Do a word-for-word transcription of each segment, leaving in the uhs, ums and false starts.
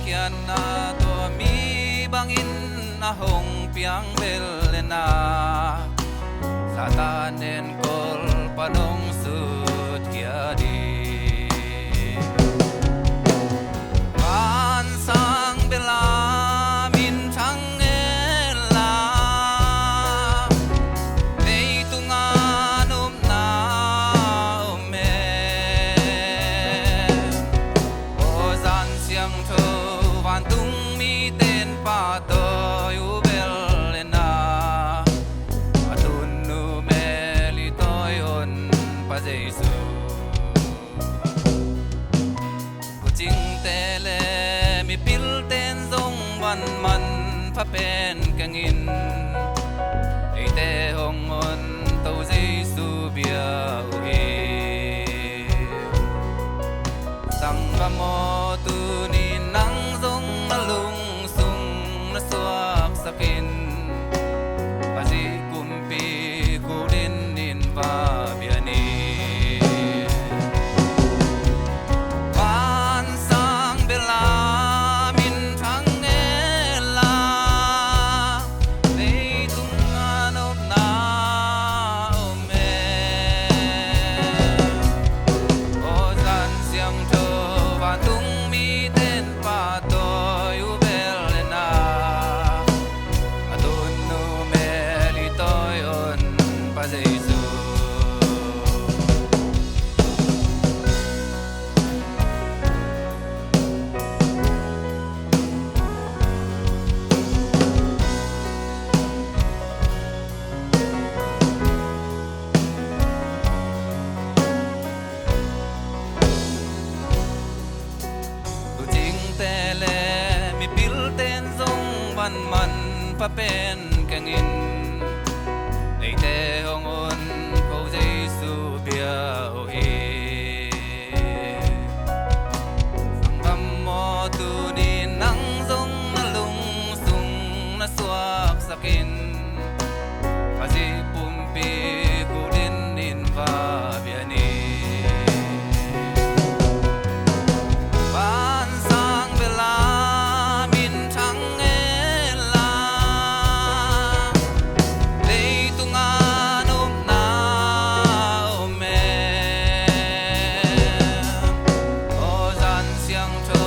Pianna tua mi bangin a hong piang bel lena, Satan enkol pan hong sutkhia ding. Vansang bela minthang ngen la, leitunga nopna om e. Aw Zan Siangtho, vantung mite in pahtawi uh bel lena, a tun nu mel i tawi hon Pa Jesu. Kucingte le mipilte in zong van manpha pen kengin, eite hong hon To Jesu bia uh hi. Sanggam aw, tuni nang zong na lungsung na suaksak in, Khazih kumpi khuldin in va bia ni. Vansang bela minthang ngen la, leitunga nopna om e. Aw Zan Siangtho, vantung mite in pahtawi uh bel lena, a tun nu mel i tawi hon Pa Jesu. Kucingte le mipilte in zong van manpha pen kengin, eite hong hon Ko Jesu bia uh hi. Sanggam aw, tuni nang zong na lungsung na suaksak in, Khazih pumpi khuldin in va bia ni. Vansang bela minthang ngen la, leitunga nopna om e. Aw Zan Siangtho,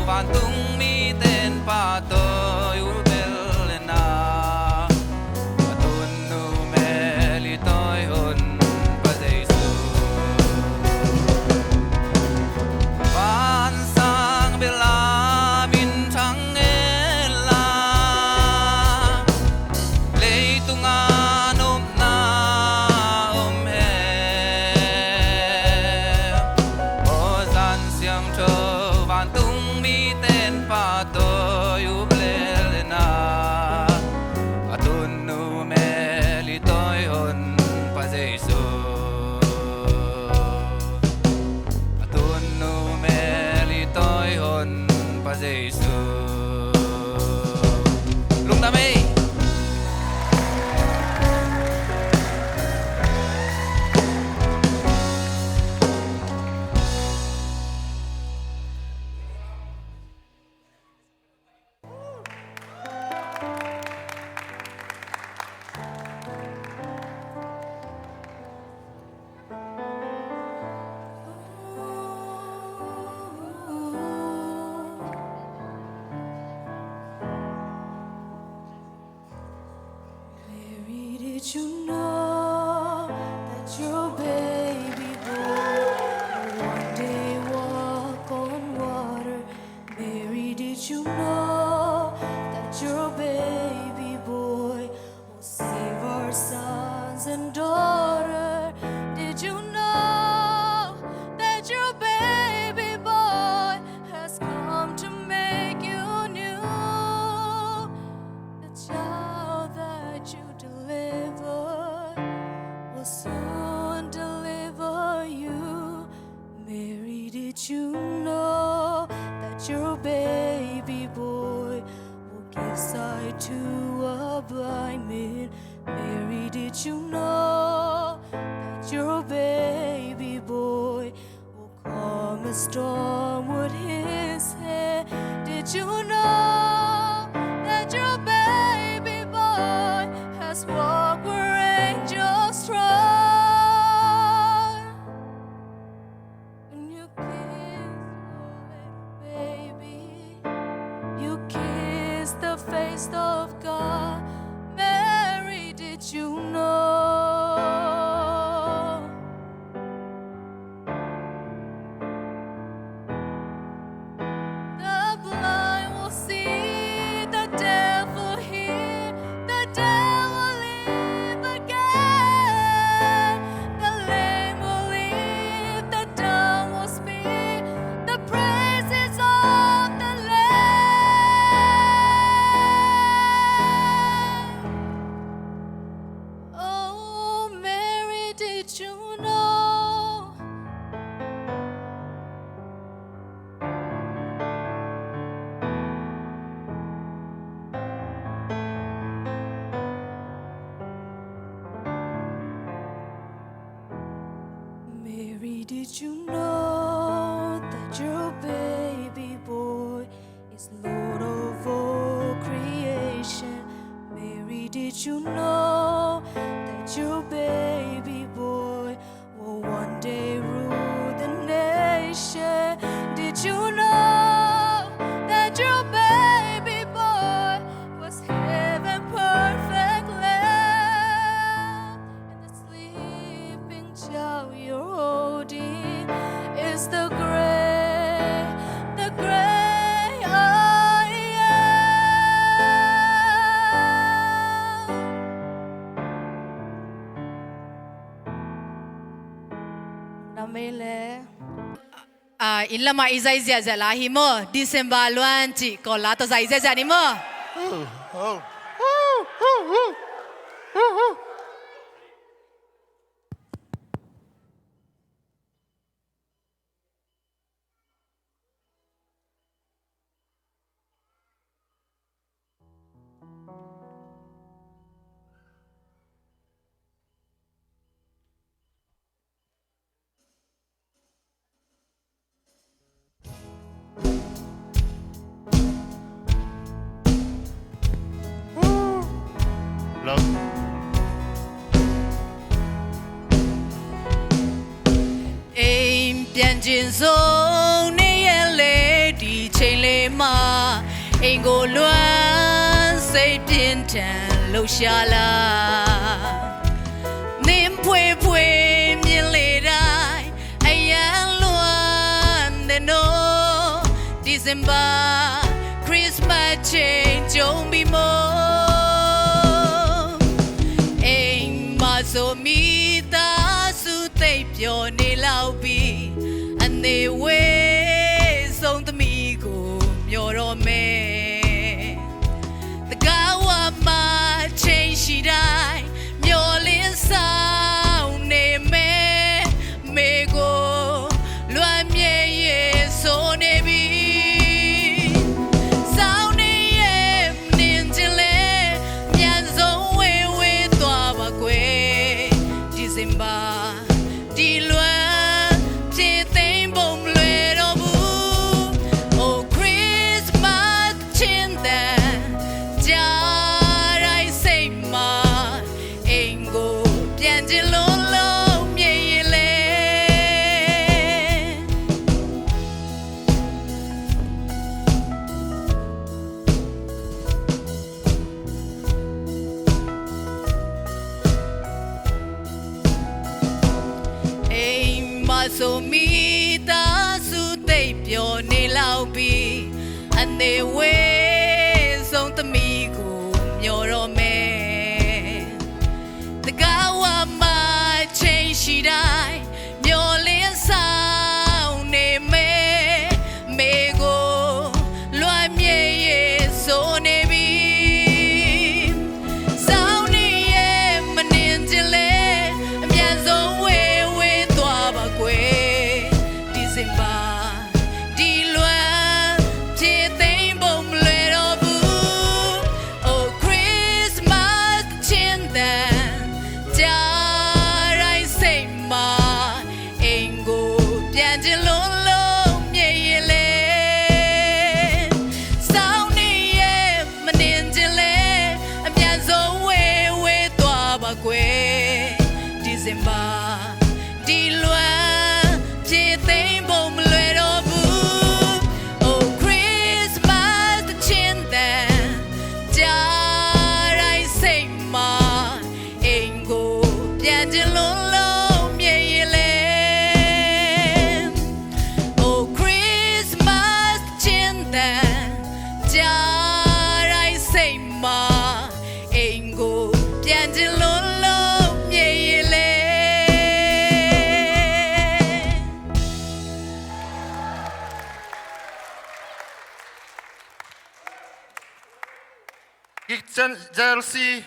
vantung mite in pahtawi uh bel lena, a tun nu mel i tawi hon Pa Jesu. Vansang bela minthang ngen la, leitunga nopna om e. Aw Zan Siangtho, vantung mite in pahtawi uh bel lena, a tun nu mel i tawi hon Pa Jesu. A tun nu mel i tawi hon Pa Jesu. Lungdam ei. Mary, did you know that your baby boy will one day walk on water? Mary, did you know that your baby boy will save our sons and daughters? Did you know that your baby boy has come to make you new? The child that you delivered will soon deliver you. Mary, did you know that your baby boy will give sight to a blind man? Mary, did you know that your baby boy will calm a storm with his hand? Did you Christ of God. Mary, did you know? The blind will see, the deaf will hear, the dead will live again. The lame will leap, the dumb will speak, the praises of the Lamb. Oh, Mary, did you know? Mary, did you know that your baby boy is Lord of all creation? Mary, did you know that your baby boy will one day rule the nation? Did you know that your baby boy was heaven perfect Lamb? And the sleeping child you're holding is the great, the great I Am. Nam ei le. Ah, inn lamah i zai ziahziah lai hi maw? December luan cih kawl la tawh zai ziahziah ni maw? Love. အိမ်ပြန်ချင်ဆုံးနေ့ရက်လေး ဒီချိန်လေးမှာ အိမ်ကိုလွမ်းစိတ်ပြင်းထန်လှုပ်ရှားလာ နင်းဖွေးဖွေးမြင်လေတိုင်း အရမ်းလွမ်းတဲ့နော် December Christmas ချိန်ကြုံပြီမို့ အိမ်မှာဆိုမိသားစုသိပ်ပျော်နေလောက်ပြီ အနွေဝေးဆုံးသမီးကိုမျှော်တော့မယ် တကားဝမှာချိန်ရှိတိုင်းမျှော်လင့်စောင့်နေမယ် မေကိုလွမ်းမြေရေဆိုနေပြီ စောင့်နေရဲ့မနင်ချင်လဲ အမြန်ဆုံးဝေးဝေးသွားပါကွယ် December ဒီလွမ်းဖြေသိမ်းဖို့မလွယ်တော့ဘူး Oh Christmas သီချင်းသံကြားတိုင်းစိတ်မှာ အိမ်ကိုပြန်ချင်လို့လို့မြေရေလဲ အိမ်မှာဆိုမိသားစုသိပ်ပျော်နေလောက်ပြီ အနွေဝေးဆုံးသမီးကိုမျှော်တော့မယ် တကားဝမှာချိန်ရှိတိုင်းမျှော်လင့်စောင့်နေမယ် မေကိုလွမ်းမြေရေဆိုနေပြီ စောင့်နေရဲ့မနင်ချင်လဲ အမြန်ဆုံးဝေးဝေးသွားပါကွယ် December ဒီလွမ်းဖြေသိမ်းဖို့မလွယ်တော့ဘူး Oh Christmas သီချင်းသံကြားတိုင်းစိတ်မှာ အိမ်ကိုပြန်ချင်လို့လို့မြေရေလဲ စောင့်နေရဲ့မနင်ချင်လဲ အမြန်ဆုံးဝေးဝေးသွားပါကွယ် December ဒီလွမ်းဖြေသိမ်းဖို့မလွယ်တော့ဘူး Oh Christmas သီချင်းသံကြား Chen-, Chelsea.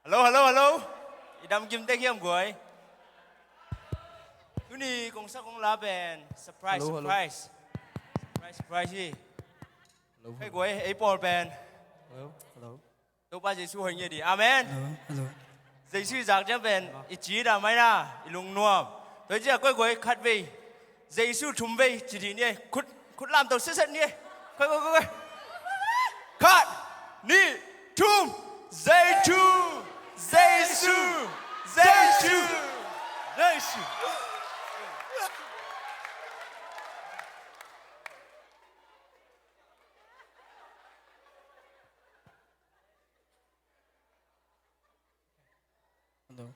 Hello, hello, hello. I dam kim tek hiam guai? Tuni kong sak kong la pen surprise, hello, hello, surprise. Surprise, surprise hi. Hello, kai hello, guai, ei pawl pen. Hello, hello. Topa Jesu hoih ngiat hi. Amen. Hello, hello. Jesu i zak ciang pen i ci dah mai na, i lungnuam. Tua hi ciang koi guai khat vei, Jesu thum vei ci dih ni ei. Khut, khut lamto setset ni ei. Koi, koi, koi, koi. Khat, nih, thum. Jesu, Jesu, Jesu, Jesu. Hello.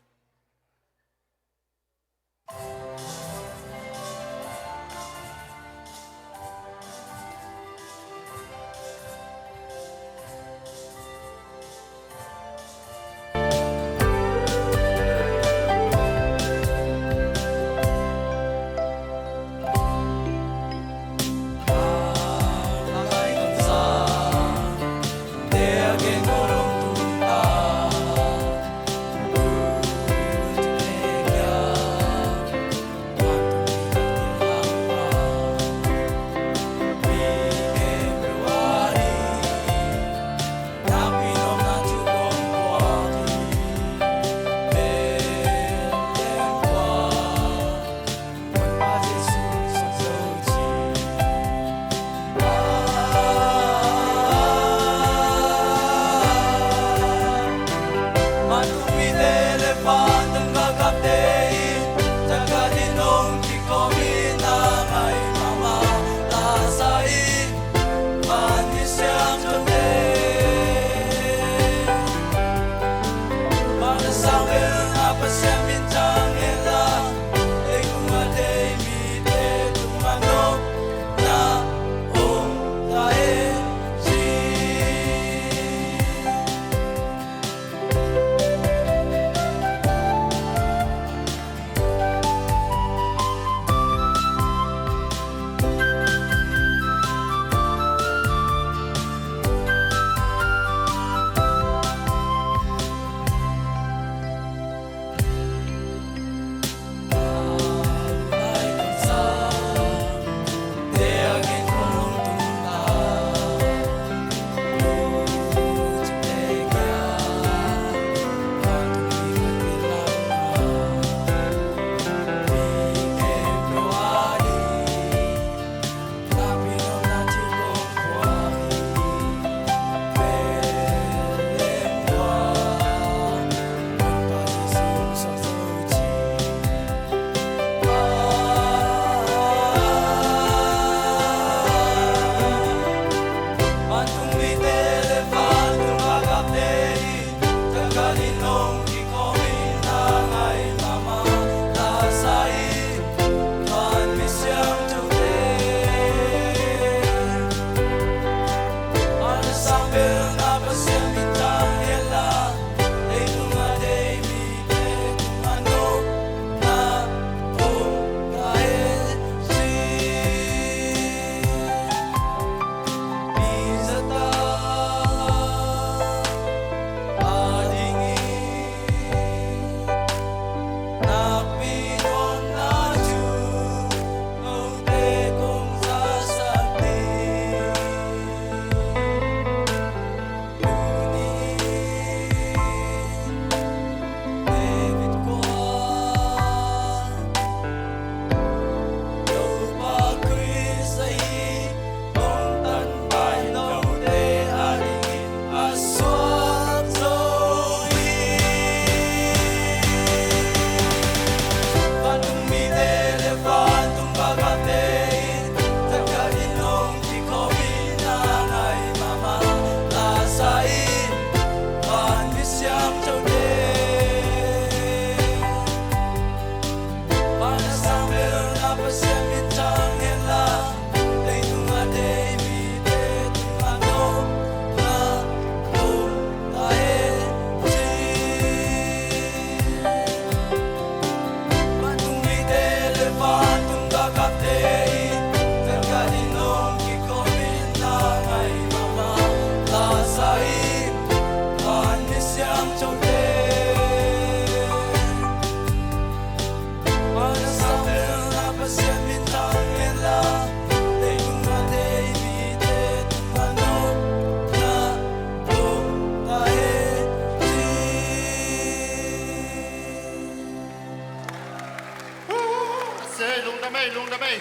Ei, lungdam ei, lungdam ei.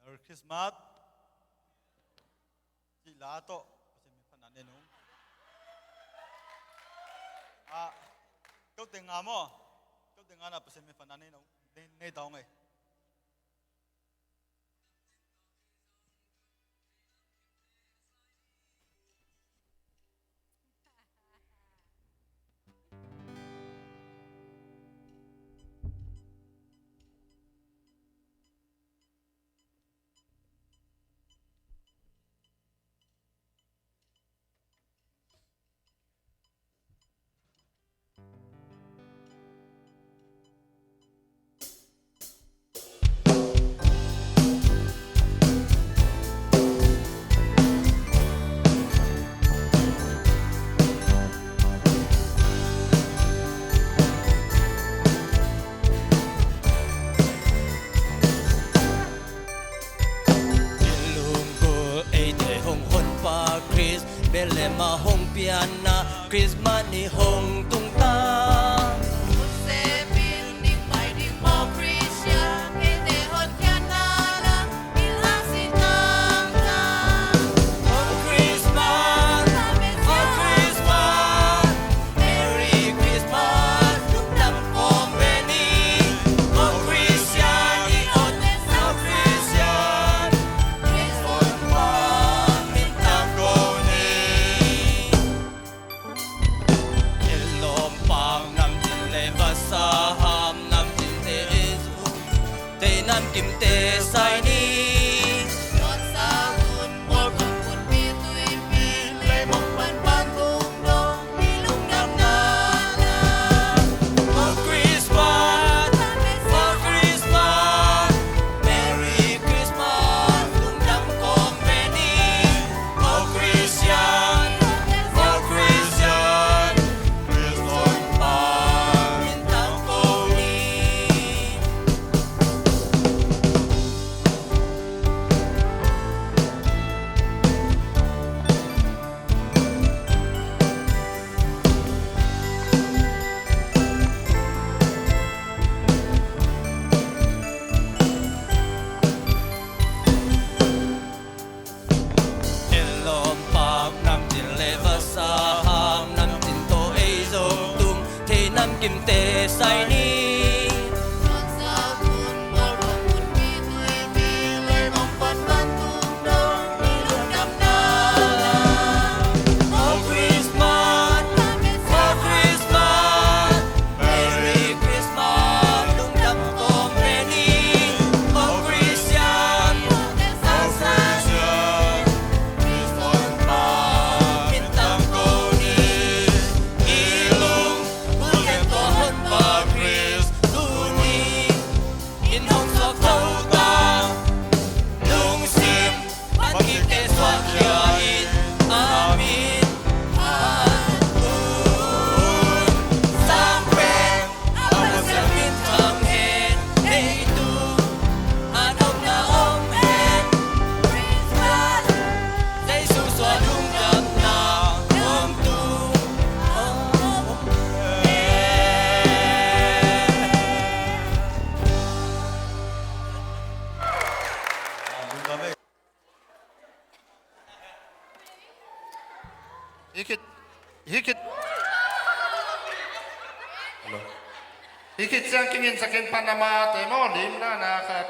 Merry Christmas. Cih la tawh Pasian min phatna nei nung. Ah, keu teng nga maw. Keu teng nga na Pasian min phatna nei nung. Nei, nei ta ung ei. Lungkul eite hong honpa Khrist, Bethlehem ah hong pianna Christmas ni hong tungta. Hun sepin ding mai ding maw Christian, eite honpianna lam, bil hang si tangtang. Oh Christmas, oh Christmas, Merry Christmas, lungdam kawm ve ni. Oh Christian, i aw te sa Christian, Christmas min tang ko ni. Lawmpak namtin le vasa ham namtin te ei zong, tei namkimte sai ni. Dawnsa hun, mual khong hun, pi tuipi, leimong pan vantung dong, i lungdamna la. Oh Christmas, oh Christmas, Merry Christmas, lungdam kawm ve ni. Oh Christian, oh Christian, Christmas min tang ko ni. Lawmpak namtin le vasa ham namtin tawh ei zong tung, thei namkimte sai ni. Oh Christmas, oh Christmas, Merry Christmas, lungdam kawm ve ni. Oh Christian, oh Christian, Christmas min tang ko ni. I lungkul khempeuh ah honpa Khrist tuni in hong suak zo ta. Lungsim pan kikte suak khia in. Amen. Amen. Sang pen a Pasian min thang hen. Ei tu a nopna om hen. Christmas, Jesu suah lungdamna om tu om hen. Hih khit, hih khit. Hello. Hih khit ciang kingin sakin pan a mate maw, limna na khat.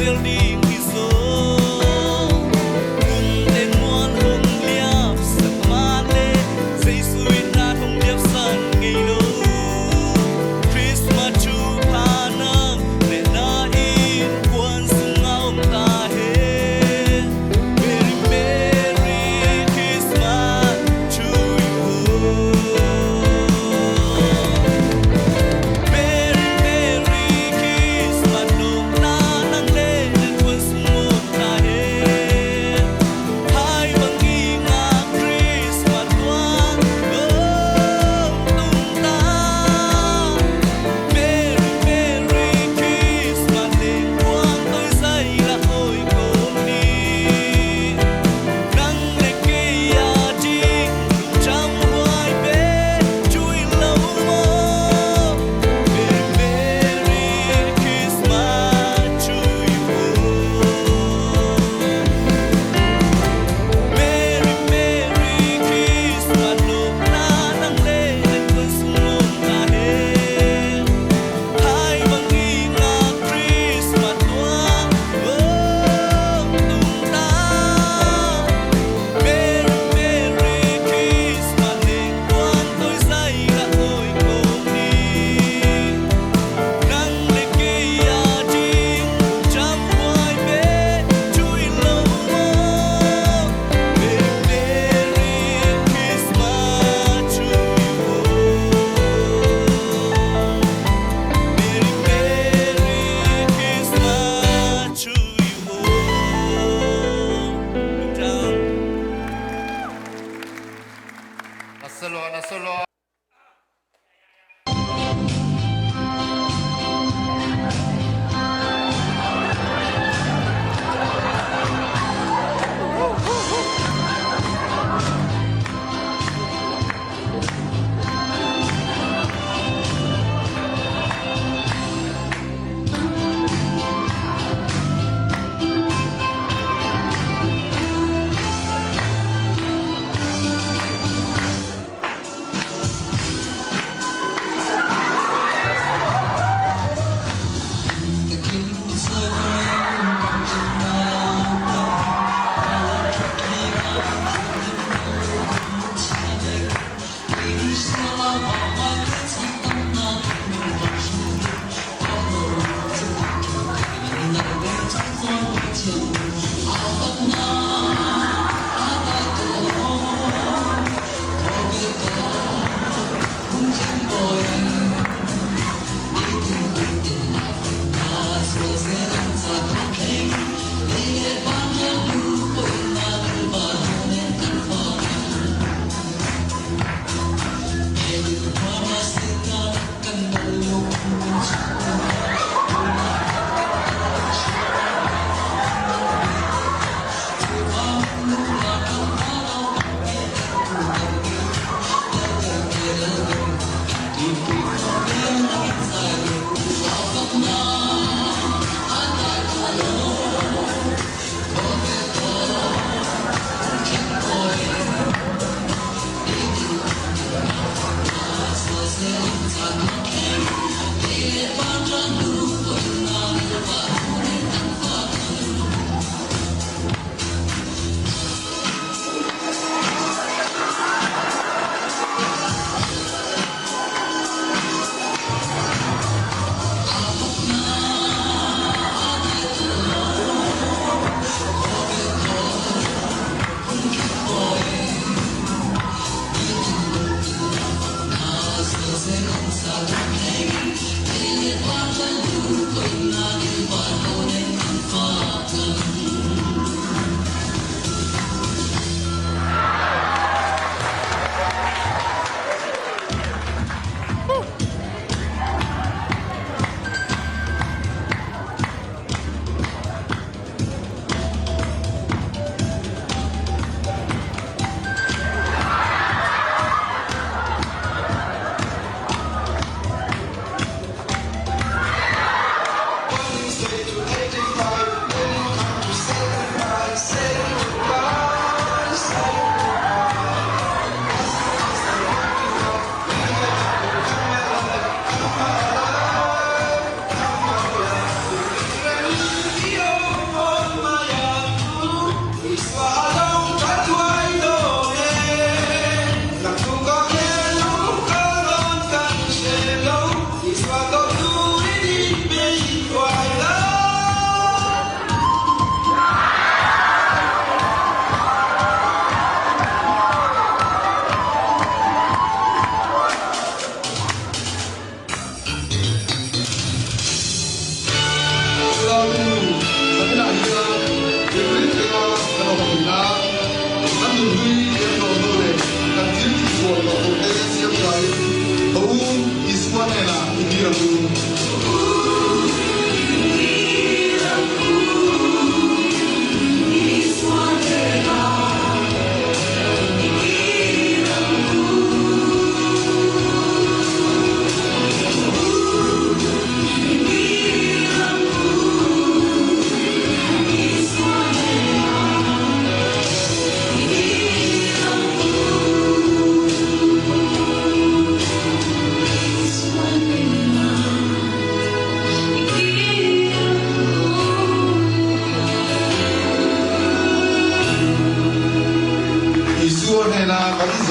Tel ding hi zaw. Hun teng muan hong liapsak mah leh Jesu in na hong liapsak ngei lo. Christmas thupha nang leh na innkuan sungah om ta hen. Merry, Merry Christmas to you. Merry, Merry Christmas, nopna nang leh na innkuan sung om ta hen. Hai bang i ngak Christmas tuang hong tung ta. Merry, Merry Christmas, lengkuang tawi zai la oi ko ni. Nang leh kei a ding lungdam huai pen thu hi lo maw. Merry, Merry Christmas to you. Merry, Merry Christmas, nopna nang leh na innkuan sung om ta hen. Hai bang i ngak Christmas tuang hong tung ta. Merry, Merry Christmas, lengkuang tawi zai la oi ko ni. Nang leh kei a ding lungdam huai pen thu hi lo maw. Merry, Merry Christmas to you. Merry, Merry Christmas to you. Lungdam. Na sa lua, na sa lua.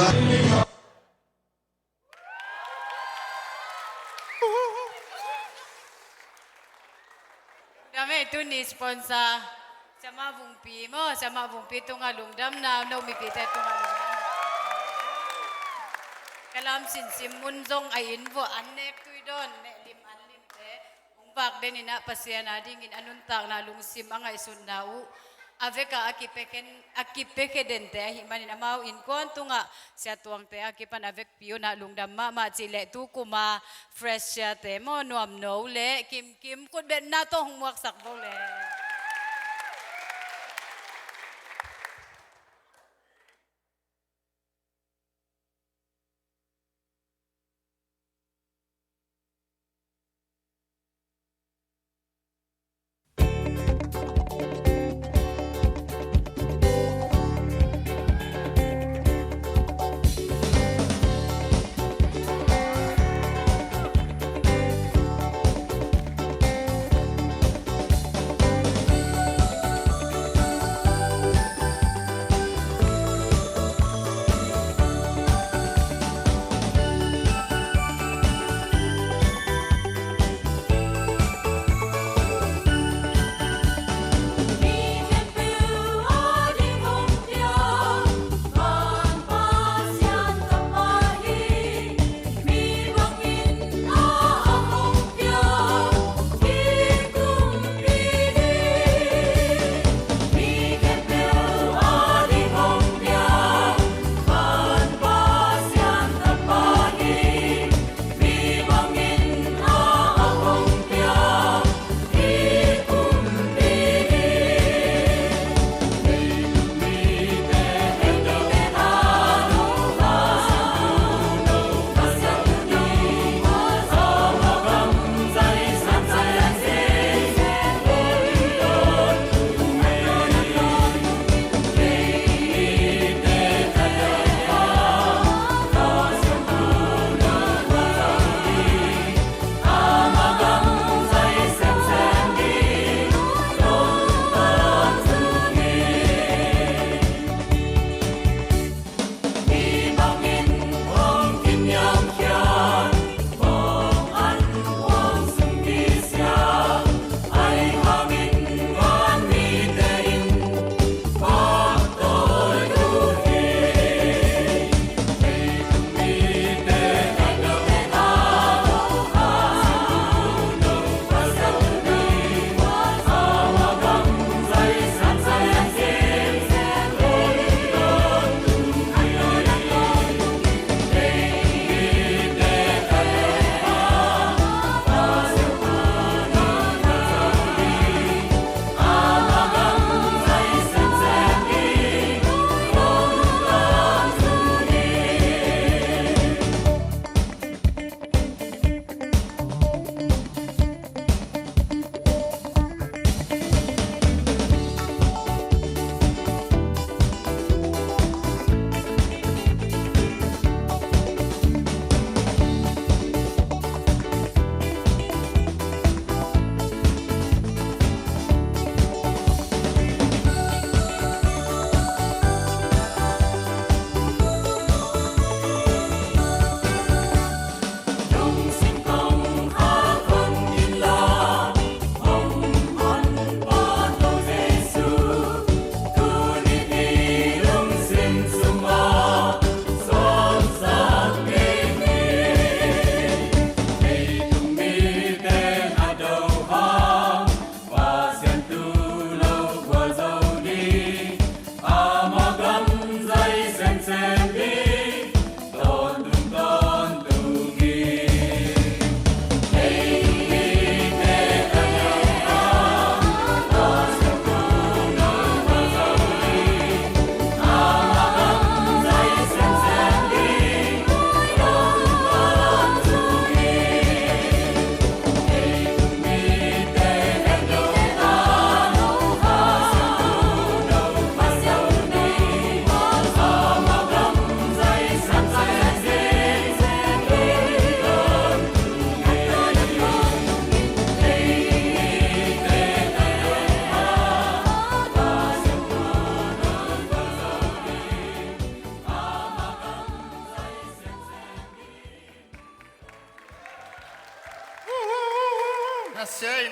Dam ei, tuni sponsor Siamah Vungpi maw, Siamah Vungpi tungah lungdamna, no mipite tungah lungdamna. Ka lam sinsim mun zong a inn vuah an nek tui dawn, neh lim an limte hong vak den in ah Pasian a dingin a nuntakna lungsim a ngaihsutna uh a vekah a kipekhen, a kipekhia dente ahih manin amau innkuan tungah Sia Tuangte a kipan a vekpi un ah lungdam mahmah cih leh tu kuma Fresh Siate maw, Nuamno le Kimkim khutbetna tawh hong muaksak bo le.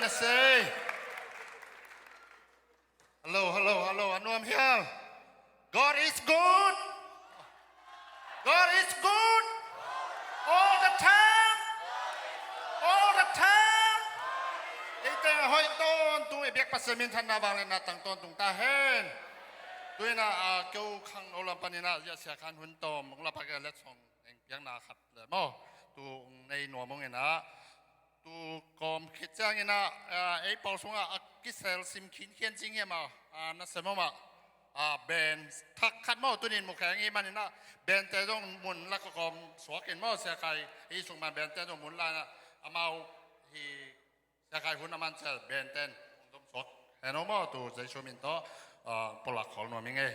Say. Hello, hello, hello. A nuam hiam? God is good. God is good. All the time. All the time. Eite a hoih tawntung, i biak Pasian minthanna vangliatna tang tawntung ta hen. Tu-in ah, a, keu khangno lam panin ah, Sia Khan Hun tawm hong la pak a, letsong eng piakna khat le maw, tu hong nei nuam hong in ah, tu kawm khit ciangin ah, a, ei pawl sungah a kisel sim khinkhian cing hiam a, a, na sem om ah, a, band thak khat maw, tuni in mukheng i hih manin ah, bandte zong mun la kawm suak in maw, Sia Khai, i sung man bandte zong mun la in ah, amau hi, Sia Khai Hun a man ciang bandte in hong zom suak hen aw maw, tu Jesu min tawh, a, pulak khol nuam ing ei.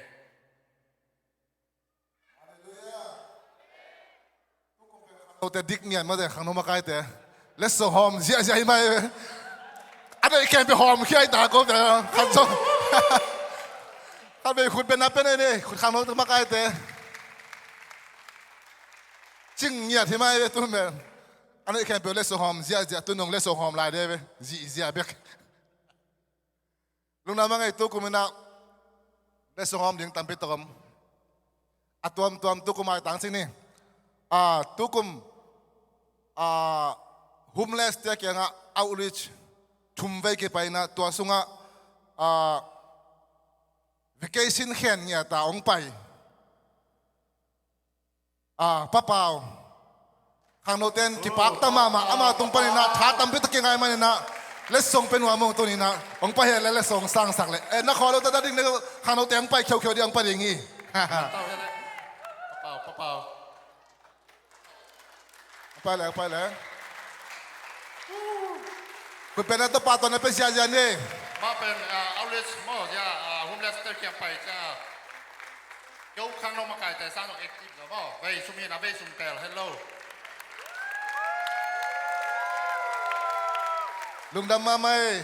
Khangnote dik ngiat mate, khangno makaite. Letsong hawm ziahziah hi mai ve. A neih khempeuh hawm khia hi ta ko ve. Khat zong. Khat vei khut beng na pen ei ni, khut khangno makaite. Cing ngiat hi mai ve tu mel. A neih khempeuh letsong hawm ziahziah, tu nung letsong hawm lai de ve. Ziahziah bek. Lungdam a ngei, tukum in ah letsong hawm ding tampi tak om. A tuamtuam tukum a i tang cing ni. A, tukum, a, homeless te kiangah outreach thum vei kipai in ah, tua sungah, a, vacation khen ngiat a hong pai. A, Pa Pau. Khangnote in kipakta mahmah, ama tung panin ah tha tampi tak kingai manin ah, letsong pia nuam ung tuni in ah, hong pai hen le letsong sangsak le. Eh, na khawl lo ta, ta ding ne, khangnote hong pai kheukheu ding, hong pai ding hi. Pa Pau, Pa Pau. Hong pai le, hong pai le. Khut beng na, Topa tawh na pia ziahziah ni. Mah pen, ah, outreach maw, ya, ah, homeless te kiang pai ciang, keu khangno makaite sang zong active lo maw. Vei sum hi na, vei sum tel het lo. Lungdam mahmah ei.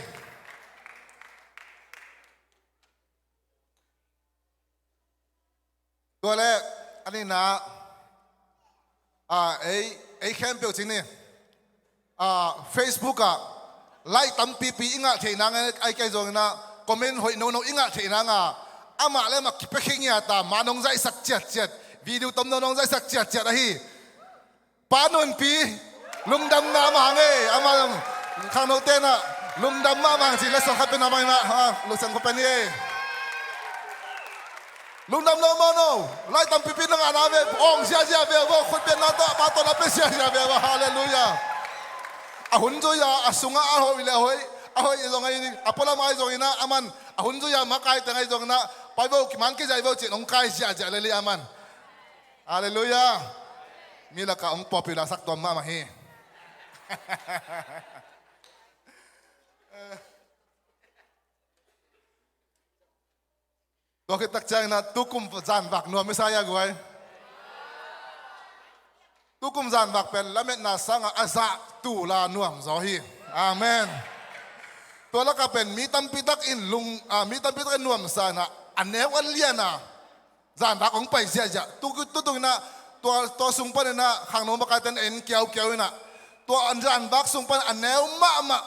Tua leh, a nihna, a, ei, ei khempeuh cih ni, a, Facebook ah like tampipi i ngah theih nang, ahih kei zongin ah comment hoih nono i ngah theih nang a, amah le amah kipia khia ngiat a, ma nong zaihsak ciatciat, video tomno nong zaihsak ciatciat ahi. Pa Nunpi, lungdam mahmah hang ei, amah khangnote in ah lungdam mahmah hang ci, letsong khat pia nuam hang ei, ha, lungdam khat pia ni ei. Lungdam lo maw no, like tampipi na ngahna ve, awng ziahziah ve vo, khut bengna tawh, pa tawh na pia ziahziah ve vo, halleluiah. A hun zui a, a sungah a hoih le a hoih, a hoih zong ahi, a pualam ahi zongin ah, aman, a hun zui a, makaite ahi zongin ah, pai vo, kiman kizia vo, ci-in hong kai ziahziah lel hi aman. Halleluiah. Mi lakah hong popular sak tuam mahmah hi. Tua khit tak ciangin ah tukum zanvak nuam i sa hia guai? Tukum zanvak pen lametna sangah a zah tul a nuam zaw hi. Amen. Tua lakah pen mi tampi tak in lung, ah, mi tampi tak in nuamsa in ah, a neu a lian a zanvak hong pai ziahziah. Tu, tu, tu in ah, tua, tua sung panin ah, khangno makaite in en kiaukiau in ah, tua zanvak sung pan a neu mahmah,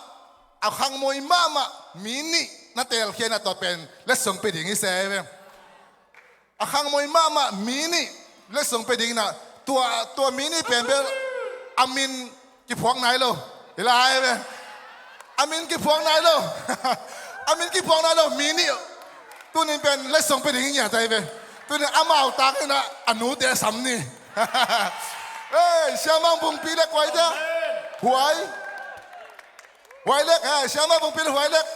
a khangmoi mahmah mi nih na teelkhia in ah, tua pen letsong pia ding hi se ve. A khangmoi mahmah mi nih letsong pia ding in ah, tua, tua mi nih pen bel a min kiphuak nai lo. Hi lai ve. A min kiphuak nai lo. A min kiphuak nai lo mi nih. Tuni pen letsong pia ding hi ngiat ahi ve. Tuni amau tak in ah a nute sam ni. Ei, Siamang Bungpi le kua hi dia? Huai. Huai lek, eh, Siamang Bungpi le Huai lek.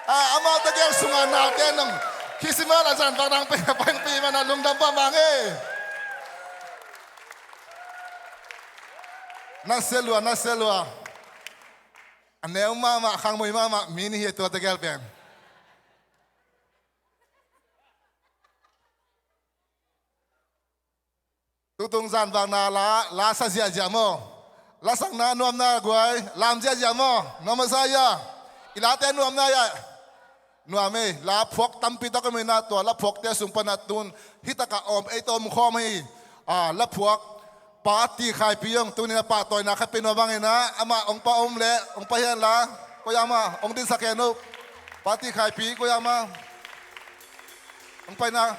Ah, amau tegel sungah naute nong Christmas a zanvak nang pe, pai pi man a lungdam pah mang ei. Na se lua, na se lua. A neu mahmah, khangmoi mahmah mi nih hi tua tegel pen. Tutung zanvakna la, la sa ziahziah maw? La sakna nuamna guai, lam ziahziah maw? Nuam a sa ia? I late nuamna ia? Nuam ei, la phuak tampi tak om in ah, tua la phuakte sung pan ah tun, hi takah om, ei tawh om khawm hi. Ah, la phuak, Pa Ti Khai Pi Yong, tuni in ah pahtawina khat pia nuam bangin ah, amah hong pai om leh, hong pai hen la. Koiama, ong dinsak hen o. Party khaipi, koiama. Ong paina.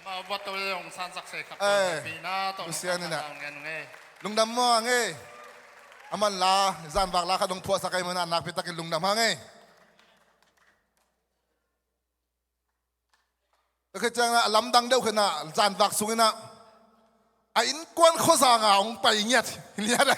Ama, buat to le ong sansak se khap. Eh, pi na to, Lucian ina. Ngen nge. Lungdam maw nge. Aman la, zanvak la khat ong phuahsak ai mana, nakpi takin lungdam hang nge. Ka khit ciangin a lamdang deuh khin a, zanvak sungin a, a innkuan khuazanga hong pai ngiat. Ngiat a,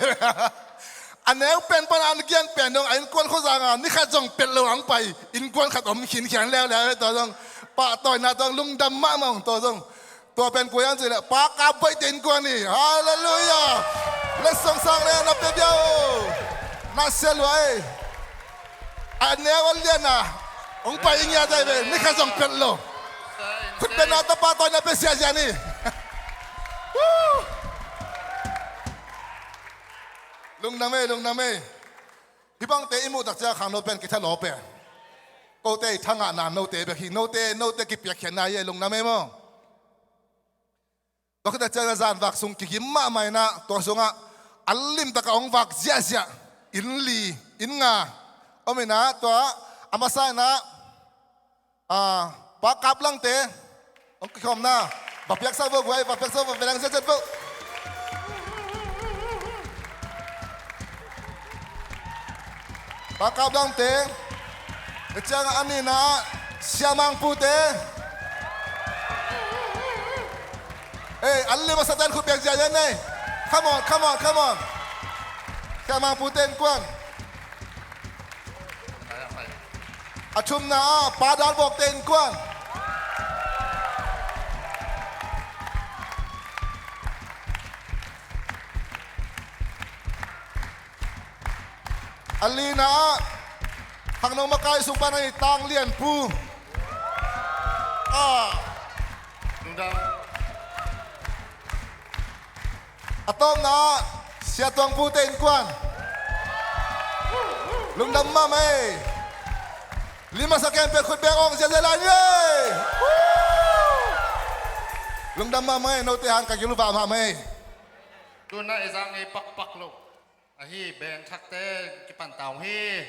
a neu pen pan a an kian pen dong, a innkuan khuazanga ni khat zong pelh lo hong pai, innkuan khat om khinkhian leuleu, tua zong pahtawina, tua zong lungdam mahmah, tua zong. Tua pen kua hiam cih leh Pa Kap Boih te innkuan hi. Halleluiah. Letsong sang le na pia bia o. Na sia lua ei. A neu a lian a hong pai i ngiat ai ve, ni khat zong pelh lo. Khut bengna tawh pahtawina pia siasia ni. Woo! Lungdam ei, lungdam ei. Hih bangte i muh tak ciang khangno pen kitha lawp e. Kote i thangahna note bek hi, note, note kipiakkhiatna hi ei, lungdam ei maw. Tua khit tak ciang a zanvak sung kigim mahmah in a, tua sungah a limtak a hong vak ziahziah inn li, inn nga om in a, tua a masa in a, a, Pa Kap Langte hong kikhawmna va piaksak vo guai, va piaksak vo, va piaksak vo. Pa Kap Langte. Hih ciangah a nihna ah Sia Mang Pute. Ei, an lim a sa ten khut beng ziahziah nei. Come on, come on, come on. Sia Mang Pute innkuan. A thumna ah Pa Dal Bawkte innkuan. A lina ah khangno makai sung pan a i Tang Lian Pu. Ah. Lungdam. A tawpna ah Sia Tuang Pute innkuan. Lungdam mahmah ei. Lim a sa khempeuh khut beng ong ziahziah lai ni ei. Lungdam mahmah ei, note hang ka gil uh vah mahmah ei. Tuna i zang ei pakpak lo. Ahi, band thakte kipan ta ung hi.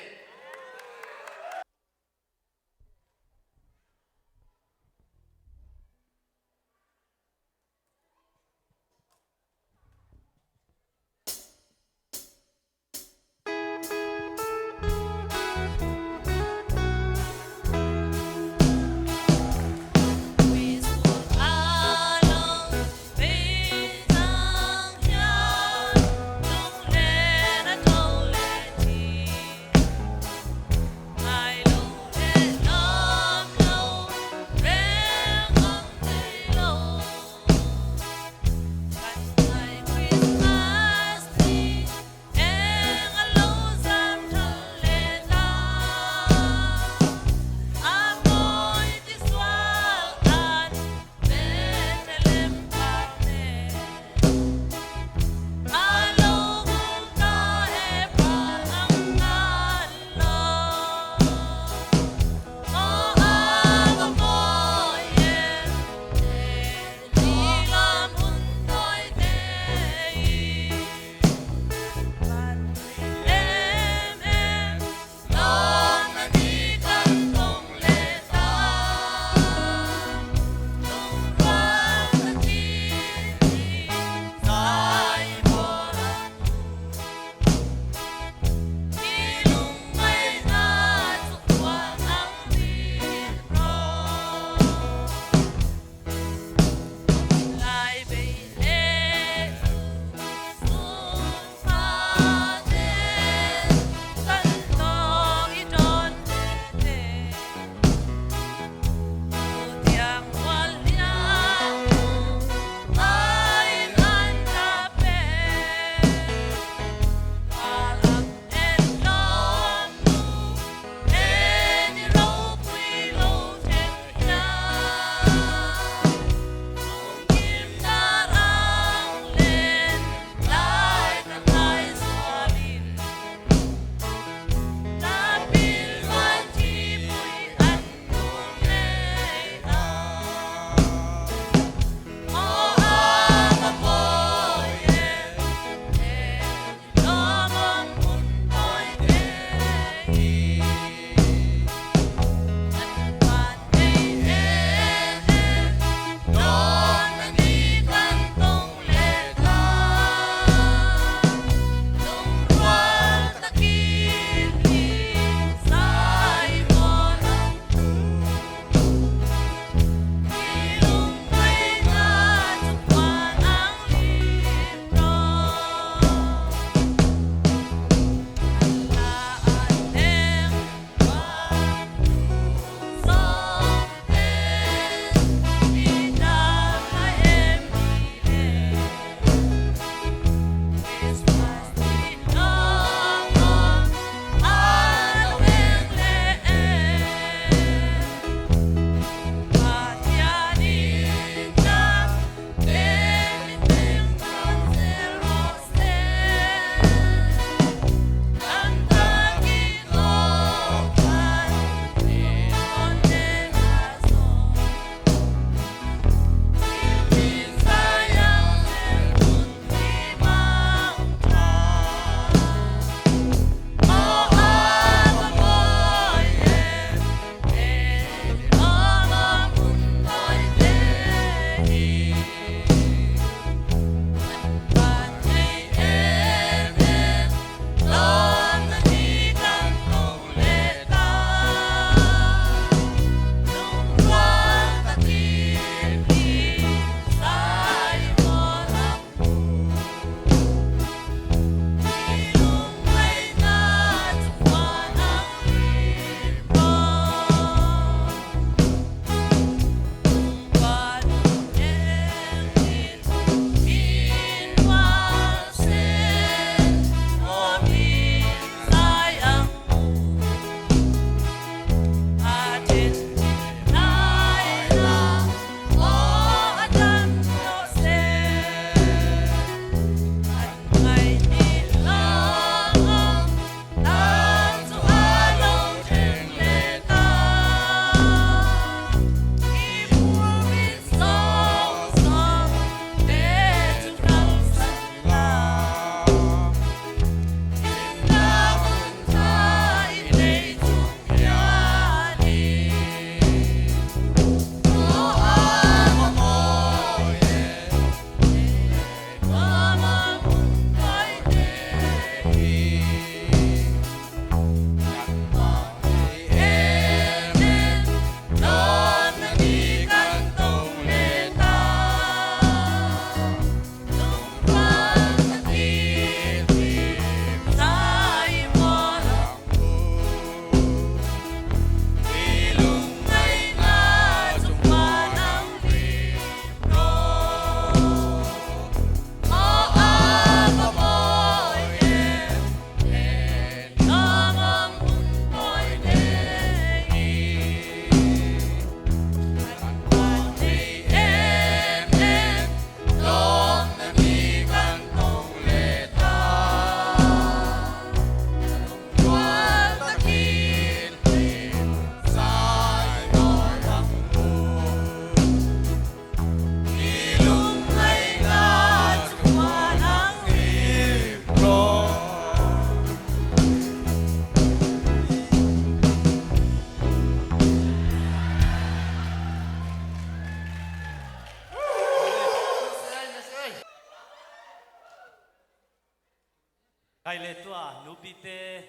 Ai le tua nupite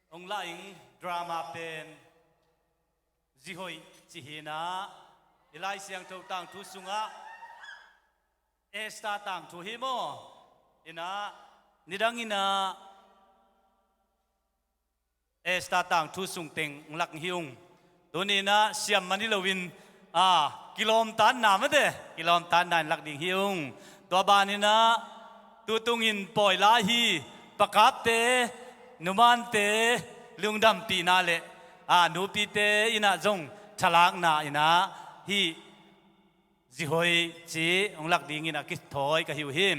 hong la ing drama pen Zi Hoih ci hi inah, i Lai Siangtho tangthu sungah Esther tangthu hi maw? Inah nidang inah Esther tangthu sung teng hong lak hi ung. Tuni inah siam man hi loin, a, kilawmtatna mate, kilawmtatna in lak ding hi ung. Tua ban inah tutungin pawi lai hi, pakapte, numante lungdampihna le, a, nupite inah zong thalakna inah hih Zi Hoih ci hong lak dingin a kithawi ka hi uh hi.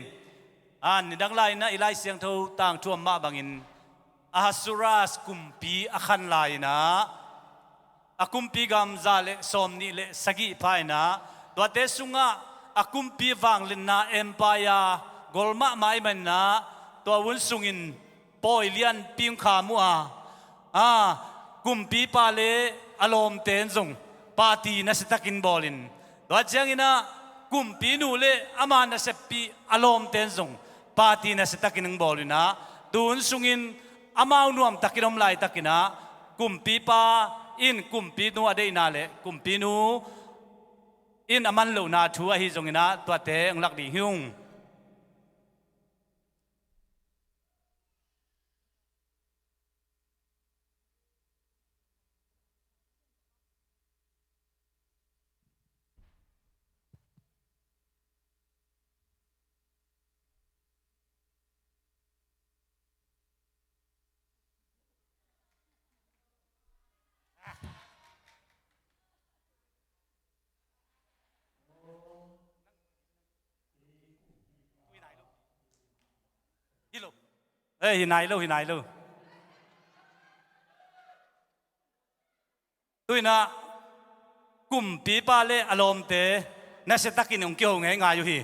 A, nidang lai inah i Lai Siangtho tangthu a om mah bangin Ahasuerus kumpi a khan lai inah a kumpi gam za le sawmnih le sagih pha inah, tuate sungah a kumpi vangliatna empire gol mahmah ahih manin ah, tua hun sungin pawi lianpi hong kham uh a, a, kumpipa le a lawmte in zong party nasiatakin bawlin, tua ciangin ah kumpinu le ama naseppih a lawmte in zong party nasiatakin hong bawl inah, tu hun sungin amau nuamtakin om laitakin ah, kumpipa in kumpinu a deihna le kumpinu in a man lohna thu ahi zongin ah, tuate hong lak ding hi ung. Hi lo. Eh, hi nai lo, hi nai lo. Tu inah kumpipa le a lawmte nasiatakin hong kiho ngeingai uh hi.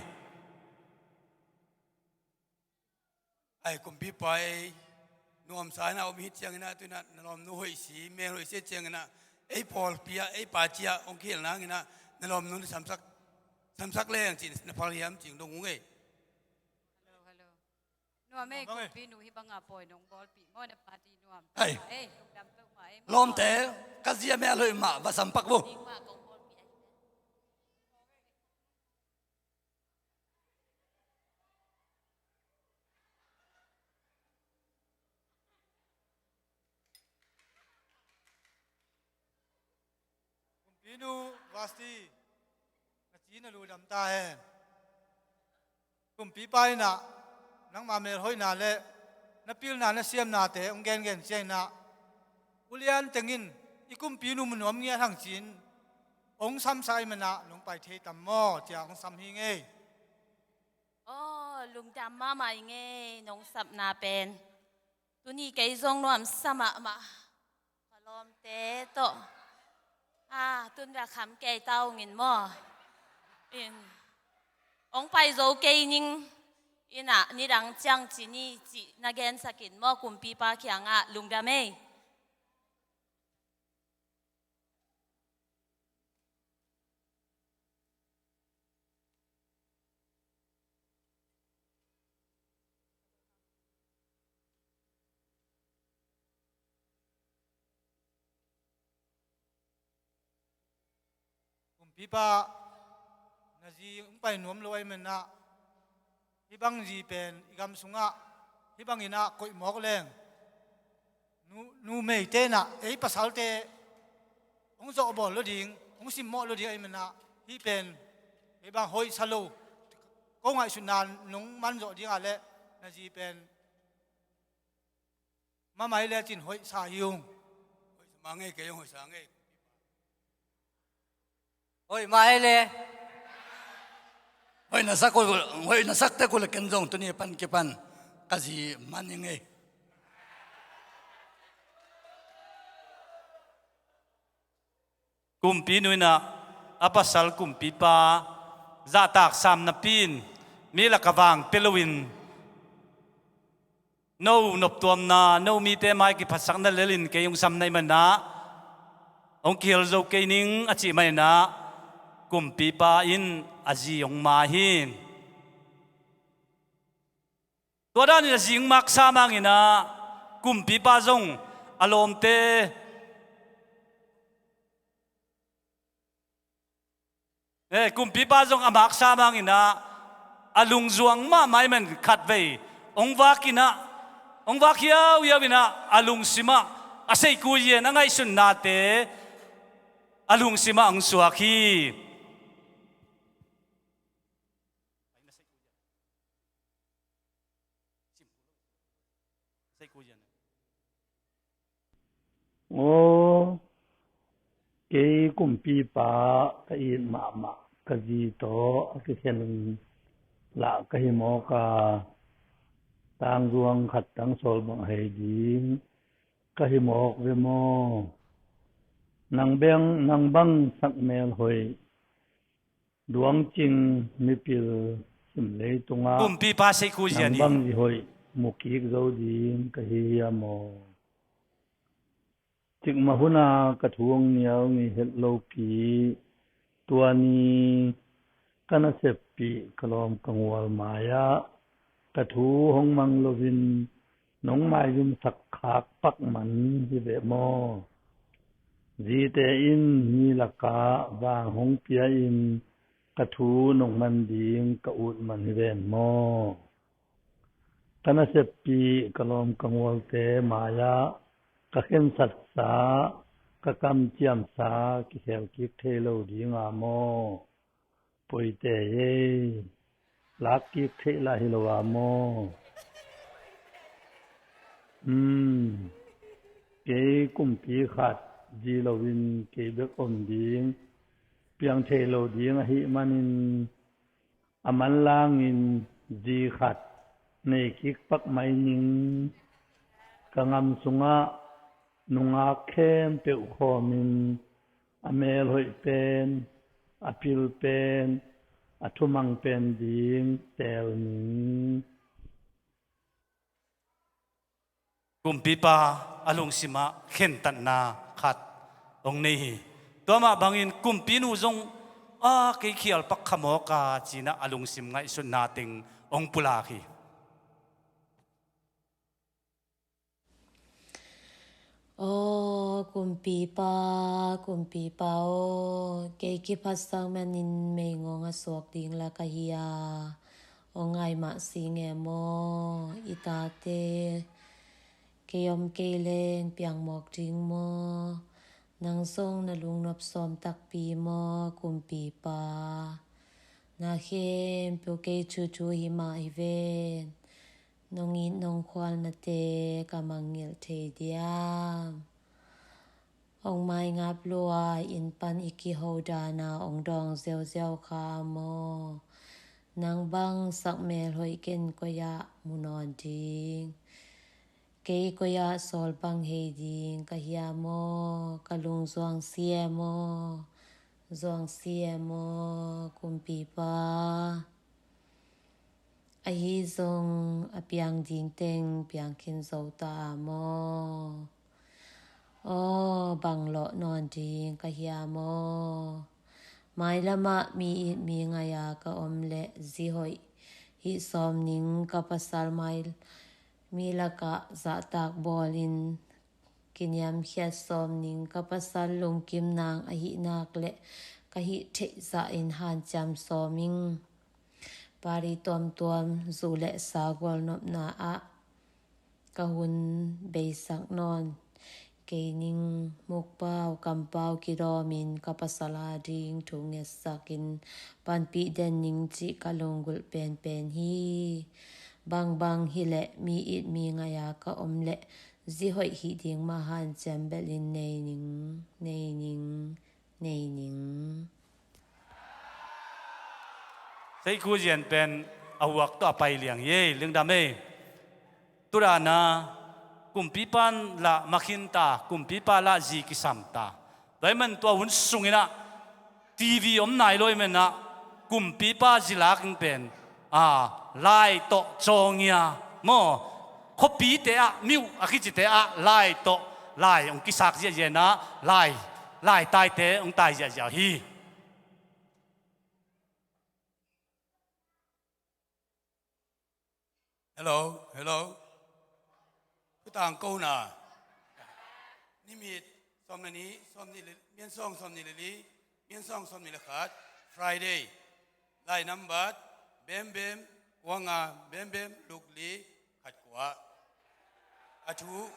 Ai, kumpipa ei nuamsa inah om hi ciangin ah, tu inah na lawmnu hoih si, mel hoih si ciangin ah, ei pawlpi ah, ei party ah hong kihel nangin ah, na lawmnu na samsak, samsak leng cih na phal hiam cih dong ung ei. Hello, hello. Nuam ei, nuam ei. Kumpi nu hih banga pawi nong bawlpih maw, na party nuam. Ai. Ei, lungdam peuhmah ei maw. Lawmte, ka zi a mel hoih mah va sampak vo. Ding mah kong bawlpih ahi. Kumpinu Vasti, na ci na lu dam ta hen. Kumpipa inah nangma melhoihna le na pilna na siamnate hong gengen ciangin ah, ulian tengin i kumpinu mu nuam ngiat hang ci-in hong samsak ahih manin ah, nong pai thei tam maw, ci-a hong sam hi ing ei. Aw, lungdam mahmah ing ei, nong sapna pen. Tuni kei zong nuamsa mahmah. Ka lawmte tawh, a, tun bia kham kei ta ung in maw. In, hong pai zo kei ning, inah nidang ciang ci ni cih na gensak in maw, kumpipa kiangah, lungdam ei. Kumpipa, na zi hong pai nuam lo ahih manin ah, hih bang zi pen i gam sungah hih bangin ah koih mawk leng, nu, numeite in ah ei pasalte hong zawhbawl lo ding, hong simmawh lo ding ahih manin ah, hih pen ei bang hoihsa lo, ko ngaihsutna nong man zawh ding a leh, na zi pen Mamai le cin hoihsa hi ung. Hoihsa mah ngei, kei hong hoihsa ngei. Hoih mah ei le. Hoih na sak uh, hoih na sak tek uh le ken zong tuni pan kipan ka zi man hi ngei. Kumpinu in ah a pasal kumpipa zahtak sam napi in mi lak a vang pia loin, no noptuamna, no mite mai kiphatsakna lelin kei hong sam na hih manin ah hong kihel zo kei ning a cih manin ah kumpipa in a zi hong ma hi. Tua danin a zing maksa manginah kumpipa zong a lawmte, eh, kumpipa zong a maksa manginah a lungzuang mahmah ahih man khatvei hong vakinah, hong vak hiauhiau inah a lungsimah a seikui yen a ngaihsutnate a lungsimah hong suak hi. Aw, kei kumpipa ka it mahmah ka zi tawh a kikhen lah ka hi mawk a, tangzuang khat tang sawl bang hei ding ka hi mawk ve maw? Nang beng, nang bang sakmel hoih, duangcing mipil sim leitungah kumpipa seikui zian hi. Nang bang zi hoih mu kik zo ding ka hi hiam aw? Cikmah huna ka thu hong nial ngei het lopi, tua ni ka naseppih ka lawm ka ngual mai-ah ka thu hong mang loin nong maizumsak khak pak man hi ve maw? Zite in mi lakah vang hong pia-in ka thu nong man ding ka ut man hi ven maw? Ka naseppih ka lawm ka ngualte mai-ah ka khensatsa, ka kamciamsa kikhel kik thei lo dinga maw? Poite ei, lak kik theih lah hi lo a maw? Um, kei kumpi khat zi loin kei bek om ding, piang thei lo ding ahih manin a manlangin zi khat nei kik pak mai ning. Ka ngam sungah nungak khempeuh khawmin a mel hoih pen, a pil pen, a thumang pen ding teel ning. Kumpipa a lungsimah khentatna khat hong nei hi. Tua mah bangin kumpinu zong a kei khial pak kha mawk a cinah a lungsim ngaihsutna teng hong pulak hi. Aw kumpipa, kumpipa aw, kei kiphatsak manin meigong a suak ding lak ahi a, aw ngai mah si nge maw? I tate kei om kei leng piang mawk ding maw? Nang zong na lungnop sawm takpi maw kumpipa? Na khempeuh kei thuthu hi mah hi ven. Nong it nong khualnate ka mangngilh thei diam? Hong maingap lua inn pan i kiho dana hong dawng ziauziau kha maw? Nang bang sakmel hoih ken koi-ah mu nawn ding? Kei koi-ah sawl bang hei ding ka hia maw? Ka lung zuang sia maw? Zuang sia maw kumpipa? Ahi zong a piang ding teng piang khin zo ta maw? Aw bang lawh nawn ding ka hia maw? Mailamah mi it mi ngaih a ka om leh zi hoih hih sawm ning ka pasal mai mi lakah zahtak bawlin kiniamkhiat sawm ning ka pasal lungkim nang ahih nak leh ka hih theih zahin hanciam sawm ing. Pari tuamtuam zu le sa gualnopna ah ka hun beisak nawn kei ning. Mukpau kampau kidawmin ka pasal ading thu ngetsakin panpih den ning cih ka lunggulh penpen hi. Bangbang hileh mi it mi ngaih a ka om leh zi hoih hih ding mah hanciam belhin nei ning, nei ning, nei ning. Seikhu zian pen a huak tawh a pai liang hi ei, lingdam ei. Tudana kumpipan lah makhinta, kumpipa lah zi kisamta. Tua ahih man tua hun sunginah T V om nai lo ahih manah kumpipa zilak in pen a lai tawh cawngia maw? Khuapite ah miuh a kicite ah lai tawh lai hong kisak ziahziah inah lai, lai taite hong tai ziahziah hi. Hello, hello. Thutang kona. Nimit sawm le nih, sawm nih le, Mian sawng sawm nih le li, Mian sawng sawm nih le khat, Friday. Lai nambat, bembem, kua nga, bembem, luk li, khat kua. A thu,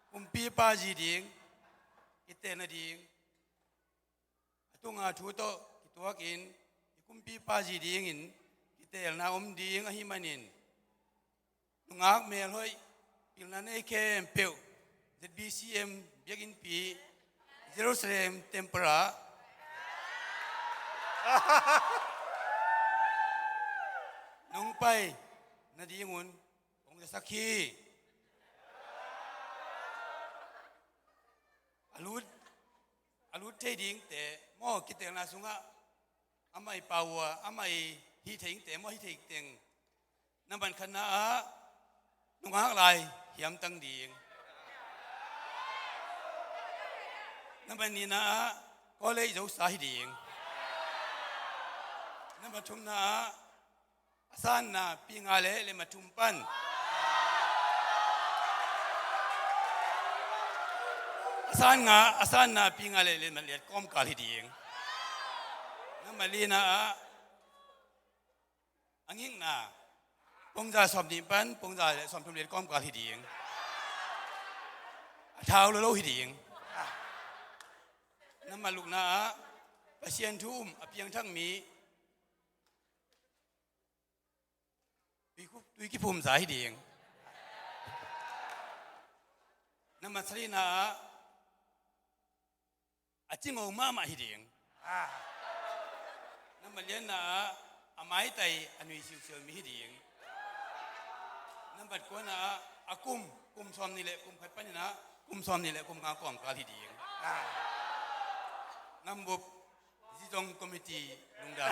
kumpipa zi ding, kitelna ding. A tunga thu tawh kituakin i kumpipa zi dingin kiteelna om ding ahih manin, nungak melhoih, pilna nei khempeuh, Z B C M biakinnpi, Jerusalem Temple ah nong pai nadingun kong zasak hi. A lut, a lut thei dingte maw, kiteelna sungah amah i pau uh a, amah i hih thei dingte maw, hih thei teng. Nambat khatna ah nungak lai hiamtang ding. Nambat nihna ah college zosa hi ding. Nambat thumna ah a sanna pi nga le lem a thum pan, a san nga, a sanna pi nga le lem a liat kawmkal hi ding. Nambat lina ah a ngikna pongza sawm nih pan pongza le sawm thum liat kawmkal hi ding. A thau lo lo hi ding. Nambat lukna ah Pasian thu um a piangthak mi, tui ku-, tui kiphum za hi ding. Nambat sarina ah a cingo mahmah hi ding. Nambat lianna ah a maitai a nui siusiau mi hi ding. Nambat kuana ah a kum, kum sawm nih le kum khat panin ah kum sawm nih le kum nga kawmkal hi ding. Nambup Zizong Committee lungdam.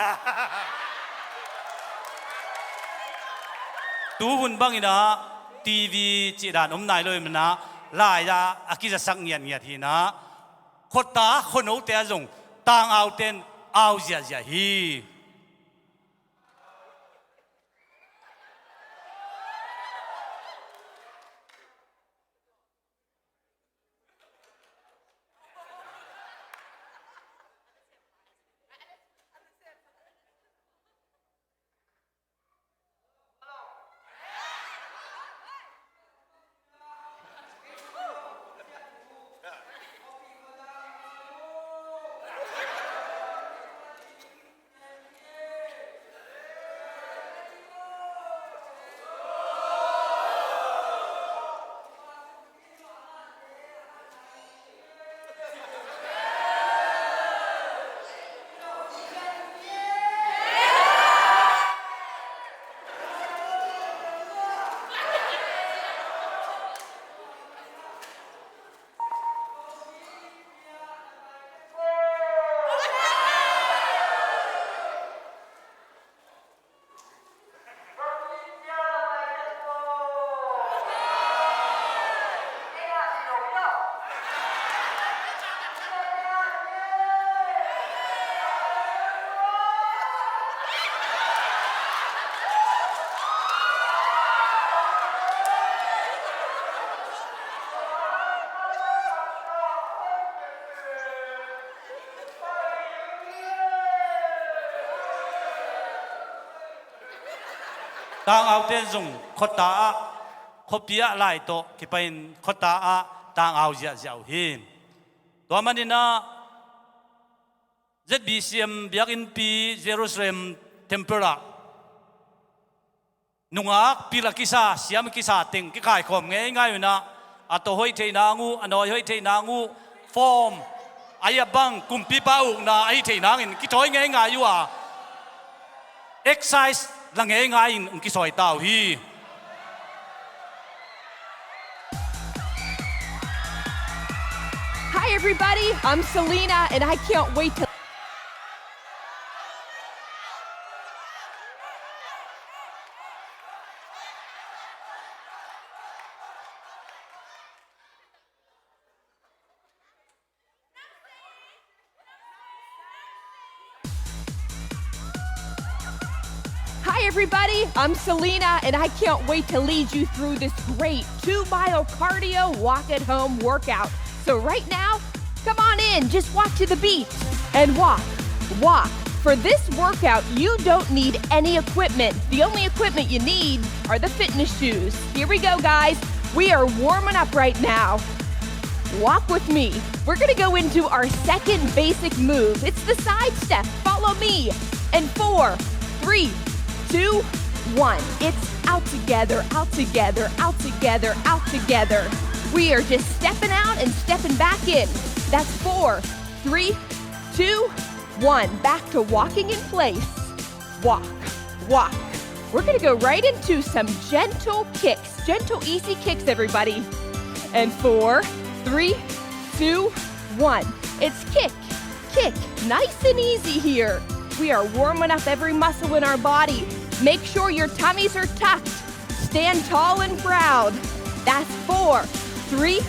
Tuhun bangin ah T V cih dan om nai lo i manah lai-ah a kizasak ngiatngiat hi inah khuata khuanote ah zong tang auten au ziahziah hi. Tang auten zong khuata ah, khuapi ah lai tawh kipai-in khuata ah tang au ziahziah uh hi. Tua manin ah Z B C M biakinnpi Jerusalem Temple ah nungak pil a kisa, siam a kisa teng kikaikhawm ngeingai uh inah a tawh hoih theih nang uh, a nawi hoih theih nang uh, form a hih a bang kumpipa ukna ahih theih nangin kithawi ngeingai uh a, exercise la ngeingai-in hong kisawi ta uh hi. Hi everybody, I'm Selena and I can't wait to Hi Everybody, I'm Selena, and I can't wait to lead you through this great two mile cardio walk at home workout. So, right now, come on in, just walk to the beach and walk, walk. For this workout, you don't need any equipment. The only equipment you need are the fitness shoes. Here we go, guys. We are warming up right now. Walk with me. We're gonna go into our second basic move. It's the side step. Follow me. And four, three, two, one. It's out together, out together, out together, out together. We are just stepping out and stepping back in. That's four, three, two, one. Back to walking in place. Walk, walk. We're gonna go right into some gentle kicks. Gentle, easy kicks, everybody. And four, three, two, one. It's kick, kick. Nice and easy here. We are warming up every muscle in our body. Make sure your tummies are tucked. Stand tall and proud. That's four, three,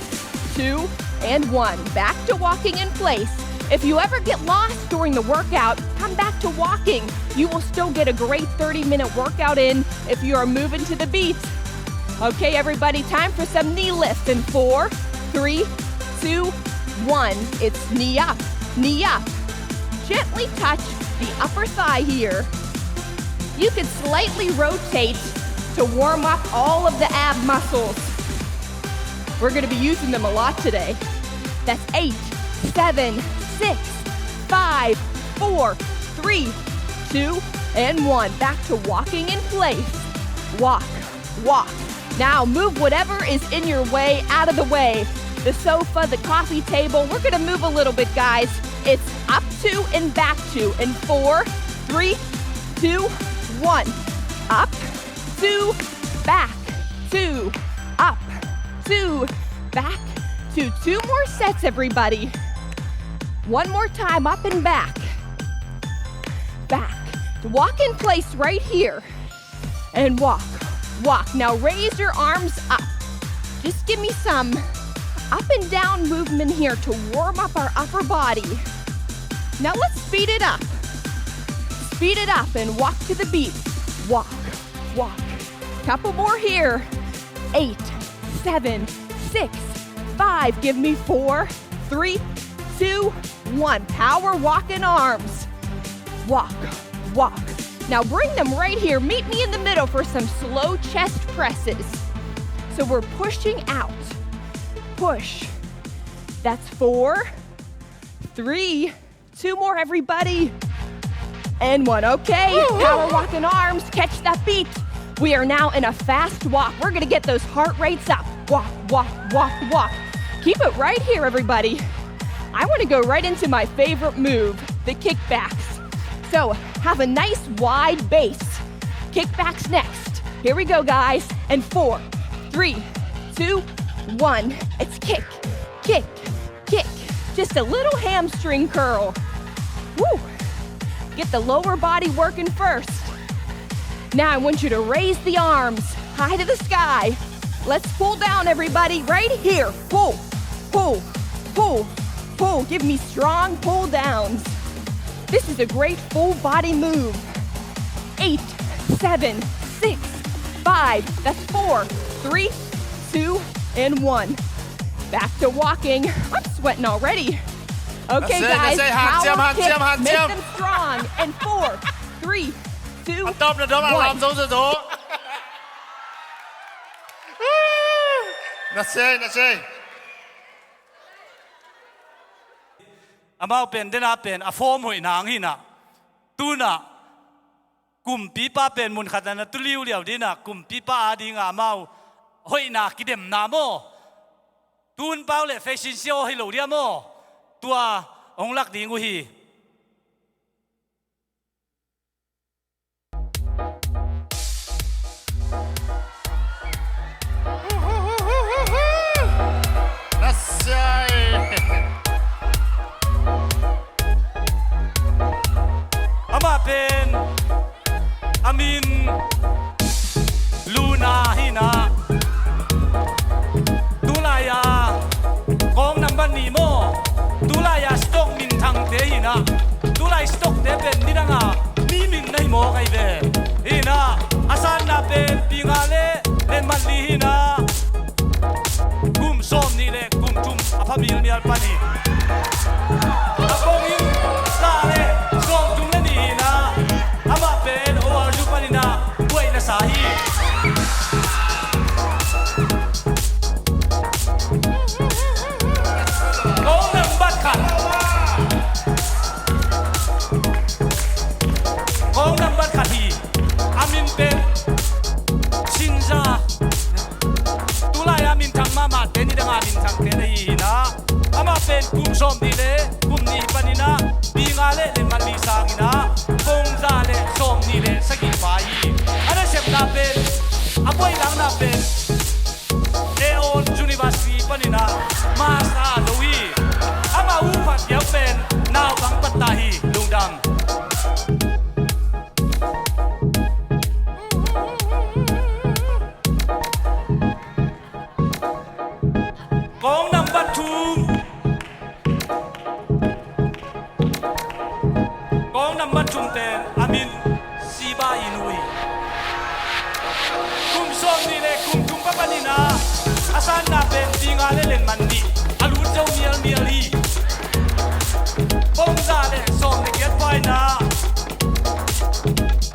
two, and one. Back to walking in place. If you ever get lost during the workout, come back to walking. You will still get a great thirty-minute workout in if you are moving to the beats. Okay, everybody, time for some knee lifts in four, three, two, one. It's knee up, knee up. Gently touch the upper thigh here. You can slightly rotate to warm up all of the ab muscles. We're gonna be using them a lot today. That's eight, seven, six, five, four, three, two, and one. Back to walking in place. Walk, walk. Now move whatever is in your way out of the way. The sofa, the coffee table. We're gonna move a little bit, guys. It's up, two, and back, two. And four, three, two, one. Up, two, back, two, up, two, back, two. Two more sets, everybody. One more time, up and back. Back. Walk in place right here. And walk, walk. Now raise your arms up. Just give me some up and down movement here to warm up our upper body. Now let's speed it up. Speed it up and walk to the beat. Walk, walk. Couple more here. Eight, seven, six, five. Give me four, three, two, one. Power walking arms. Walk, walk. Now bring them right here. Meet me in the middle for some slow chest presses. So we're pushing out. Push. That's four, three, two more, everybody. And one. Okay, power walking arms. Catch that beat. We are now in a fast walk. We're gonna get those heart rates up. Walk, walk, walk, walk. Keep it right here, everybody. I wanna go right into my favorite move, the kickbacks. So have a nice wide base. Kickbacks next. Here we go, guys. And four, three, two, one. It's kick, kick, kick. Just a little hamstring curl. Woo! Get the lower body working first. Now I want you to raise the arms high to the sky. Let's pull down, everybody, right here. Pull, pull, pull, pull. Give me strong pull downs. This is a great full body move. Eight, seven, six, five. That's four, three, two, and one. Back to walking. I'm sweating already. Okay, guys, power kicks, make them strong. And four, three, two, one. Na sei, na sei. Amau pen dena pen a form hoih nang hi na. Tuna kumpipa pen mun khat na tu liuliau dina, kumpipa a dinga amau hoihna kidemna maw? Tun pau le facing sio hi lo dia maw? Tua hong lak ding uh hi. Nasiai. Amah pen a min Luna hi na. Tulai a kong nambat nih maw? Tulai a stock minthangte hi na. Tulai stockte pen nidang a mi min na hi mawk ahi ve. Hi na. Tal pan hi. A pongin za le sawmthum le nih hi-in ah, amah pen O R U panin ah buaina sa hi. Kong nambat khat. Kong nambat khat hi. A min pen Sinza. Tulai a minthang mahmah te, nidang a minthang te na hi hi-in ah, amah pen kum sawmnih le kum nih panin ah, pi nga le len man li sangin ah, pongza le sawmnih le sagih pa hi. A nasepna pen, a buailakna pen, Aeon University panin ah masa zo hi. Amah uh phat diak pen naupang patta hi. Lungdam. Kong nambat thum. Kong nambat thum pen a min Siba Inu hi. Kum sawmnih le kum thum pa panin ah, a sanna pen pi nga le len man nih, a lut zo mialmial hi. Pongza le sawm le giat pa-in ah,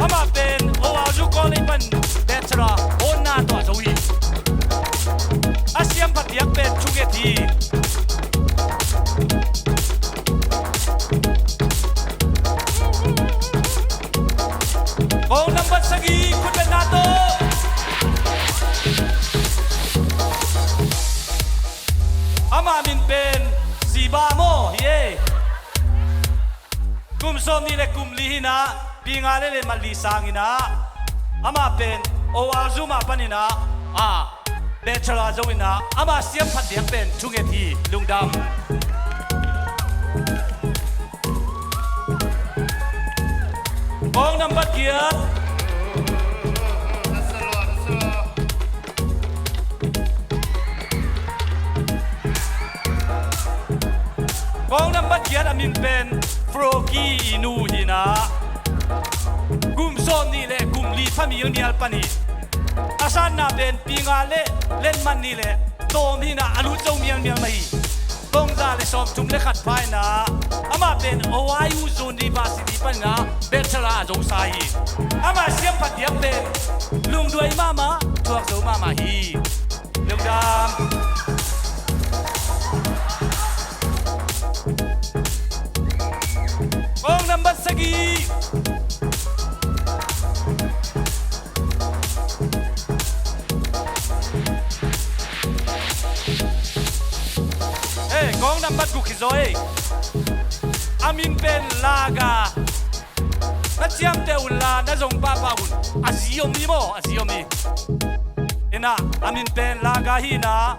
amah pen O R U College pan Bachelor honna tawh zo hi. A siam phat diak pen thunget hi. Kong nambat sagih, khut beng na tawh. Amah min pen Siba maw hi e. Kum sawmnih le kum li hi-in ah, pi nga le len man li sangin ah, amah pen O R U mah panin ah, a, Bachelor zo in ah, amah siam phat diak pen thunget hi. Lungdam. Kong nambat giat. Kong nambat giat a min pen Froki Inu hi-in ah, kum sawmnih le kum li pha mialmial pan hi. A sanna pen pi nga le len man nih le tawm hi-in ah, a lut zo mialmial mah hi. Pongza le sawmthum le khat pa-in ah, amah pen O R U University panin ah Bachelor a zosa hi. Amah siam phat diak pen lungduai mahmah, thuak zo mahmah hi. Lungdam. Kong nambat sagih. Hei, kong nambat guk hi zaw ei. A min pen Laga. Na ciamteh un la, na zong pahpah un. A zi om hi maw, a zi om hi. Ina, a min pen Laga hi-in ah,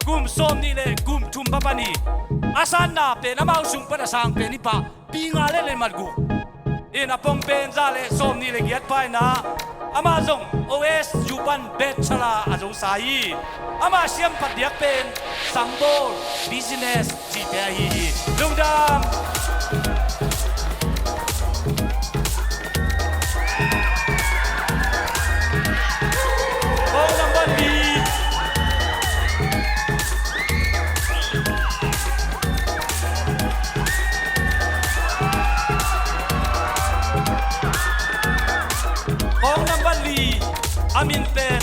kum sawmnih le kum thum pa pan hi. A sanna pen amau sung pan a sang pen hi pah, pi nga le len man guk. Ina, pong pen za le sawmnih le giat pa-in ah, amah zong O S U pan Bachelor a zosa hi. Amah siam phat diak pen sangbawl, business, cihte ahi hi. Lungdam. Kong nambat li. Kong nambat li a min pen,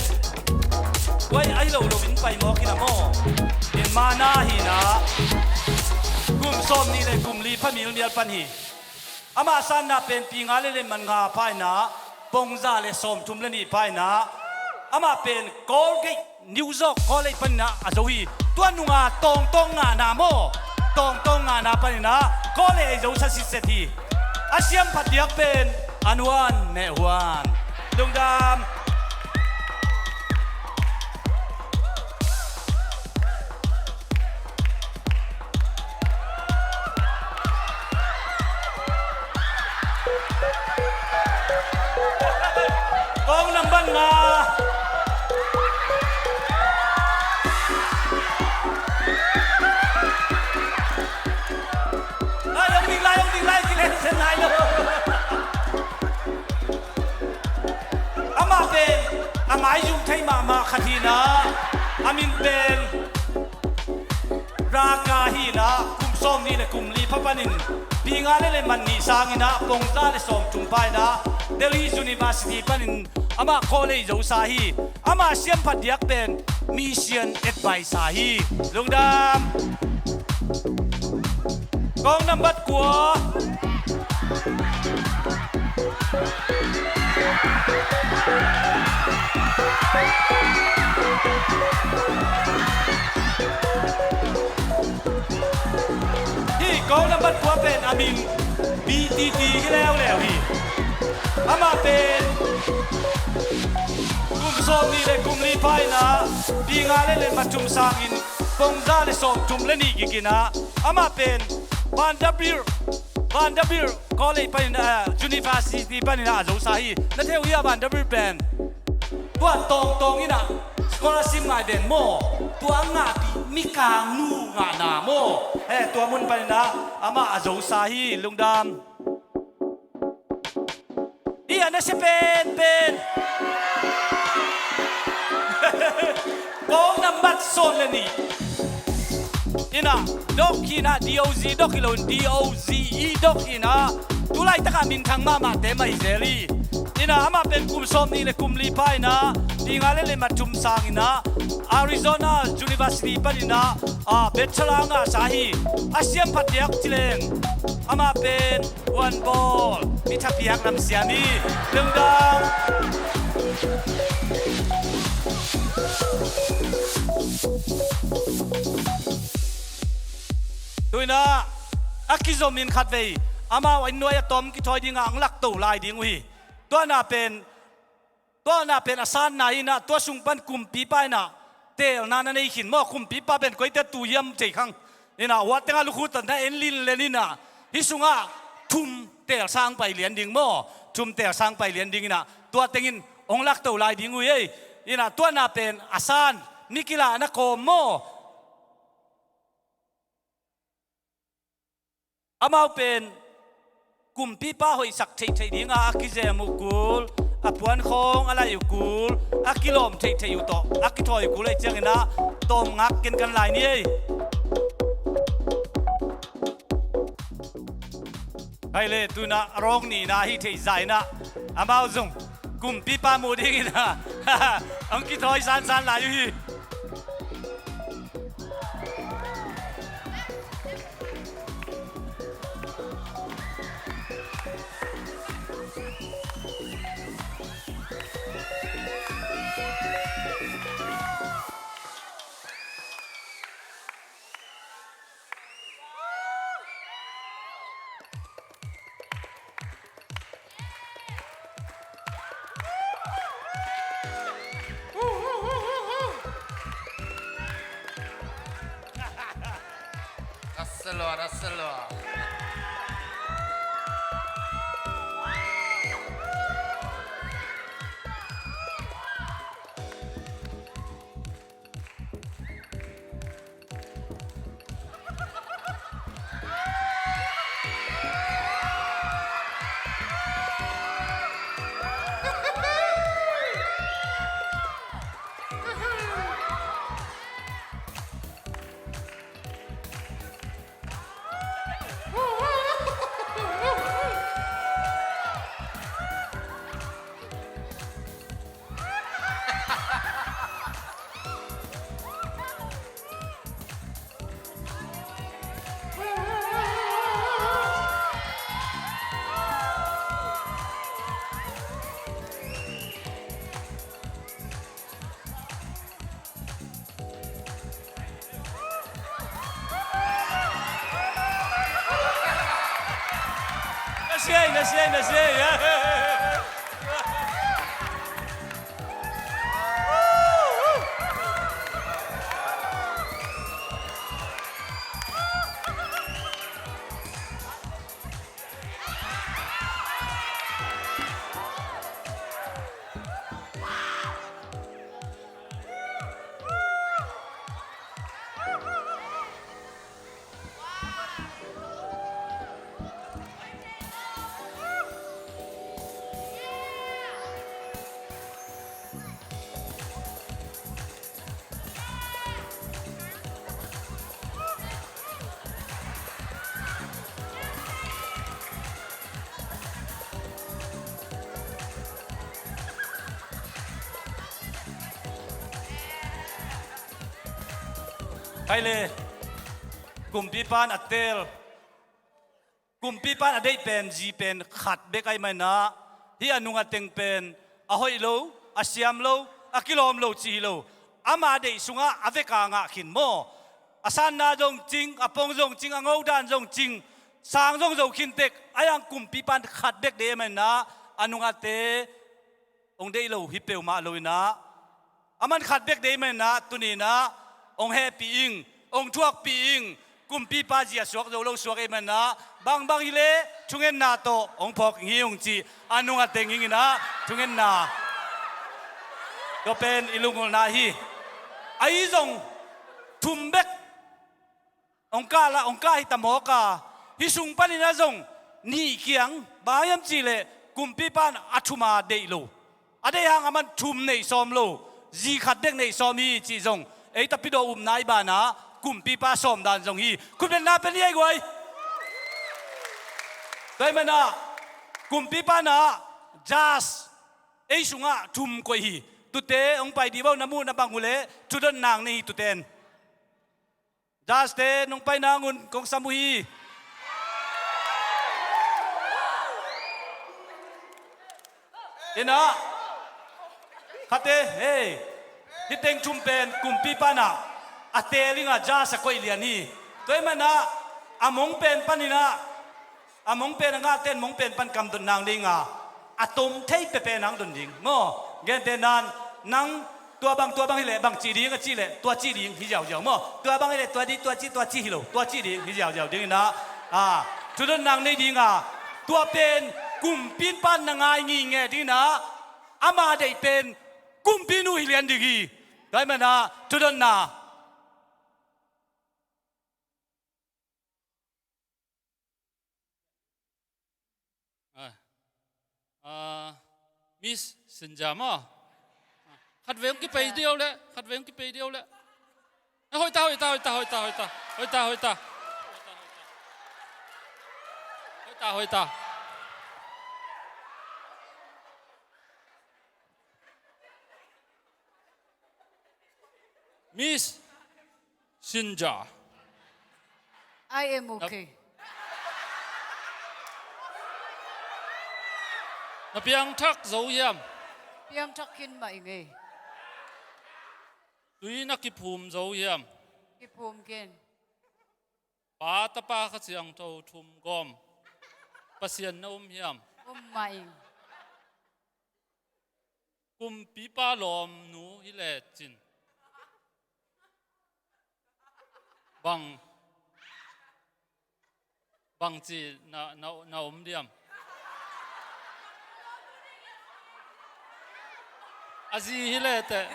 wai, ahi lo lo in pai mawk in a maw. In mana hi-in ah, kum sawmnih le kum li pha mialmial pan hi. Amah sanna pen pi nga le len man nga pa-in ah, pongza le sawmthum le nih pa-in ah, amah pen Colgate New York College panin ah a zo hi. Tua nunga tawngtawng ngahna maw, tawngtawng ngahna panin ah college a zo sa sitset hi. A siam phat diak pen a nuan meh huan. Lungdam. Kong nambat nga. Lai ong ding, lai ong ding, lai kilen sen lai lo. Amah pen a maizum thei mahmah khat hi-in ah, a min pen Raka hi-in Sawmnih le kum li pha panin, pi nga le le man nih sangin ah pongza le sawmthum pha in ah Delhi University panin amah khawl ei zosa hi. Ama siamphat diak pen mission advisor hi. Lungdam. Kong nambat kua. Hih kong nambat kua pen a min B T T hi leuleu hi. Amah pen kum sawmnih le kum li pha in ah pi nga le le man thum sangin pongza le sawmthum le nih gik in ah amah pen Vanderbilt, Vanderbilt College panin ah, University panin ah a zosa hi. Na thei uh hia Vanderbilt pen? Tua tawngtawng in ah scholarship ngai ven maw? Tua a ngahpih mikangnu ngahna maw? Eh, tua mun panin ah amah a zosa hi. Lungdam. Hih a nasia penpen. Kong nambat sawm le nih. In ah dok hi in ah, D O Z dok hi lo in, D O Z E dok hi in ah, tu laitak ah minthang mahmahte mah hi zel hi. In ah amah pen kum sawmnih le kum li pha in ah, pi nga le le man thum sang in ah Arizona University panin ah, ah, bachelor a ngahsa hi. A siamphat diak ci leng amah pen One ball. Mi thapiak lam siam hi. Lungdam. Tu in ah a kizom in khatvei amau inn nuai a tom kithawi ding ah hong lakto lai ding uh hi. Tua na pen Tua na pen a sanna hi in ah, tua sung pan kumpipa in ah teelna na nei khin maw? Kumpipa pen koite tu hiam thei khang. In ah huat tengah lukhu tan na en lin len in ah, hih sungah thum teel sang pai lian ding maw? Thum teel sang pai lian ding in ah, tua tengin hong lakto lai ding uh hi ei. In ah tua na pen a san, mi kila na kawm maw? Amau pen kumpipa hoihsak theihtheih dinga a kizem uh kul, a puankhawng a laih uh kul, a kilawm theihtheih uh tawh a kithawi uh kul ahih ciangin ah tawmngak kenkan lai ni ei. Hai le, tu in ah a rawng nihna hi theih zah in ah amau zong kumpipa muh dingin ah hong kithawi sansan lai uh hi. Dah seluar, dah seluar. Nasiai, nasiai, nasiai. Khai le, kumpipa in a teel, kumpipa in a deih pen zi pen khat bek ahih manin ah, hih a nung a teng pen a hoih lo, a siam lo, a kilawm lo cih hi lo. Ama deih sungah a vek a ngah khin maw. A sanna zong cing, a pong zong cing, a ngodan zong cing, sang zong zo khin tek, a yang kumpipa in khat bek deih ahih manin ah, a nung a te hong deih lo hi peuhmah lo in ah, aman khat bek deih manin ah, tuni in ah hong hehpih ing, hong thuakpih ing. Kumpipa zi a suak zo lo suak ahih manin ah, bangbang hi leh thungetna tawh hong phawk ing hi ung ci, a nung a teng ing in ah thungetna. Tua pen i lunggulhna hi. Ahi zong thum bek hong kah la, hong kah hi ta mawk a, hih sung panin ah zong nih kiang, bang hiam cih leh kumpipa in a thum a deih lo. A deih hang aman thum nei sawm lo, zi khat bek nei sawm hi cih zong ei Tapidaw upna i banah kumpipa sawm dan zong hi. Khutbetna pen hi ei guai. Tua ahih manin ah kumpipa in ah judge ei sungah thum koih hi. Tute hong pai dih vo, na muh na bang uh leh thudot nang nei hi tute in. Judge te nong pai nang un kong sam uh hi. In ah, khate, hei, hih teng thum pen kumpipa in ah a teel ing a, judge a koih lian hi. Tua ahih manin ah a mong pen panin ah, a mong pen a ngahte in mong pen pan kam don nang ding a, a tom thei peuhpeuh nang don ding maw. Gentehna in, nang tua bang, tua bang hi leh bang ci ding a cih leh tua ci ding hi ziauziau maw. Tua bang hi leh tua ding, tua ci, tua ci hi lo, tua ci ding hi ziauziau ding in ah, a, thudot nang nei ding a, tua pen kumpipa in na ngai ngingeh ding in ah, ama deih pen kumpinu hi lian ding hi. Tua ahih manin ah thudotna. Ah, ah, Miss Sinja maw? Khat vei hong kipei deuh leh, khat vei hong kipei deuh leh. Eh, hoih ta, hoih ta, hoih ta, hoih ta, hoih ta. Hoih ta, hoih ta. Hoih ta, hoih ta. Miss Sinja. I am okay. Na piangthak zo hiam? Piangthak khin mah ing ei. Tui na kiphum zo hiam? Kiphum khin. Pa, Tapa, Kha Siangtho thum gawm Pasian na um hiam? Um mah ing. Kumpipa lawmnu hi lecin bang, bangci na, na, na om diam? A zi hi le teh.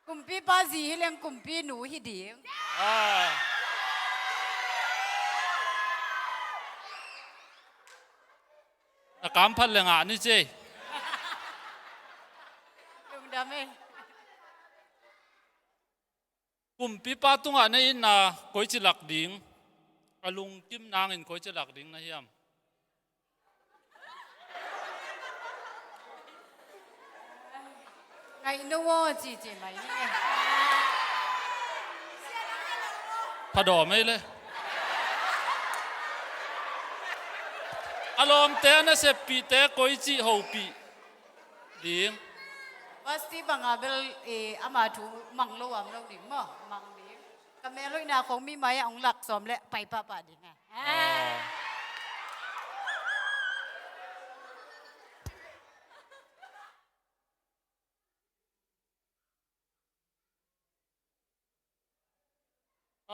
Kumpipa zi hi leng kumpinu hi ding. Ah. Na kamphat le ngah ni cei. Lungdam e. Kumpipa tungah na itna koici lak ding, a lungkim nangin koici lak ding na hiam? Ngaih nung aw, cici mai ni e. Phadawm ei le. A lawmte a naseppihte koici hopih ding. Basti banga bel, eh, ama thu mang lo am lo ding maw, mang ding. Ka mel hoihna khong mi mai-ah hong lak sawm leh pai pahpah ding a. Ah.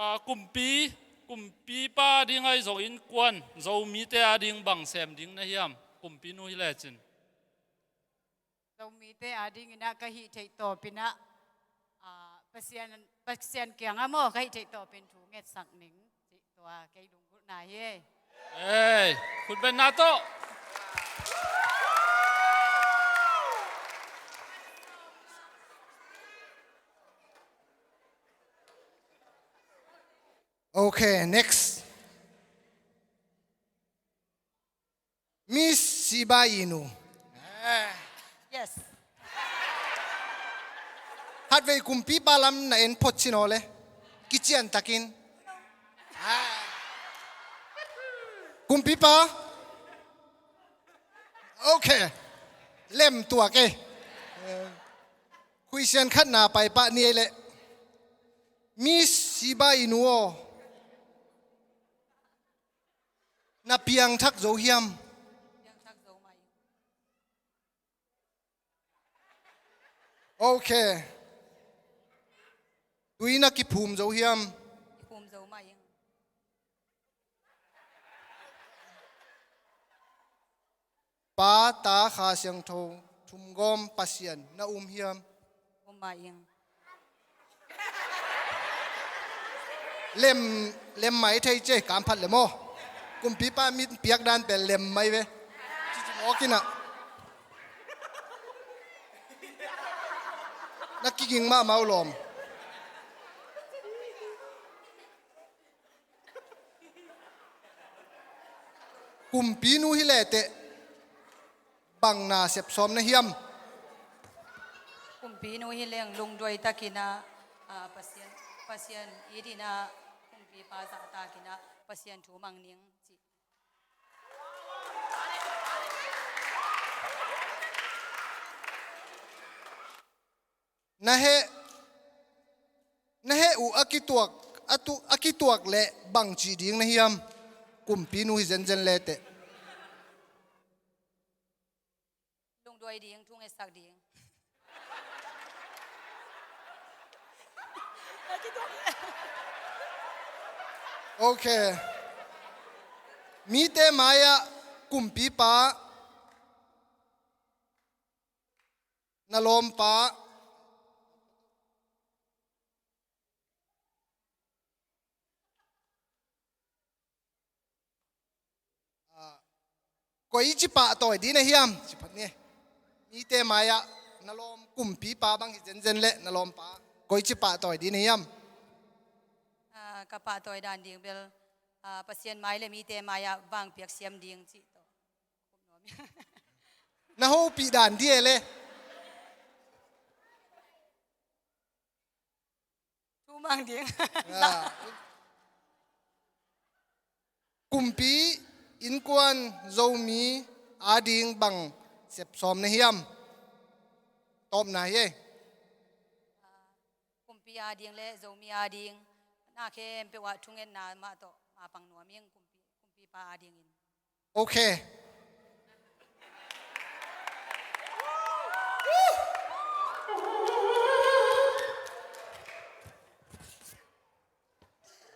Ah, kumpi, kumpipa ding ahi zong innkuan Zomite ading bang sem ding na hiam? Kumpinu hi lecin. Zomite adingin ah ka hih theih tawpin ah, ah, Pasian, Pasian kiangah maw, ka hih theih tawpin thu ngetsak ning cih tua kei lunggulhna hi. Ei, khutbetna tawh. Okay, next. Miss Siba Inu. Yes. Khatvei kumpipa lam na en phot cin aw le. Kician takin. Kumpipa. Ok. Lem tuak e. Khuisian khatna paipah ni ei leh. Miss Siba i nu aw. Na piangthak zo hiam? Ok. Tui na kiphum zo hiam? Kiphum zo mah ing. Pa, Ta, Kha Siangtho thumgawm Pasian na um hiam? Um mah ing. Lem, lem mai thei cia, kamphat lem aw. Kumpipa mit piak dan pen lem mai ve. Cici mawk inah. Na kiging mahmah uh lawm. Kumpinu hi leteh bang na sepsawm na hiam? Kumpinu hi leng lungduai takinah, ah, Pasian, Pasian it inah kumpipa zahtakinah Pasian thu mang ning cih. Na heh, na heh uh a kituak, a tu, a kituak leh bangci ding na hiam? Kumpinu hi zenzen leteh. Lungduai ding, thungetsak ding. Ok. Mite mai-ah kumpipa, na lawmpa, ah, koici pahtawi ding na hiam? Ci phat ni. Mite mai-ah na lawm kumpipa bang hi zenzen leh na lawmpa, koici pahtawi ding na hiam? Ah, ka pahtawi dan ding bel, ah, Pasian mai le mite mai-ah vangpiak siam ding cih tawh. Na hopih dan dih e le. Thu mang ding. Ah. Kumpi innkuan Zomi ading bang sepsawm na hiam? Tawpna hi e. Kumpi ading le Zomi ading na khempeuh ah thungetna mah tawh mapang nuam ing, kumpi, kumpipa adingin. Ok.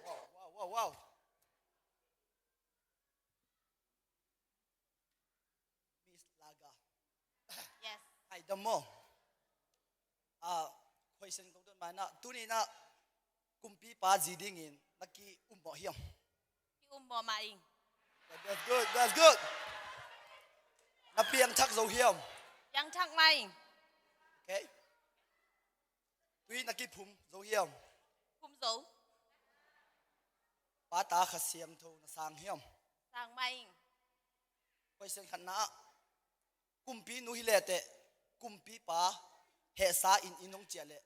Wow, wow, wow, wow. Miss Laga. Yes. Hai, dam maw. Ah, question kong dot mai na. Tuni na kumpipa zi dingin na ki-um mawh hiam? Ki-um mawh mah ing. That's good, that's good. Na piangthak zo hiam? Piangthak mah ing. Okay. Tui na kiphum zo hiam? Phum zo. Pa, Ta, Kha Siangtho na sang hiam? Sang mah ing. Question khatna ah, kumpinu hi leteh kumpipa hehsa in in hong ciah leh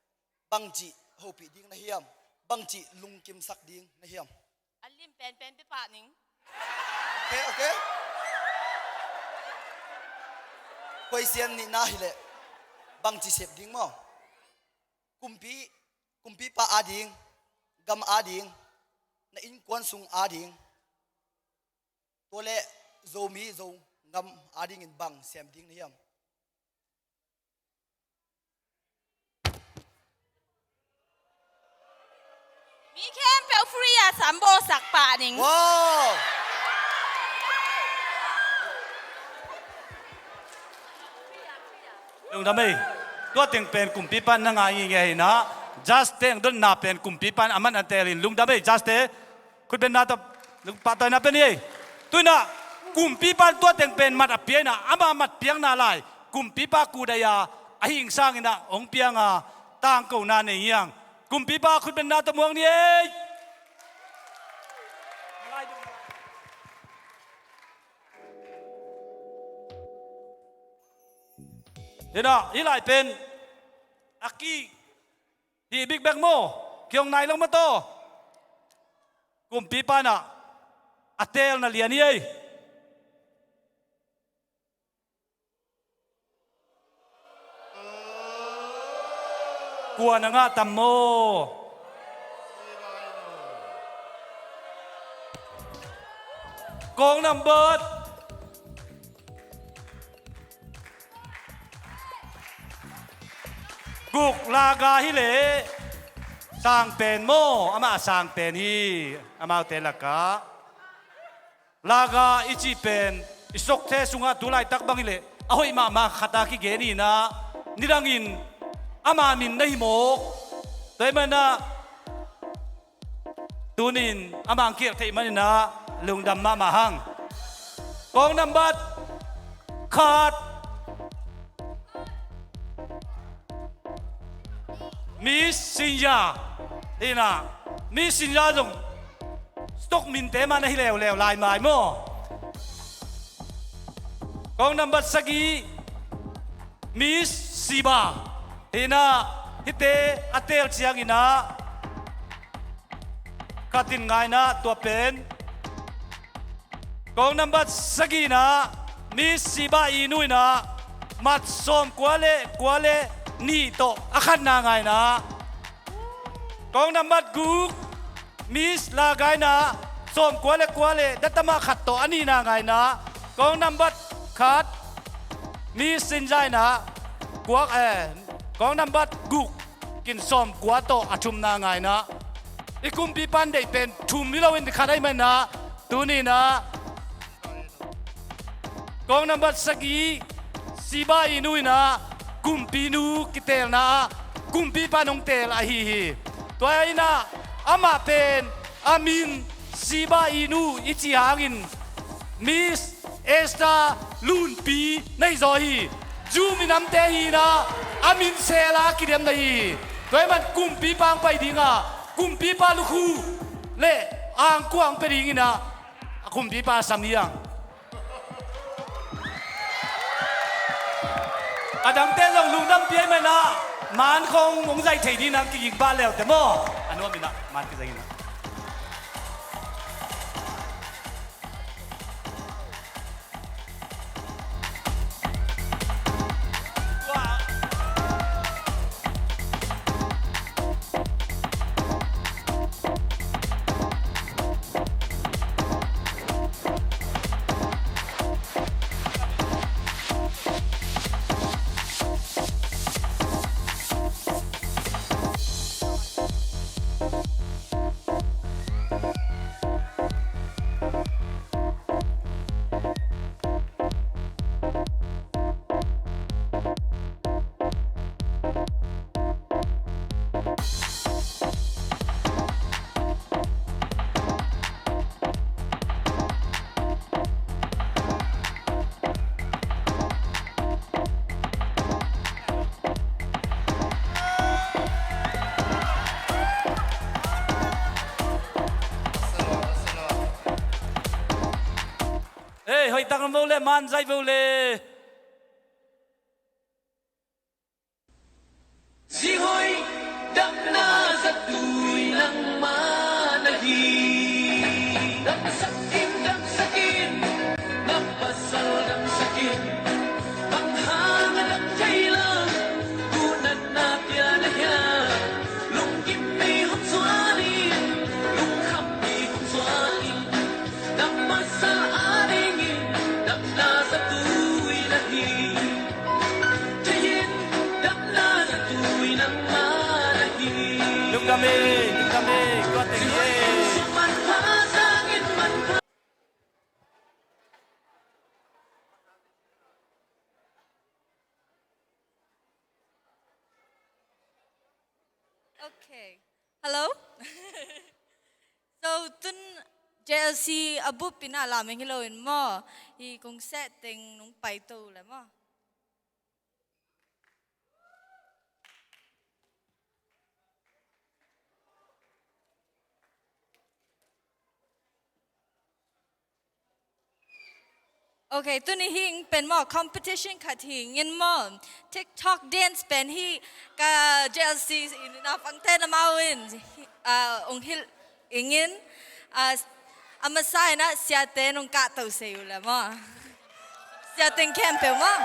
bangci hopih ding na hiam? Bangci lungkimsak ding na hiam? A lim penpen pia pah ning. Ok, ok. Question nihna hi leh bangci sep ding maw? Kumpi, kumpipa ading, gam ading, na innkuan sung ading, tua le Zomi Zogam adingin bang sem ding na hiam? Mi khempeuh free a sam bawlsak pah ning. Wow! Lungdam ei. Tua teng pen kumpipa na ngai ngei ngei hi na. Just teng dotna pen kumpipa a man a telin lungdam ei. Just te. Khutbenna tawh, pahtawina pia ni ei. Tuinah kumpipa tua teng pen mat a pia inah ama mat piakna lai kumpipa kudai-a a hing sanginah hong pianga tangkona nei hiang. Kumpipa khutbenna tawh muang ni ei. Tuinah hih lai pen a ki Hih bikbek maw? Kihong nai lo maw taw? Kumpipa in ah a teelna lian hi ei. Kua na ngah tam maw? Kawng nambat guk Laga hi leh sang pen maw? Amah a sang pen hi. Amaute lakah Laga i cih pen i sokte sungah tu laitak bang hi leh a hoih mahmah khat a kigen hi in ah, nidangin ama min na hi mawk. Tua ahih manin ah tuni-in amah hong kihelh theih manin ah lungdam mahmah hang. Kawng nambat khat Miss Sinya hi in ah, Miss Sinya zong stock minte mah na hi leuleu lai mai maw? Kawng nambat sagih Miss Siba hi in ah, hihte a teel ciangin ah khat in ngai in ah tua pen. Kawng nambat sagih in ah Miss Siba i nu in ah mat sawmkua le kua le nih tawh a khatna ngai in ah. Kawng nambat guk Miss Laga in ah sawmkua le kua le datama khat tawh a nihna ngai in ah. Kawng nambat khat Miss Sinya in ah kua, eh, kawng nambat guk kin sawmkua tawh a thumna ngai in ah. I kumpipa in deih pen thum hi loin khat ahih manin ah tuni in ah kawng nambat sagih Siba i nu in ah kumpinu kiteelna ah kumpipa in hong teel ahi hi. Tua ahih manin ah amah pen a min Siba i nu i cih hangin Miss Esther Lunpi na hi zaw hi. Zu minamte hi in ah a min sel a kidiam na hi hi. Tua ahih manin kumpipa hong pai ding a, kumpipa lukhu le angkuang pia ding in ah a kumpipa sam hi hang. A dangte zong lungdam pia ahih manin ah man khong hong zaih thei ding in ah kiging pah leute maw? A nuam in ah man kizang in ah. Hei, hoih tak vo le, man zaih vo le. Zi hoih dapna zatui nangmah na hi. Damsak in, damsak in, na pasal damsak in. Bang hang a dam thei lo, tu natna pia na hia. Lungkimpi hong suan in, lungkhampi hong suan in. Dam masa a dingin, dapna zatui na hi. Lungdam e, lungdam e, tua teng hi e. Okay. Hello? So, tun J L C a bup in a lam eng hi lo in maw? Hi kong seh teng nong pai to le maw? Ok, tuni hih pen maw, competition khat hi ing maw. TikTok dance pen hih ka J L C naupangte na mau in, ah, ong hilh ing, ah, a masa in ah siate nong kahto sei uh leh maw. Siate khempeuh maw.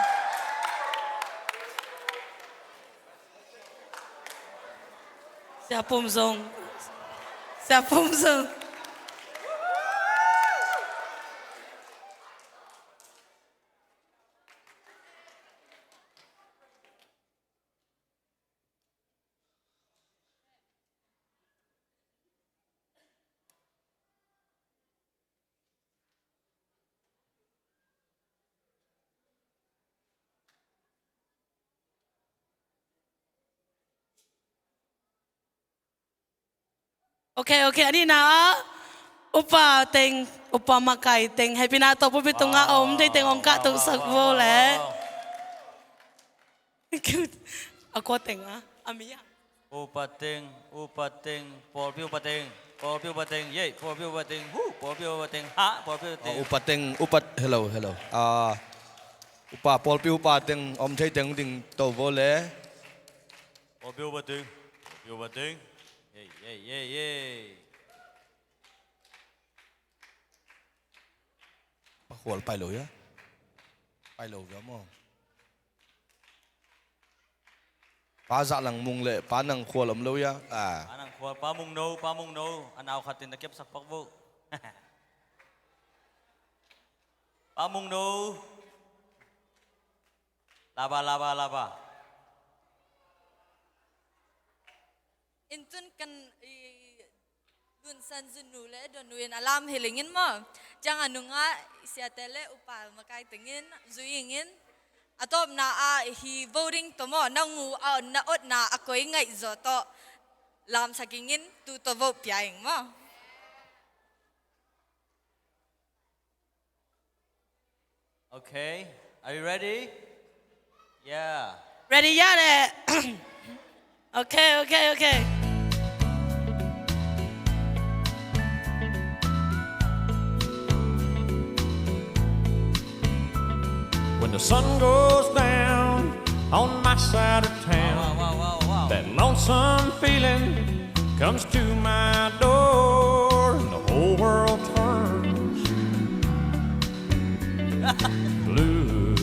Sia Pum Zong. Sia Pum Zong. Ok, ok, a nihna ah upa teng, upa makai teng, hehpihna tawh pulpit tungah a om thei teng ong kahtosak vo leh. A kua teng ah, a mi ah. Upa teng, upa teng, pawlpi upa teng, pawlpi upa teng, yei, pawlpi upa teng, hu, pawlpi upa teng, ha, pawlpi upa teng. Oh, upa teng, upa, hello, hello. Ah, upa, pawlpi upa teng, om thei teng ding to vo leh. Pawlpi upa teng, pawlpi upa teng. Yei, yei, yei, yei. Pakhual pai lo hia? Pai lo hia maw? Pa Zah Lang Mung le Pa Nang Khual om lo hia? Ah. Pa Nang Khual, Pa Mung No, Pa Mung No, a nau khat in na kepsak pak vo. Pa Mung No. Laba, laba, laba. Intun kan i Lunsan Zunu le Donu in a lam hi ling in maw. Ciang a nungah siate le upa makai tengin zui ing in. A tawpna ah hi voting tawh maw, na ngu a na otna a koi ngaih zaw tawh lamsak ing in, tu tawh vote pia ing maw. Okay, are you ready? Yeah. Ready, yeah leh. Okay, okay, okay. When the sun goes down on my side of town, wow, wow, wow, wow, wow, that lonesome feeling comes to my door and the whole world turns blue.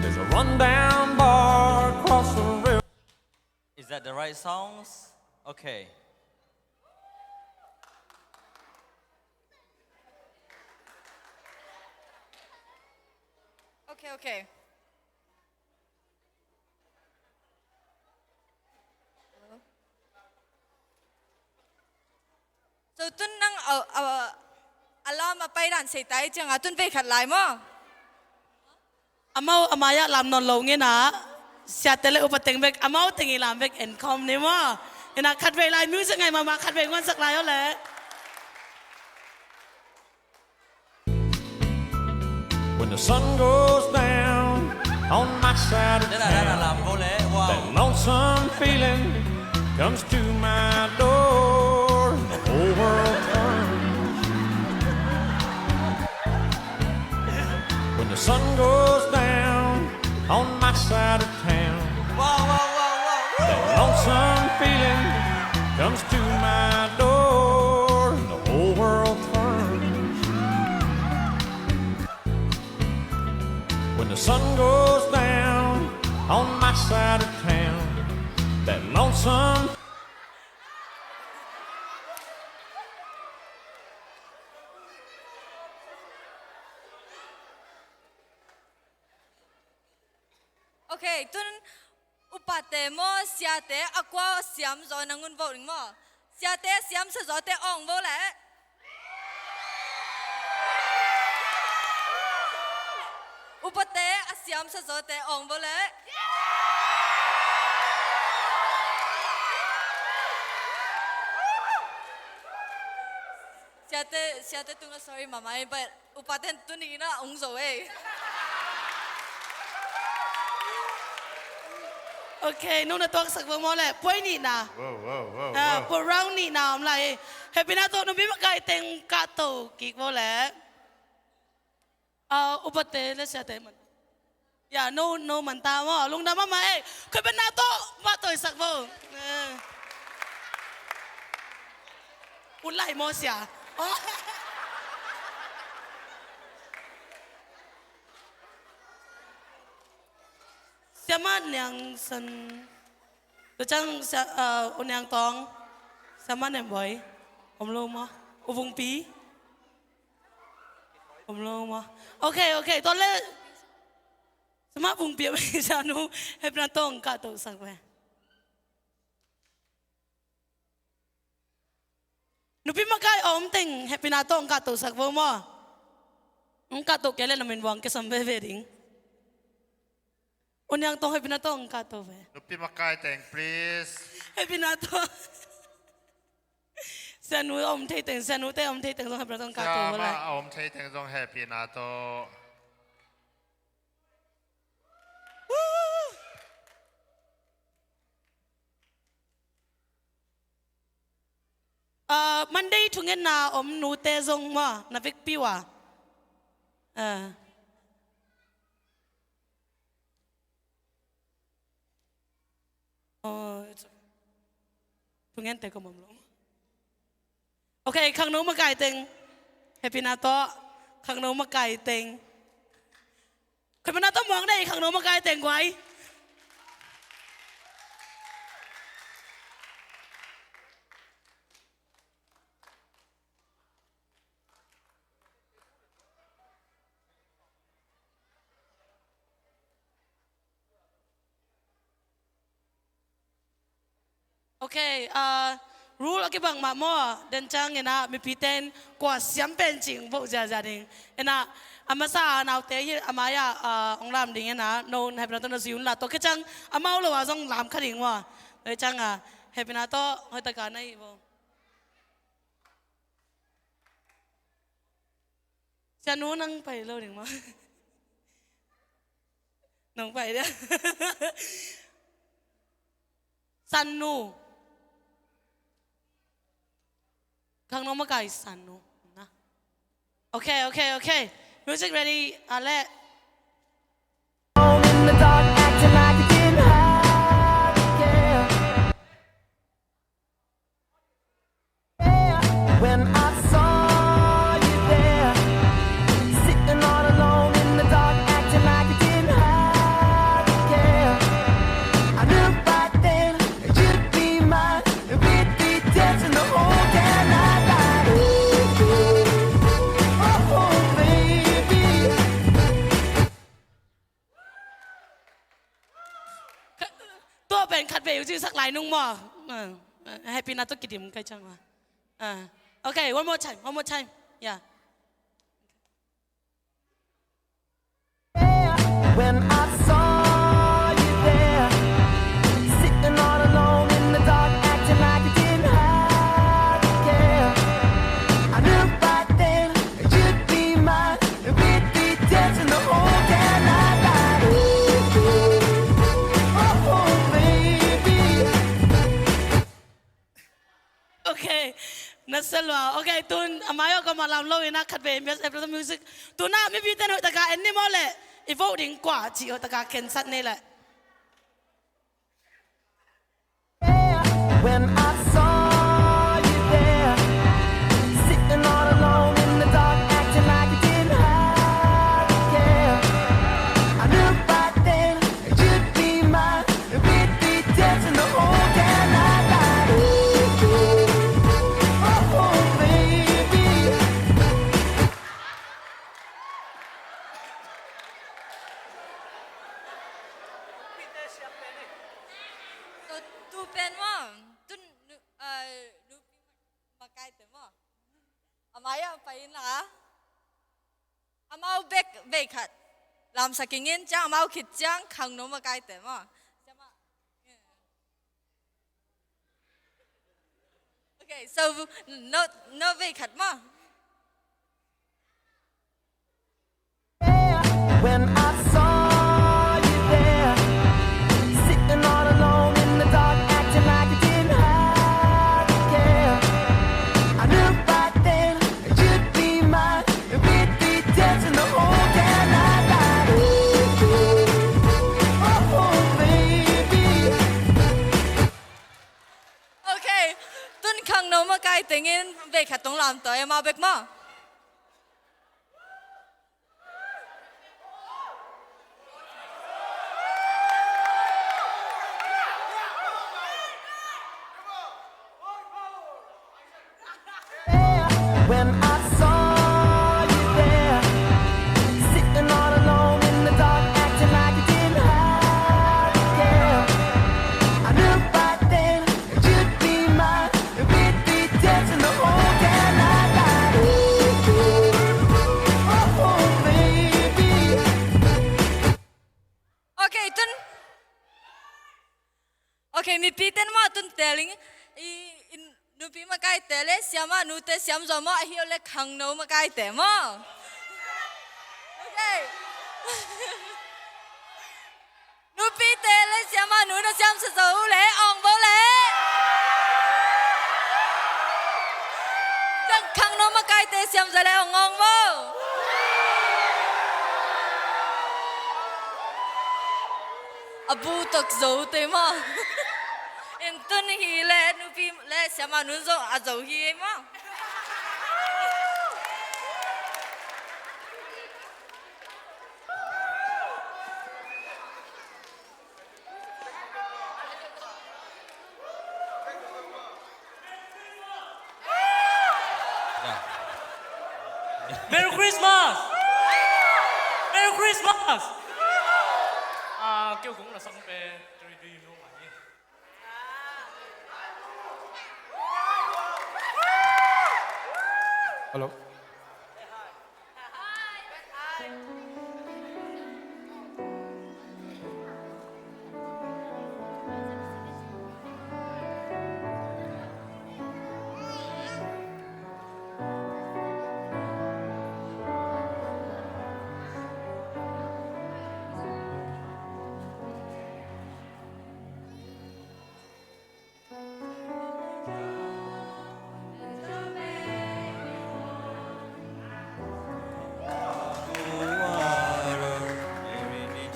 There's a rundown bar across the river. Is that the right songs? Okay. Okay, okay. So tun nang a, a, a lam a paidan sei tai ciang a tun vei khat lai maw? Amau a mai-ah lam nawn lo ngen a, siate le upa teng bek, amau teng i lam bek en khawm ni maw? Ina khat vei lai, music ngai mahmah khat vei nguansak lai aw leh. When the sun goes down on my side of town, that lonesome feeling comes to my door and the whole world turns. When the sun goes down on my side of town, that lonesome feeling comes to my door and the whole world turns. When the sun goes down on my side of town, that lonesome. Okay, tun upate maw, siate a kua siam zaw na ngun vo ding maw? Siate a siam sa zawte awng vo leh. Upate a siam sa zawte awng vo leh. Siate, siate tungah sorry mahmah, but upate tuni in ah ong zo ei. Ok, no na tuaksak vo maw leh. Puai nihna. Wow, wow, wow, ah, wow. Puai round nihna om lai. Happy na tawh nupi makai teng kahto kik vo leh. Ah, upate le siate man. Ya, no, no man ta maw. Lungdam mahmah ei. Khuaipen na tawh pahtawisak vo. Eh. Ut lai maw sia. Oh. Siamah Niang San. Tua ciang sia, uh, U Niang Tawng. Siamah Niang Boi. Om lo maw. U Vungpi. Om lo maw. Ok, ok. Tua leh. Siamah Vungpi a sianu. Happy na tawh kahtosak ve. Nupi makai a om teng happy na tawh hong kahtosak vo maw. Hong kahto kei leh na min vuang kisam veve ding. U Niang Tawng happy na tawh hong kahto ve. Nupi makai teng, please. Happy na tawh. Sianu a om thei teng, sianute a om thei teng zong happy na tawh hong kahto vo lai. Siamah a om thei teng zong happy na tawh. Woo! Ah, Monday thungetna om nute zong maw, na vekpi uh a. Ah. Oh, it's okay. Thungente ko mom lo. Ok, khangno makai teng. Happy na tawh. Khangno makai teng. Khuaipen na tawh muang nei, khangno makai teng guai. Ok, ah, rule a kibang mah maw, den ciang in ah, mipite in kua siam pen cih vo ziazia ding. In ah, a masa a naute hi, a mai-ah, ah, hong lam ding in ah, no, happy na tawh na zui un la tawh, khit ciang, amau lo ah zong lam kha ding maw. Tua ciang ah, happy na tawh, hoih takin na hi vo. Sianu nang pai lo ding maw. Nang pai dia. Sannu. Khangno makai sannu. Na. Ok, ok, ok. Music ready. Ale. When I saw you there, sitting all alone in the dark, acting like you didn't have to care. I knew right then you'd be mine, and we'd be dancing the whole damn night like, oh, oh, baby. Tua pen khat vei uh cisak lai nung maw. Ah, ah, happy na tawh kidim kai ciang maw. Ah. Okay, one more time, one more time. Yeah. When I saw you there, sitting all alone in the dark, acting like you didn't have to care. I knew right then you'd be mine, and we'd be dancing the whole damn night like, oh, oh, baby. Okay, na sa lua. Okay, tun a mai-ah ka malam lo in ah khat vei M S F music. Tun ah mipite in hoih takin en ni maw leh, i vote ding kua cih hoih takin khensat ni leh. When I saw you there, sitting all alone in the dark, acting like you didn't have to care. I knew right then you'd be mine, and we'd be dancing the whole damn night like, oh, oh, baby. So, tu pen maw, tu nu, uh, nupi makaite maw. A mai-ah pai in la. Amau bek vei khat lamsak ing in, ciang amau khit ciang khangno makaite maw. Okay, so no, no vei khat maw. When I saw you there, sitting all Ingen vei khat tong lam to e, mau bek maw. When I saw you there, sitting all alone in the dark, acting like you didn't have a care, I knew right then you'd be mine, and we'd be dancing the whole damn night like, oh, oh, oh, baby. Okay, tun. Okay, mipite maw, tun teel ing. I, i, nupi makaite le siamah nute siam zaw maw, ahi leh khangno makaite maw. Okay. Nupite le siamah nu na siamsa zaw uh leh ong bo leh. Khangno makaite siamsa leh ong, ong bo. A bu tak zo te maw. In tun hi leh nupi le siamah nu zo a zo hi ei maw. Merry Christmas! Merry Christmas! Ah, keu kong na sang pe, three D no mai. Hello.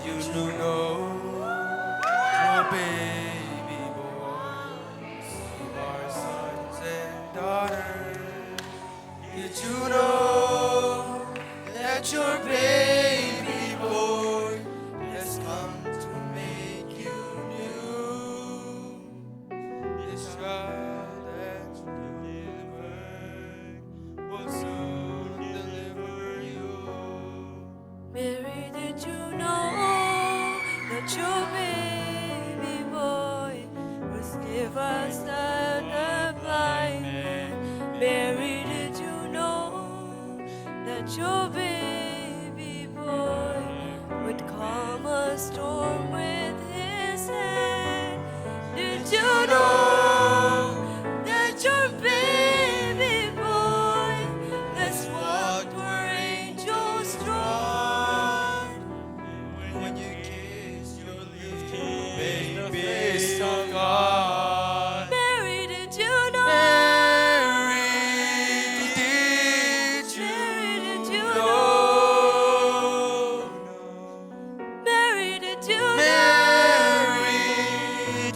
Did you know your baby boys are sons and daughters? Did you know that your baby boy has come to make you new? This child that you delivered will soon deliver you. Mary, did you know that your baby boy was give us the blind man? Mary, did you know that your baby boy would calm a storm with his hand? Did you know that your baby boy has walked where angels trod? When you kiss your little baby son, God. Mary, did you know? Mary, did you know? Mary, did you know? Mary,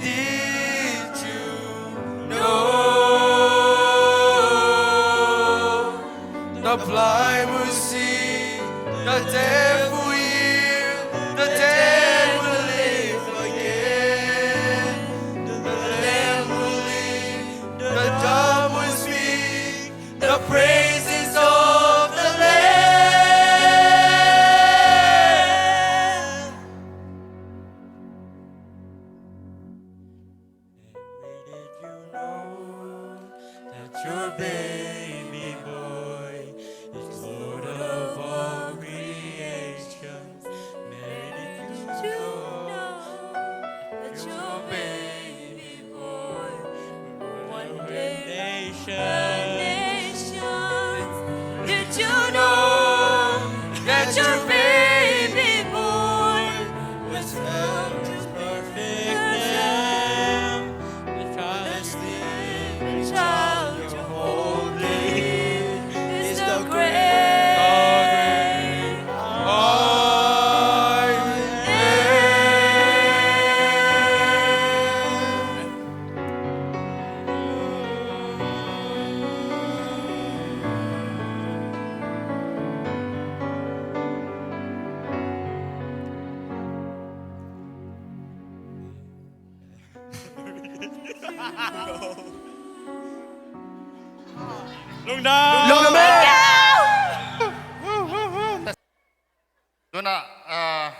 did you know? The blind will see, the deaf will hear, the dead will live again. Lungdam. Lungdam. Tuna, ah,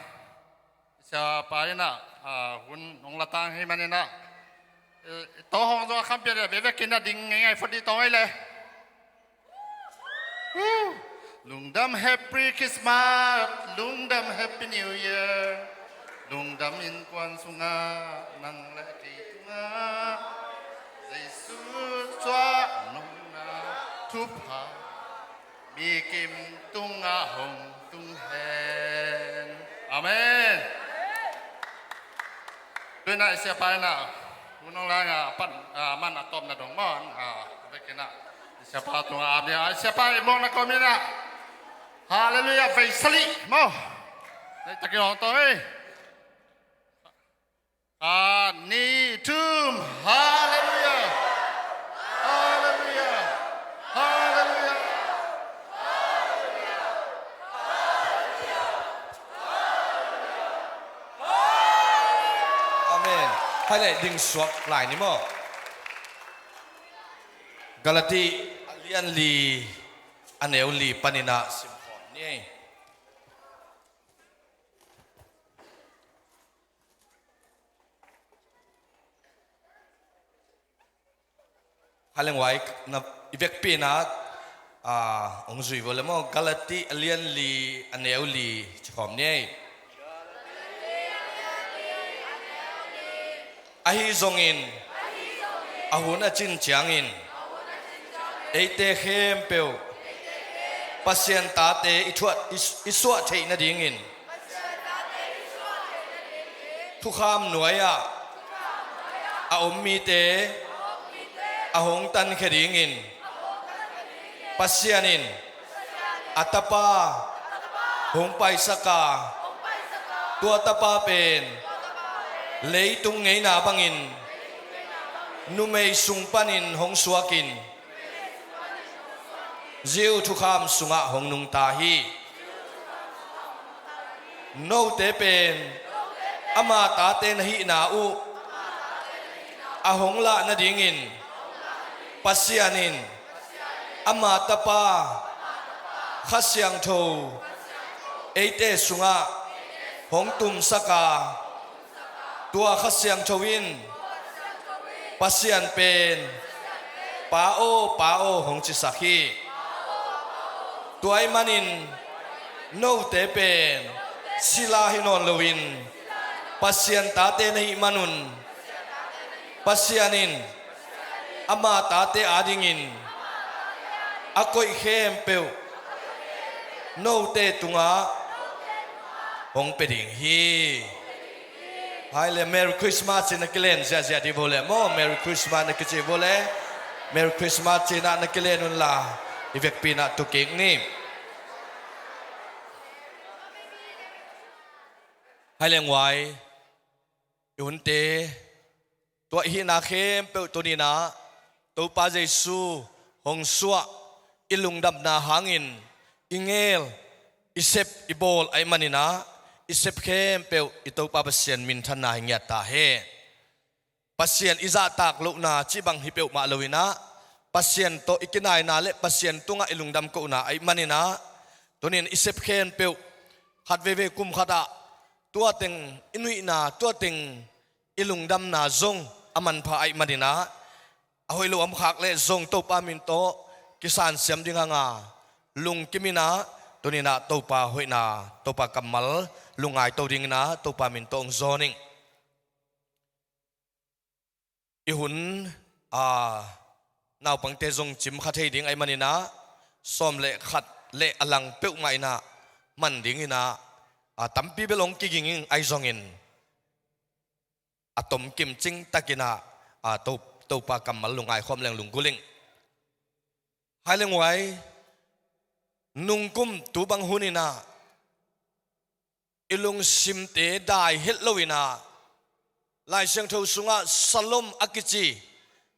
siapa in ah, ah, hun hong la tang hi manin ah, eh, to hong zong a kham pia le, veve kin ah ding ngei ngei fot di to ngei le. Lungdam, Happy Christmas, lungdam, Happy New Year. Lungdam innkuan sungah nang le kei tungah Jesu suah nopna thupha mi kim tungah hong tung hen. Amen. Tuna i siapa in ah, hun hong la ngei a pan, ah, man a tawpna dong maw, ah, veve kin ah i siapa tungah a bia, i siapa i mawkna kawmin ah, Halleluiah vei sali maw. Nei takin hong tawng ei. Khat, nih, thum. Halleluiah. Halleluiah. Halleluiah. Amen. Hai le, ding suak lai ni maw. Galati a lian li, a neu li panin ah sim khawm ni. Hai leng wai na i vekpi in ah, ah, hong zui vo le maw, Galati a lian li, a neu li ci khawm ni. Ahi zongin, a hun a cin ciangin, eite khempeuh Pasian tate i thuat, i, i suah theih nadingin, thukham nuai-ah a om mite a hong tankhia dingin, Pasian in a Tapa hong paisak a, tua Tapa pen leitung ngeina bangin numei sung panin hong suakin, Jew thukham sungah hong nungta hi. Note pen ama tate na hihna uh a hong lah nadingin Pasian in ama Tapa Kha Siangtho eite sungah hong tumsak a, tua Kha Siangtho in Pasian pen, Pa aw, Pa aw, hong cisak hi. Tua ahih manin note pen sila hi nawn loin Pasian tate na hih manun, Pasian in ama tate adingin a koih khempeuh note tungah hong pia ding hi. Hai le, Merry Christmas ci-in na kilen ziahziah dih vo le maw, Merry Christmas na kici vo le, Merry Christmas ci-in ah na kilen unla, i vekpi in ah tu kik ni. Hai leng wai, i hunte, tua i hihna khempeuh tuni-in ah Topa Jesu hong suah, i lungdamna hangin i ngel, i sep, i bawl ahih manin ah, i sep khempeuh i Topa Pasian minthanna hi ngiat ta hen. Pasian i zahtak lohna cih bang hi peuhmah loin ah, Pasian tawh i kinaina le Pasian tungah i lungdam kohna ahih manin ah, tuni-in i sep khempeuh khat veivei kum khatah tua teng i nuihna, tua teng i lungdamna zong a manpha ahih manin ah, a hoih lo a mukhak leh zong Topa min tawh kisansiam ding hang a, lungkim in ah, tuni-in ah Topa hoihna, Topa kammal lungngaito dingin ah Topa min tawh hong zawn ing. I hun, a, naupangte zong cimkha thei ding ahih manin ah, sawm le khat le a lang peuhmah in ah man dingin ah, a, tampi bel hong kiging ing, ahi zongin a tomkim cingtakin ah, a, To, Topa kammal lungngai khawm leng lunggulh ing. Hai leng wai, nungkum tu bang hunin ah i lungsimte dai het loin ah, Lai Siangtho sungah Shalom a kici,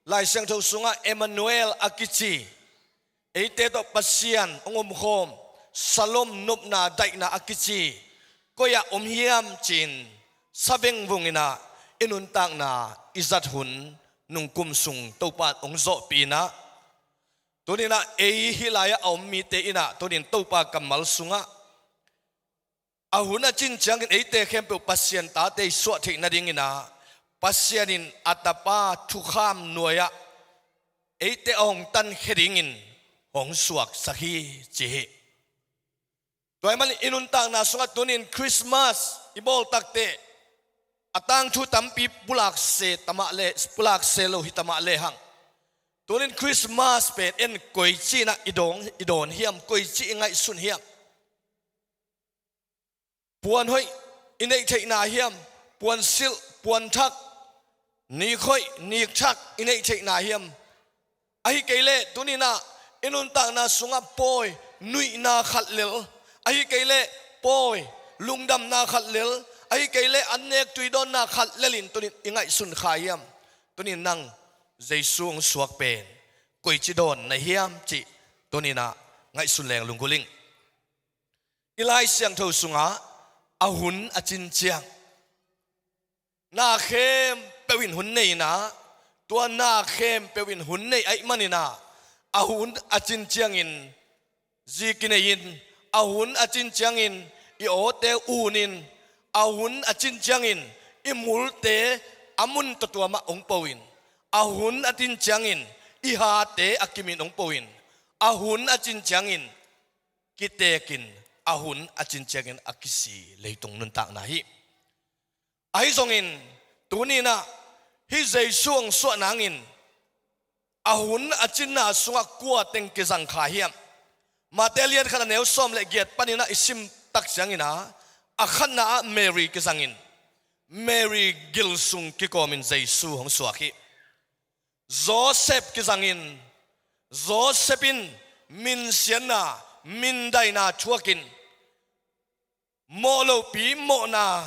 Lai Siangtho sungah Emmanuel a kici, eite tawh Pasian hong omkhawm, Shalom nopna daihna a kici koi-ah om hiam ci-in sa vengvung in ah, i nuntakna i zat hun nungkum sung Topa in hong zawhpih in ah, Tuninah ei hih lai-ah a om mite inah tunin Topa kammal sungah a hun a cin ciangin eite khempeuh Pasian tate i suah theih nadinginah Pasian in a tapa thukham nuai-ah eite a hong tankhia dingin hong suaksak hi, ci hi. Tua ahih manin i nuntakna sungah tunin Christmas i bawl takteh a tangthu tampi pulakse tamah le, pulakse lo hi tamah lehang, tunin Christmas pen en koici inah i dawng, i dawn hiam, koici i ngaihsun hiam? Puan hoih i neih theihna hiam? Puan silh, puan thak, nik hoih, nik thak i neih theihna hiam? Ahi kei leh tuninah i nuntakna sungah pawi nuihna khat lel, ahi kei leh pawi lungdamna khat lel, ahi kei leh an nek tui dawnna khat lelin tunin i ngaihsun kha hiam? Tunin nang Jesu hong suak pen koici dawn na hiam cih tuninah ngaihsun leng lunggulh ing. I Lai Siangtho sungah a hun a cin ciang na khempeuh in hun nei inah, tua na khempeuh in hun nei ahih maninah a hun a cin ciangin zi kinei-in, a hun a cin ciangin i awte unin, a hun a cin ciangin i multe a mun tawtuamah hong po-in, a hun a cin ciangin i hate a kimin hong po-in, a hun a cin ciangin kitekin, a hun a cin ciangin a kisi leitung nuntakna hi. Ahi zongin tuninah hih Jesu hong suah nangin a hun a cinna sungah kua teng kizang kha hiam? Mate lian khat a neu sawm le giat paninah i sim tak cianginah a khatna ah Mary kizangin, Mary gil sung kikawmin Jesu hong suak hi. Joseph kizangin, Joseph in minsiatna, mindaina thuakin mawh lopi mawhna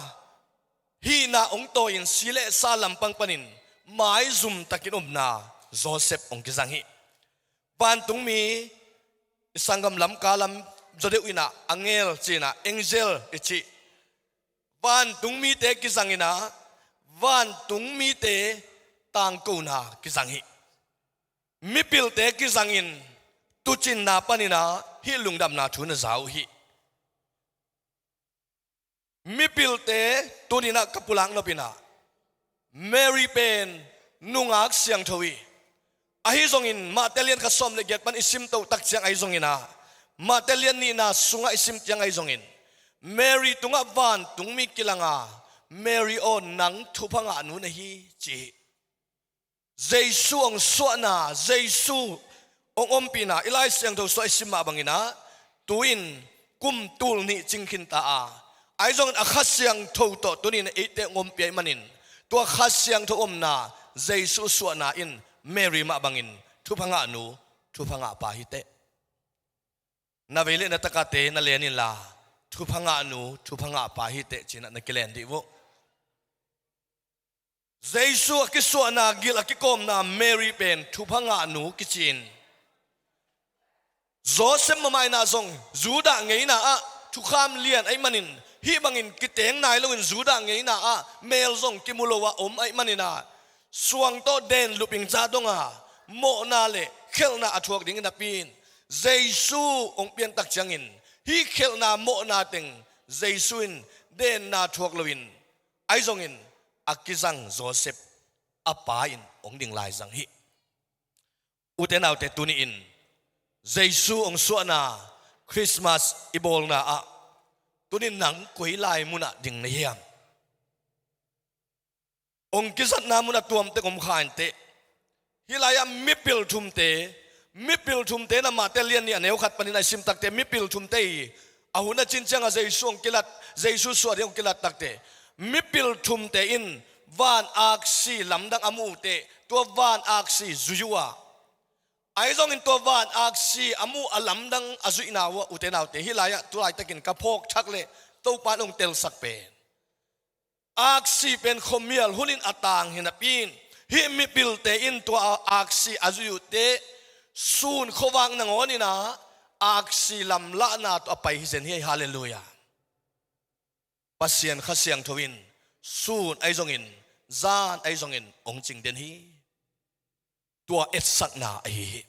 hihna hong tawi-in si le sa lampang panin maizum takin omna Joseph hong kizang hi. Vantungmi i sanggam Lamka lam zaw deuh inah angel cinah angel i cih vantungmite kizanginah vantungmite tangkona kizang hi. Mipilte kizangin tucinna paninah hih lungdamna thu na za uh hi. Mipilte tuninah ka pulak nop inah Mary pen nungak siangtho hi. Ahi zongin Mate lian khat sawm le giat pan i simto tak ciang ahi zonginah Mate lian nihna sungah i sim ciang ahi zongin Mary tungah vantungmi kilanga, Mary aw, nang thupha ngahnu na hi, ci hi. Jesu hong suahna, Jesu hong ompihna i Lai Siangtho sungah i sim mah banginah tu-in kum tul nih cing khinta a, ahi zongin a Kha Siangtho tawh tunin eite hong ompih ahih manin tua Kha Siangtho omna Jesu suahna in Mary mah bangin thupha ngahnu, thupha ngahpa hi teh. Na vei le na takate na len inla thupha ngahnu, thupha ngahpa hi teh cinah na kilen dih uh. Jesu a kisuahna gil a kikawmna Mary pen thupha ngahnu kici-in Joseph mamaina zong Judah ngeina ah thukham lian ahih manin hih bangin kiteng nai loin Judah ngeina ah mel zong kimu lo ah om ahih maninah suang tawh den luping ca donga mawhna le khelhna a thuak dingin a piin Jesu hong piantak ciangin hih khelhna mawhna teng Jesu in denna thuak loin ahi zongin a kizang Joseph a pa in hong ding laizang hi. Ute naute, tuni-in Jesu hong suahna Christmas i bawlna ah tunin nang koi lai munah ding na hiam? Hong kizatna munah tuamtek om kha inteh. Hih lai-ah mipil thumte, mipil thumte na Mate lian nih a neu khat panin a i sim takte mipil thumte i a hun a cin ciangah Jesu hong kilat, Jesu suah ding hong kilat takte mipil thumte in van aksi lamdang a muh uhteh tua van aksi zui uh a, ahi zongin tua van aksi a muh a lamdang a zuihna uh ah ute naute, hih lai-ah tu laitakin ka phawk thak le Topa in hong telsak pen aksi pen khuamial hunin a tang hi napi-in hih mipilte in tua aksi a zui uhteh sun khuavak nangawn inah aksi lamlahna tawh a pai hi zen hi. Halleluiah. Pasian Kha Siangtho in sun ahi zongin zan ahi zongin hong cing den hi. Tua etsakna ahi hi.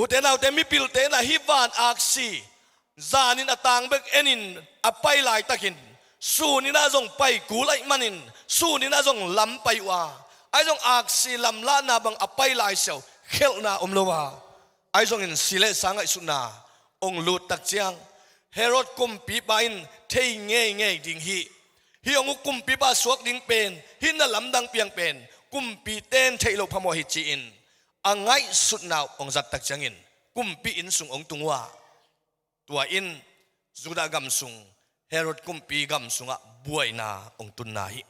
Ute naute, mipilte in ah hih van aksi zanin a tang bek enin a pai laitakin, sunin ah zong pai kul ahih manin, sunin ah zong lam pai uh a, ahi zong aksi lamlahna bang a pai lai siau khelhna om lo a, ahi zongin si le sa ngaihsutna hong lut tak ciang, Herod kumpipa in thei ngeingei ding hi. Hih hong uk kumpipa suak ding pen, hih na lamdang piang pen kumpite in theih loh phamawh hi ci-in a ngaihsutna uh hong zat tak ciangin kumpi inn sung hong tung uh a, tua in Judah gam sung, Herod kumpi gam sungah buaina hong tunna hi.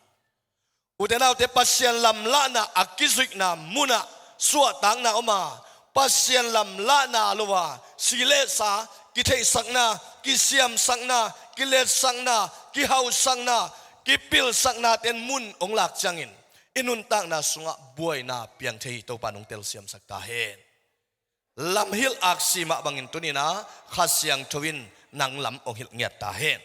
Ute naute, Pasian lamlahna a kizuihna munah suahtakna om a, Pasian lamlahna lo a si le sa kitheihsakna, kisiamsakna, kiletsakna, kihausakna, kipilsaknate'n mun hong lak ciangin i nuntakna sungah buaina piang thei hi. Topa'n hong telsiamsak ta hen. Lamhilh aksi mah bangin tuni-in ah Kha Siangtho in nang lam hong hilh ngiat ta hen.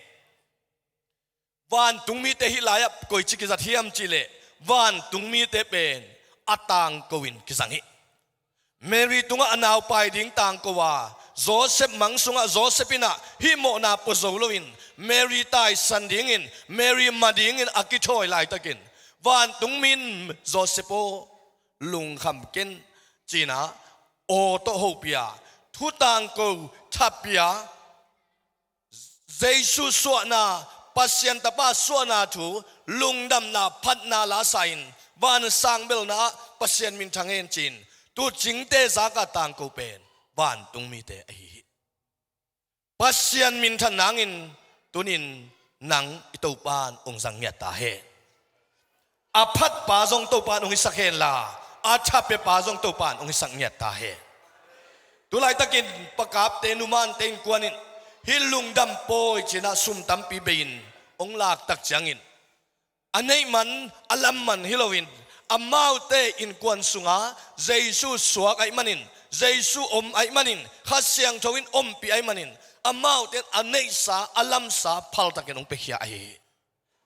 Vantung mite hih lai-ah koici kizat hiam cih leh, vantung mite pen a tangko in kizang hi. Mary tungah a naupai ding tangko a, Joseph mang sungah Joseph in ah hih mawhna pua zo loin, Mary taisan dingin, Mary ma dingin a kithawi laitakin, vantung mi in, "Joseph aw, lungkham ken," ci-in ah aw tawh hopih a, thu tangko thapi a, Jesu suahna, Pasian Tapa suahna thu lungdamna phatna la sa-in, vansang belna ah Pasian minthan hen ci-in tuucingte zak a tangko pen vantung mite ahi hi. Pasian minthan nangin tuni-in nang i Topa'n hong zang ngiat ta hen. A phatpa zong Topa'n hong hisak hen la, a thapiapa zong Topa'n hong hisak ngiat ta hen. Tulaitakin pakapte, numante innkuan in hih lungdam pawi ci-in ah sum tampi bei-in hong lak tak ciangin, a neih man, a lam man hi loin, amaute innkuan sungah Jesu suak ahih manin, Jesu om ahih manin, Kha Siangtho in ompih ahih manin, amaute in a neihsa, a lamsa phaltakin hong piakhia ahi hi.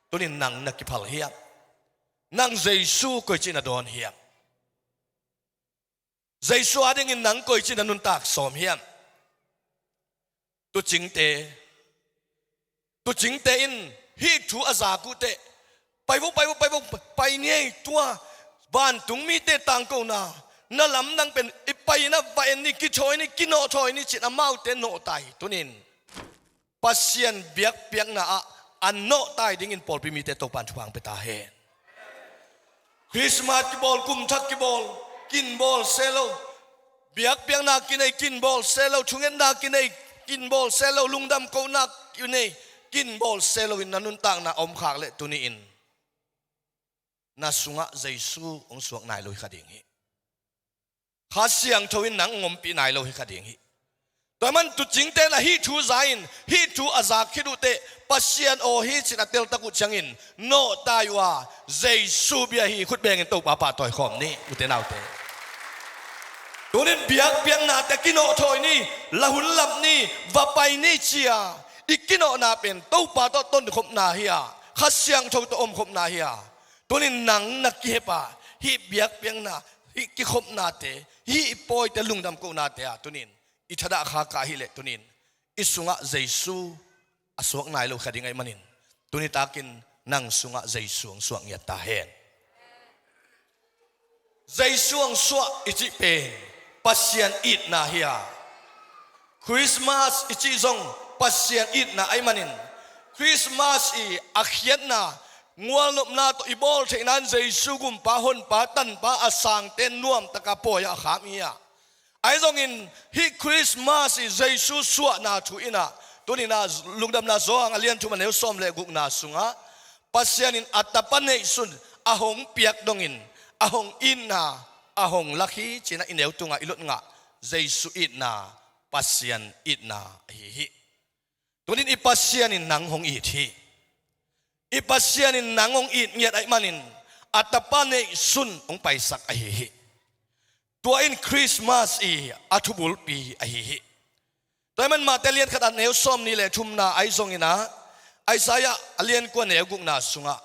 Tuni-in nang na kiphal hiam? Nang Jesu koici na dawn hiam? Jesu adingin nang koici na nuntak sawm hiam? Tuucingte, tuucingte in hih thu a zak uh teh, "Pai vo, pai vo, pai vo, pai ni ei, tua vantung mite tangkona, na lamdang pen i pai-in ah va en ni, kithawi ni, kinawhthawi ni," ci-in amaute nawhtai. Tuni-in Pasian biakpiakna ah a nawhtai dingin pawlpi mite Topa'n thupha hong pia ta hen. Christmas kibawl, kum thak kibawl, kin bawl se lo. Biakpiakna kinei, kin bawl se lo. Thungetna kinei, kin bawl se lo. Lungdam kohna kinei, kin bawl se loin na nuntakna a om khak leh, tuni-in na sungah Jesu hong suak nai lo hi kha ding hi. Kha Siangtho in nang hong ompih nai lo hi kha ding hi. Tua ahih manin tuucingte in ah hih thu za in, hih thu a zak khit uh teh, Pasian aw hi ci-in a teltak uh ciangin nawhtai uh a, Jesu bia hi. Khut bengin Topa pahtawi khawm ni, ute naute. Tuni-in biakpiaknate kinawhthawi ni, la hun lap ni, va pai ni ci-a i kinawhna pen Topa tawh tonkhopna hi a, Kha Siangtho tawh omkhopna hi a. Tuni-in nang na kihep a, hih biakpiakna, hih kikhopnate, hih i pawite lungdam kohnate ah tuni-in i thadah khak ahih leh, tuni-in i sungah Jesu a suak nai lo kha ding ahih manin, tuni takin nang sungah Jesu hong suak ngiat ta hen. Jesu hong suah i cih pen Pasian itna hi a, Christmas i cih zong Pasian itna ahih manin, Christmas i a khiatna, ngualnopna tawh i bawl theih nangin Jesu gumpa, honpa, tanpa a sangte nuamtaka pawi-ah a kham hi a. Ahi zongin hih Christmas i Jesu suahna thu in ah, tuni-in ah Lungdamna Johan a lian thum a neu sawm le gukna sungah, Pasian in a Tapa neihsun a hong piak dongin a hong itna a hong lak hi ci-in ah i neu tungah i lot ngah Jesu itna, Pasian itna ahi hi. Tuni-in i Pasian in nang hong it hi. I Pasian in nang hong it ngiat ahih manin a Tapa neihsun hong paisak ahi hi. Tua in Christmas i a thubulpi ahi hi. Tua ahih manin Mate lian khat a neu sawmnih le thumna ahi zongin ah, Isaiah a lian kua neu gukna sungah,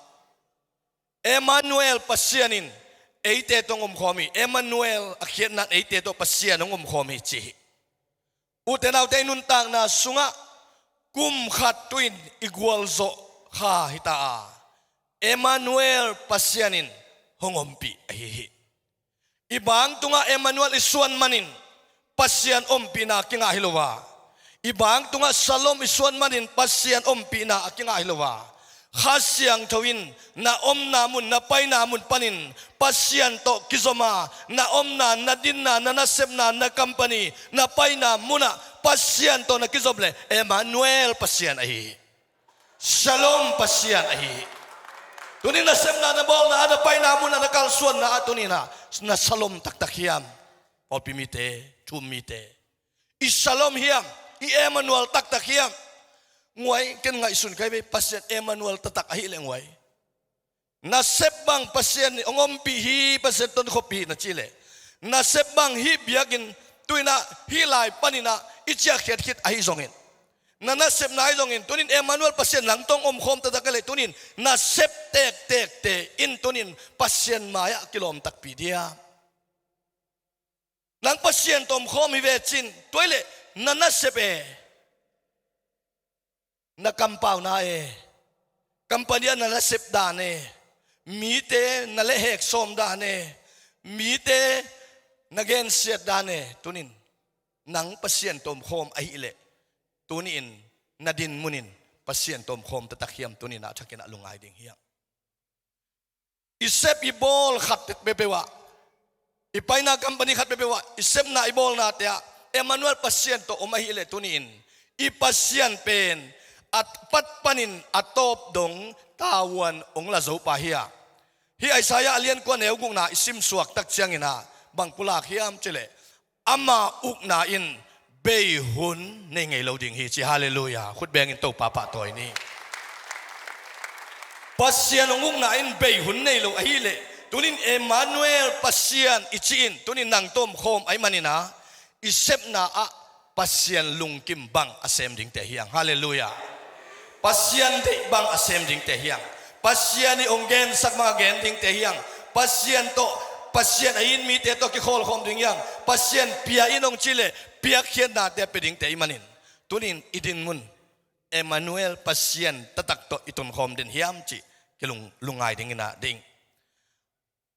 Emmanuel, Pasian in eite tawh hong omkhawm hi. Emmanuel a khiatna in eite tawh Pasian hong omkhawm hi ci hi. Ute naute, i nuntakna sungah kum khat tu-in i gualzawh kha hita a, Emmanuel Pasian in hong ompih ahi hi. I bang tungah Emmanuel i suan manin Pasian ompihna a kingah hi lo a, i bang tungah Shalom i suan manin Pasian ompihna a kingah hi lo a, Kha Siangtho in na omna mun, na paina mun panin Pasian tawh kizom a, na omna, na dinna, na nasepna, na company, na paina munah Pasian tawh na kizom leh Emmanuel Pasian ahi hi. Shalom Pasian ahi hi. Tuni nasepna, na bawlna ah, na paina munah, na kalsuanna ah tuni-in ah na Shalom taktak hiam? Pawlpi mite, thu-um mite, i Shalom hiam? I Emmanuel taktak hiam? Nguai, ken ngaihsun ka hi ve, Pasian Emmanuel taktak ahih leh nguai. Nasep bang Pasian in hong ompih hi, Pasian tawh na khop hi na cih leh, nasep bang hih biakinn tu-in ah, hih lai panin ah i ciahkhiat khit ahi zongin, na nasepna ahi zongin, tuni-in Emmanuel Pasian nang tawh hong omkhawm taktak ahih leh, tuni-in nasep tektekte in tuni-in Pasian mai-ah kilawm takpi diam? Nang Pasian tawh omkhawm hi ve cin, tua ahih leh na nasep e, na kampauna e, company ah na nasep dan e, mite na lehhek sawm dan e, mite na gensiat dan e, tuni-in nang Pasian tawh omkhawm ahih leh, tuni-in na dinmun in Pasian tawh omkhawm taktak hiam? Tuni-in ah thakin ah lungngai ding hiam? I sep i bawl khat peuhpeuh ah, i paina company khat peuhpeuh ah, i sepna i bawlnate ah Emmanuel Pasian tawh om ahih leh, tuni-in i Pasian pen a pat panin a tawp dong tavuan hong la zo pa hi a. Hih Isaiah a lian kua, neu gukna i simsuak tak ciangin ah bang pulak hiam cih leh, ama ukna in bei hun nei ngei lo ding hi, ci. Halleluiah. Khut bengin Topa pahtawi ni. Pasian hong ukna in bei hun nei lo ahih leh, tuni-in Emmanuel Pasian i cih in, tuni-in nang tawh omkhawm ahih manin ah, i sepna ah Pasian lungkim bang a sem dingte hi hang. Halleluiah. Pasian deih bang a sem dingte hi hang. Pasian in hong gensak bang a gen dingte hi hang. Pasian tawh, Pasian a it mite tawh kikhawlkhawm ding hi hang. Pasian pia in hong cih leh piakkhiatnate pia dingte ahih manin, tuni-in i dinmun Emmanuel Pasian taktak tawh i tunkhawm den hiam cih kilung, lungngai dingin ah ding.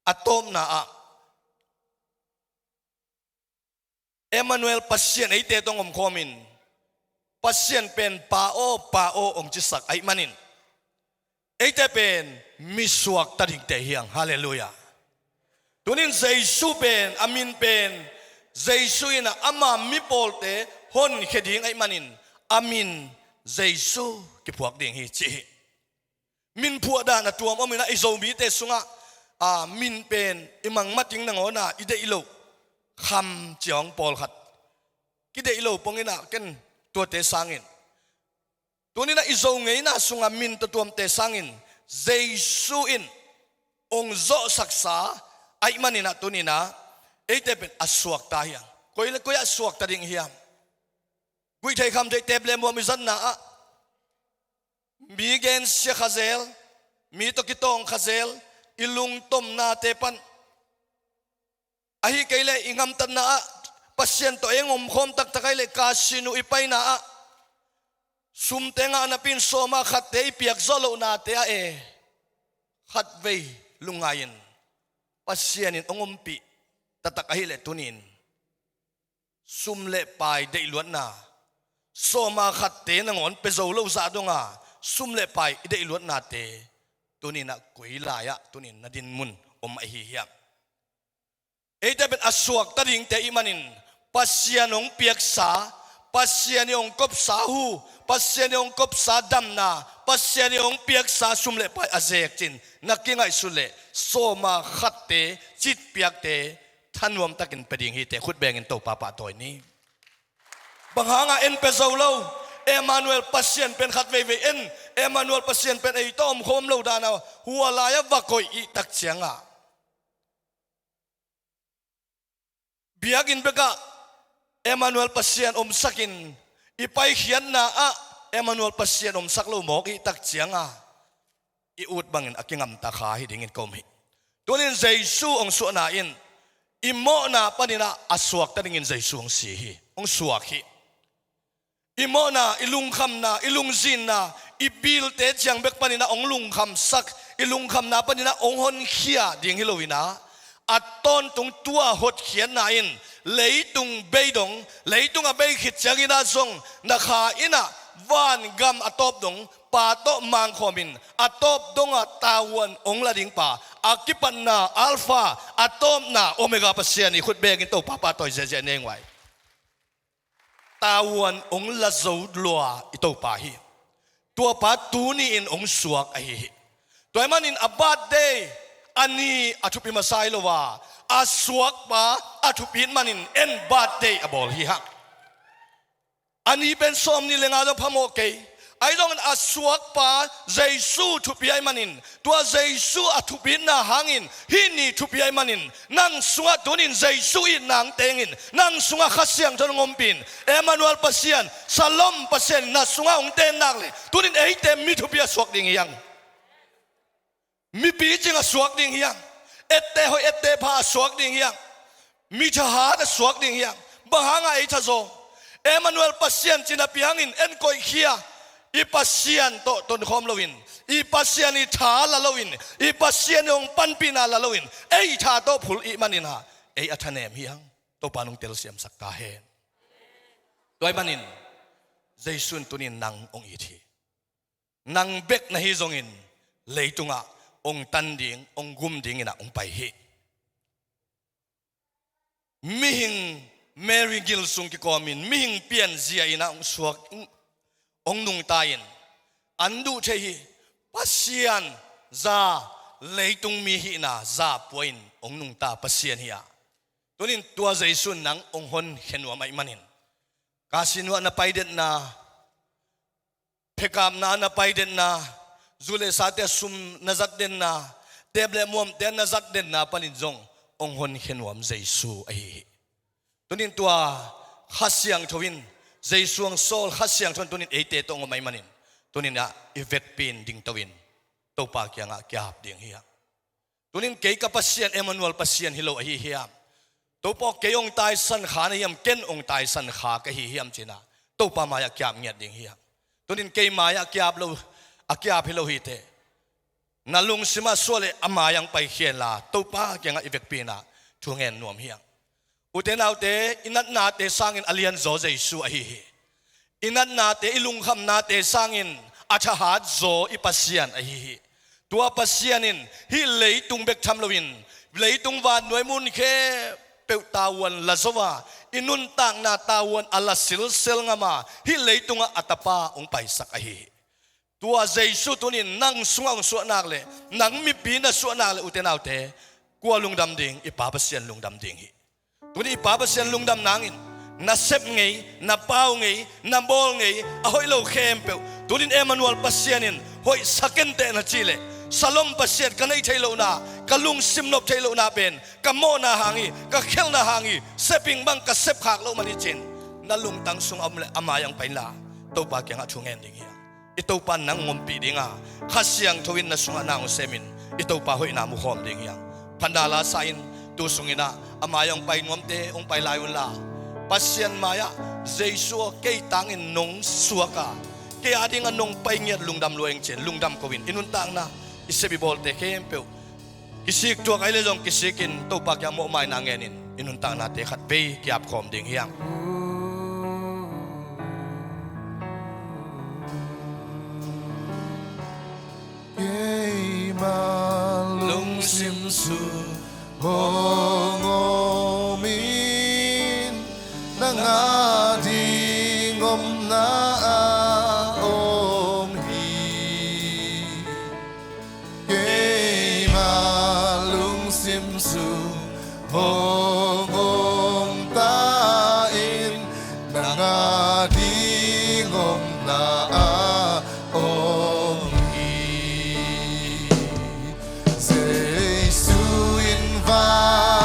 A tawpna ah, Emmanuel Pasian eite tawh hong omkhawmin, Pasian pen Pa aw, Pa aw hong cisak ahih manin, eite pen mi suakta dingte hi hang. Halleluiah. Tuni-in Jesu pen, a min pen, Jesu in ah ama mipawlte honkhia ding ahih manin, a min Jesu kiphuak ding hi, ci hi. Min phuah dan a tuam om in ah, i Zomite sungah, a, min pen i mang mating nangawn ah i deih loh, Kham ci-a hong pawlkhat kideih lo pongin ah, ken tuate sangin, tuni-in ah i Zo ngeina sungah min tawh tuamte sangin Jesu in hong zawhsaksa ahih manin ah, tuni-in ah eite pen a suakta hi hang. Koi le koi ah suakta ding hiam? Guihtheih khamtheih, teep le muam i zatna ah, mi gensia kha zel, mi tawh kitawng kha zel, i lungtomnate pan, ahih kei leh i gamtatna ah Pasian tawh ei hong omkhawm taktak ahih leh, casino i paina ah sumte ngah napi-in sawma khatte i piakzawh lohnate ah e, khatvei lungngai-in, Pasian in hong ompih taktak ahih leh, tuni-in sum le pai deihluatna, sawma khatte nangawn pia zo lo zah donga sum le pai i deihluatnate, tuni-in ah koi lai-ah tuni-in na dinmun om ahi hiam? Eite pen a suakta dingte ahih manin, Pasian hong piaksa, Pasian in hong kopsa hu, Pasian in hong kopsa damna, Pasian in hong piaksa sum le pai a zek cin na kingaihsun leh, sawma khatte, citpiakte thanuamtakin pia ding hi teh, khut bengin Topa pahtawi ni. Bang hangah en pia zo lo? Emmanuel Pasian pen khat veivei en, Emmanuel Pasian pen ei tawh omkhawm lo dan a hua lai-ah va koih i hih tak ciangah, biakinn bekah Emmanuel Pasian omsakin, i paikhiatna ah Emmanuel Pasian omsak lo mawk i hih tak ciangah, i ut bangin a kingamta kha hi dingin ka um hi. Tunin Jesu hong suahna in i mawhna panin ah a suakta dingin Jesu hong si hi, hong suak hi. i mawhna, i lungkhamna, i lungzinna, i bilte ciang bek panin ah hong lungkhamsak, i lungkhamna panin ah hong honkhia ding hi loin ah, a tawntung tua hotkhiatna in leitung bei dong, leitung a bei khit ciangin ah zong na kha in ah vangam a tawp dong Pa tawh mangkhawmin a tawp dongah tavuan hong la ding Pa, a kipatna Alpha, a tawpna Omega Pasian i khut bekin Topa pahtawi ziahziah nei ung vai. Tavuan hong la zo lua i Topa hi. Tuapa tuni-in hong suak ahi hi. Tua ahih manin a birthday a ni a thupi masa hi lo a, a suakpa a thupi ahih manin en birthday a bawl hi hang. A ni pen sawmnih le nga zong phamawh kei. Ahi zongin a suakpa Jesu thupi ahih manin, tua Jesu a thupina hangin hih ni thupi ahih manin, nang sungah tunin Jesu itna hong tengin, nang sungah Kha Siangtho hong ompih in, Emmanuel Pasian, Shalom Pasian na sungah hong ten nak leh, tunin eite mi thupi a suak ding hi hang. Mipi cing a suak ding hi hang. Ette hoih, ette pha a suak ding hi hang. Mi thahat a suak ding hi hang. Bang hangah ei thazaw? Emmanuel Pasian cinapi hangin en koihkhia. I Pasian tawh tonkhawm loin, i Pasian i tha la loin, i Pasian i hong panpihna la loin, ei tha tawh phul ihih manin ah ei a thanem hi hang. Topa nong telsiamsak ta hen. Tua ahih manin Jesu in tunin nang hong it hi. Nang bek na hi zongin leitungah hong tan ding, hong gum dingin ah hong pai hi. Mihing Mary gil sung kikawmin mihing pianzia in ah hong suak, hong nungta in, an duh thei hi. Pasian za, leitung mi hihna za pua in hong nungta Pasian hi a, tunin tua Jesu in nang hong honkhia nuam ahih manin, casino ah na pai detna, phekapna na pai detna, zu le sate sum na zat detna, tep le muamte na zat detna panin zong hong honkhia nuam Jesu ahi hi. Tunin tua Kha Siangtho in, Jesu hong sawl Kha Siangtho in tunin eite tawh hong om ahih manin, tunin ah i vekpi in dingto in Topa kiangah ki-ap ding hi hang. Tunin kei ka Pasian Emmanuel Pasian hi lo ahi hiam? Topa aw, kei hong taisan kha na hiam, ken hong taisan kha ka hi hiam ci-in ah Topa mai-ah ki-ap ngiat ding hi hang. Tunin kei mai-ah ki-ap lo, a ki-ap hi lo hi teh, na lungsimah suah leh a mai-ah hong paikhia inla, Topa kiangah i vekpi in ah thu ngen nuam hi hang. Ute naute, i natnate sangin a lianzaw Jesu ahi hi. I natnate, i lungkhamnate sangin a thahatzaw i Pasian ahi hi. Tua Pasian in hih leitung bek tham loin, leitung vannuai mun khempeuh tavuan la zo a, i nuntakna tavuan a la silsel ngam a, hih leitungah a Tapa hong paisak ahi hi. Tua Jesu tunin nang sungah hong suah nak leh, nang mipi na suah nak leh, ute naute, kua lungdam ding? I Pa Pasian lungdam ding hi. Tunin i Pa Pasian lungdam nangin, na sep ngei, na pau ngei, na bawl ngei a hoih lo khempeuh, tunin Emmanuel Pasian in hoihsa ken teh na cih leh, Shalom Pasian ka neih theih lohna, ka lungsim nop theih lohna pen ka mawhna hang hi, ka khelhna hang hi, sep ing bang ka sep khak loh man hi ci-in na lungtang sungah om leh a mai-ah hong pai inla, Topa kiangah thu ngen ding hi hang. I Topa in nang hong ompih ding a, Kha Siangtho in na sungah na hong semin, i Topa hoihna mukhawm ding hi hang. Phatna la sa in, tu sungin ah a mai-ah hong pai nuamte hong pai lai unla, Pasian mai-ah, Jesu aw, kei tangin nong suak a, kei adingin nong pai ngiat lungdam lua ing ci-in lungdam ko in, i nuntakna i sep i bawlte khempeuh kisik tuak ahih leh zong kisik in, Topa kiang mawhmaina ngenin i nuntaknate khatvei ki-ap khawm ding hi hang. Keima lungsim sung hong om in, nang ading omna ah om hi. Keima lungsim sung hong om ta in, nang ading omna ah om hi. Jesu in va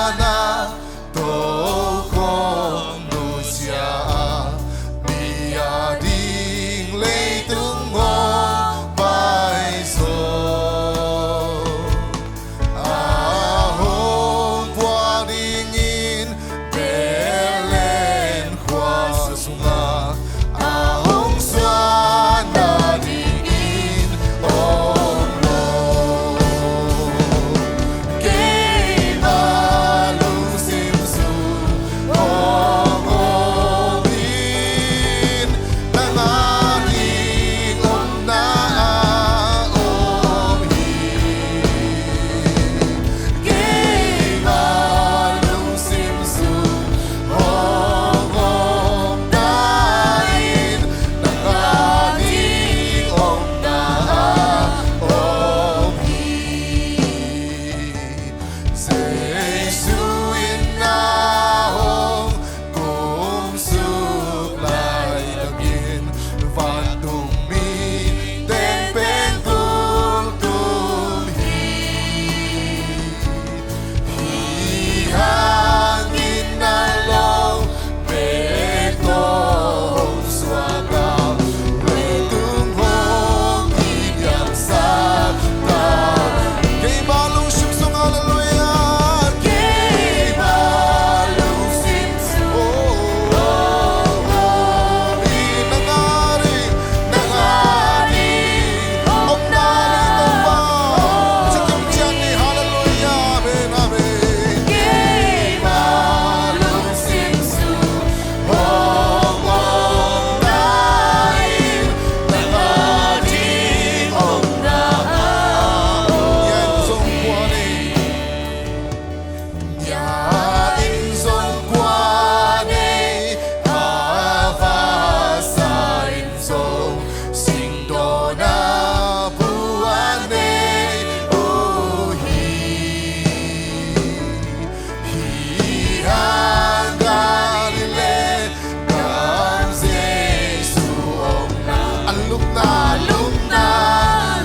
Lungna, lungna,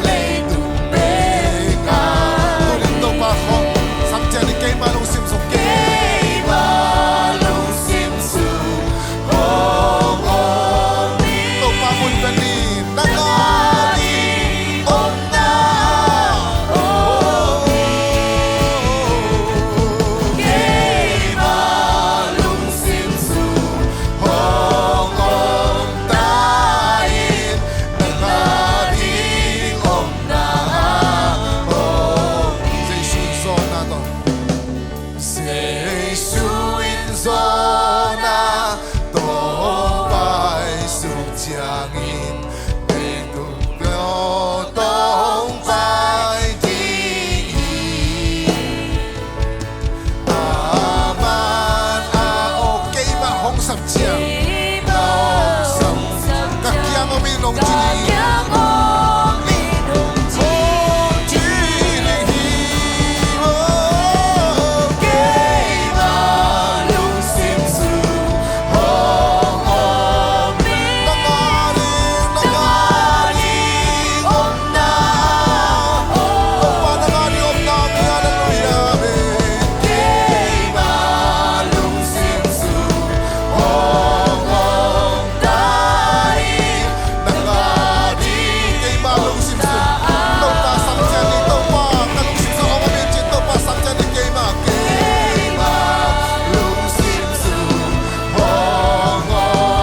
leitung bek a. Tuni in Topa hong sam ciat ni, keima lungsim sung. Keima lungsim sung hong om in. Topa mun pen ni, nang ading omna hong om. Keima lungsim sung hong om ta in, nang ading omna hong. Jesu in zawnna tawh. Jesu in zawnna tawh paisuk ciangin, leitung tawh hong pai ding hi. Amen. A, aw, keimah hong sap ciang. Hong sap. Ka kiang om in hong ci ding. Hong ci ding hi. Aw, keimah lungsim sung hong om in. Nang ading, nang ading om. Hong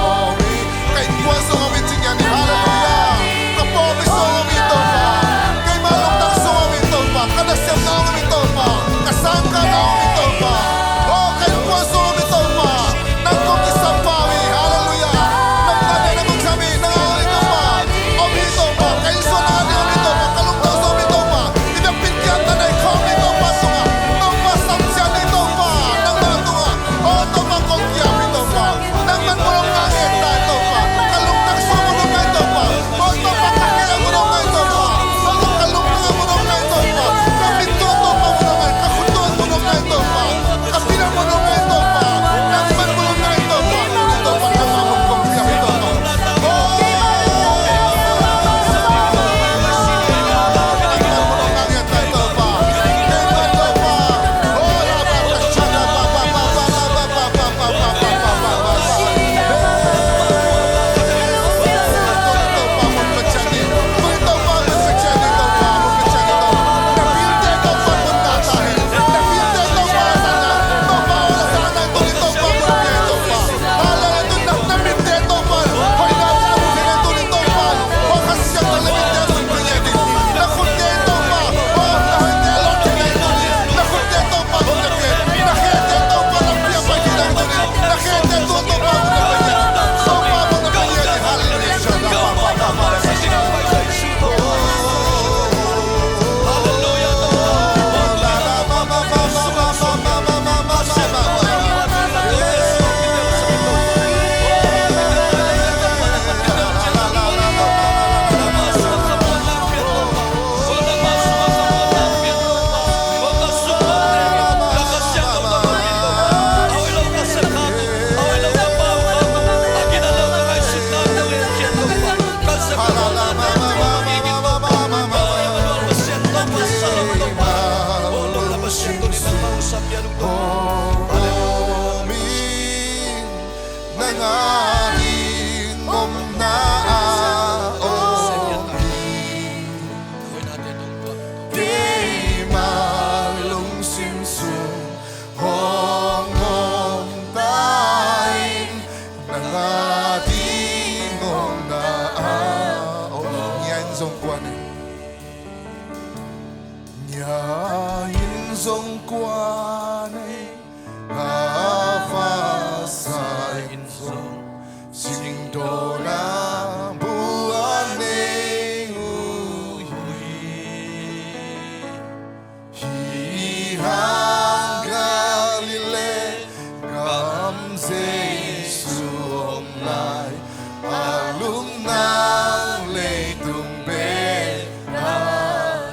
om hi. Ka innkuan sung hong om hi ci ngiat ni. Halleluiah. Ka pawlpi sung hong om hi Topa. Keima lungtang sung hong om hi Topa. Ka nasepna hong om hi Topa. Ka sangkahna hong om hi Topa. Aw, ka innkuan sung hong om hi Topa. Nang kong kisam pah uh hi. Halleluiah. Nang kong kisam hi. Nang hong om hi Topa. Om hi Topa. Ka innkuan sung hong om hi Topa. Ka lungtang sung hong om hi Topa. I biakpi'n kiatna nei khawm hi Topa tungah. Topa sam ciat ni Topa. Nangmah tungah. Aw, Topa kong kiam hi Topa. Nangman mun hong ngak ngen ta hi Topa. Ka lungtang sung mun hong ngak Topa. Aw, Topa ka khe mun hong ngak Topa. Aw, ka lungtang mun hong ngak Topa. Ka mit tungah Topa mun hong ngak. Ka khut tungah mun hong ngak Topa. Ka pina mun hong ngak Topa. Nangman mun hong ngak Topa. Topa nangmah mun kong kiam hi Topa. Nang ading omna ah om hi. Keima lungsim sung hong om ta in, nang ading omna ah om hi. Ngian zong kuan e. Ngian zong kuan e. A vasa in zong singdawna bua nei uh hi. Hih hang Galilee gam Jesu om lai, a lungna leitung bek a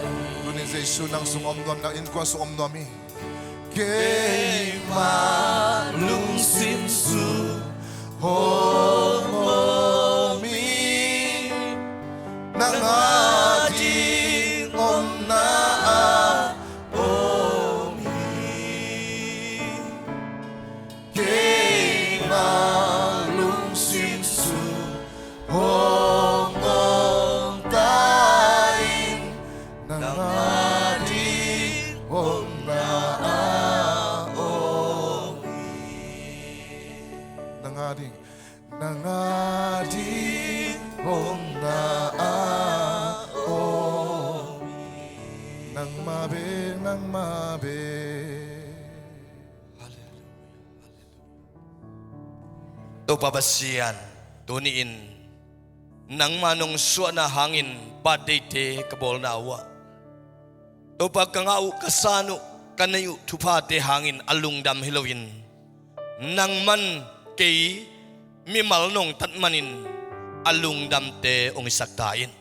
hi. Tuni Jesu nang sung om nuam, nang innkuan sung om nuam hi. Keima lungsim sung hong om hi. Nang a ding omna a om hi. Keima lungsim sung hong om ta in. Nang a ding omna a om hi. Nang a ding, nang a ding omna a om hi. Nangmah bek, nangmah bek. Topa Pasian, tuni-in nangmah nong suahna hangin birthday-te ka bawlna uh ah, Topa, ka ngah uh, ka san uh, ka neih uh thuphate hangin a lungdam hi loin, nangman kei mimal nong tat manin a lungdamte hong hisak ta in.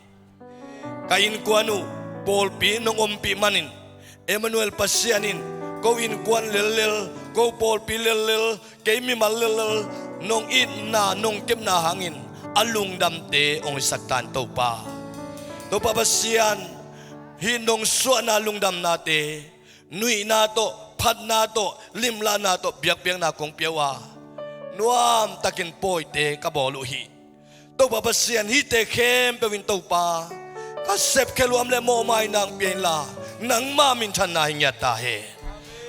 Ka innkuan uh pawlpi nong ompih manin, Emmanuel Pasian in ko innkuan lellel, ko pawlpi lellel, kei mimal lellel nong itna, nong kepna hangin a lungdamte hong hisak ta in, Topa. Topa Pasian, hih nong suahna lungdamnate nuihna tawh, phatna tawh, limlahna tawh biakpiakna kong pia uh a, nuamtakin pawite ka bawl uh hi. Topa Pasian, hihte khempeuh in, Topa, ka sepkhial uh a om leh mawhmaina hong pia inla, nangmah minthanna hi ngiat ta hen.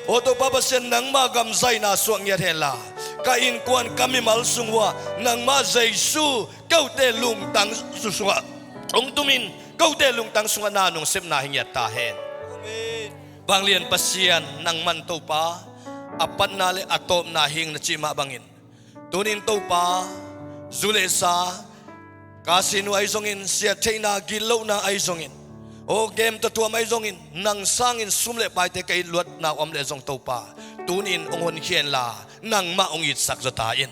Aw Topa Pasian, nangmah gam zaihna suak ngiat henla, ka innkuan, ka mimal sung uh ah nangmah Jesu kote lungtang sungah hong tumin, kote lungtang sungah na nong sepna hi ngiat ta hen. Vanglian Pasian, nangman, Topa, a patna le a tawpna hi ing na cih mah bangin, tuni-in, Topa, zu le sa, casino ahi zongin, siattheihna, gitlohna ahi zongin, aw, game tawh tuam ahi zongin, nang sangin sum le paite ka it luatna uh a om leh zong, Topa, tuni-in hong honkhia inla, nangmah hong itsak zaw ta in.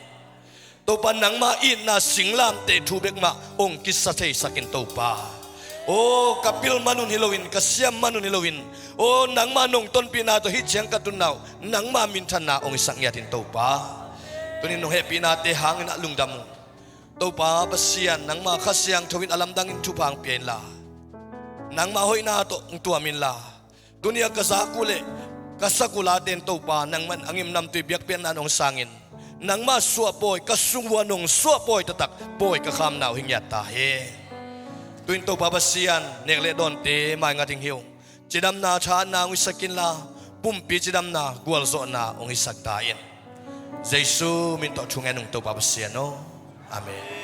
Topa, nangmah itna singlamteh thu bek mah hong kisa theisak in, Topa. Aw, ka pil man un hi loin, ka siam man un hi loin, aw, nangmah nong tonpihna tawh hih ciang ka tunna uh nangmah minthanna hong hisak ngiat in, Topa. Tuni-in nong hehpihnate hangin ah lungdam ung. Topa Pasian, nangmah Kha Siangtho in a lamdangin thupha hong pia inla, nangmah hoihna tawh hong tuam inla, tuni-a ka zak uh le ka sak uh late in, Topa, nangman a ngimnamtui biakpiakna nong sangin, nangmah suahpawi, ka sung uh a nong suahpawi taktak pawi ka khamna uh hi ngiat ta hen. Tu-in, Topa Pasian, nek le dawnte maingat ding hi ung. Cidamna thahatna hong hisak inla, pumpi cidamna, gualzawhna hong hisak ta in. Jesu min tawh thungen ung, Topa Pasian aw. Amen.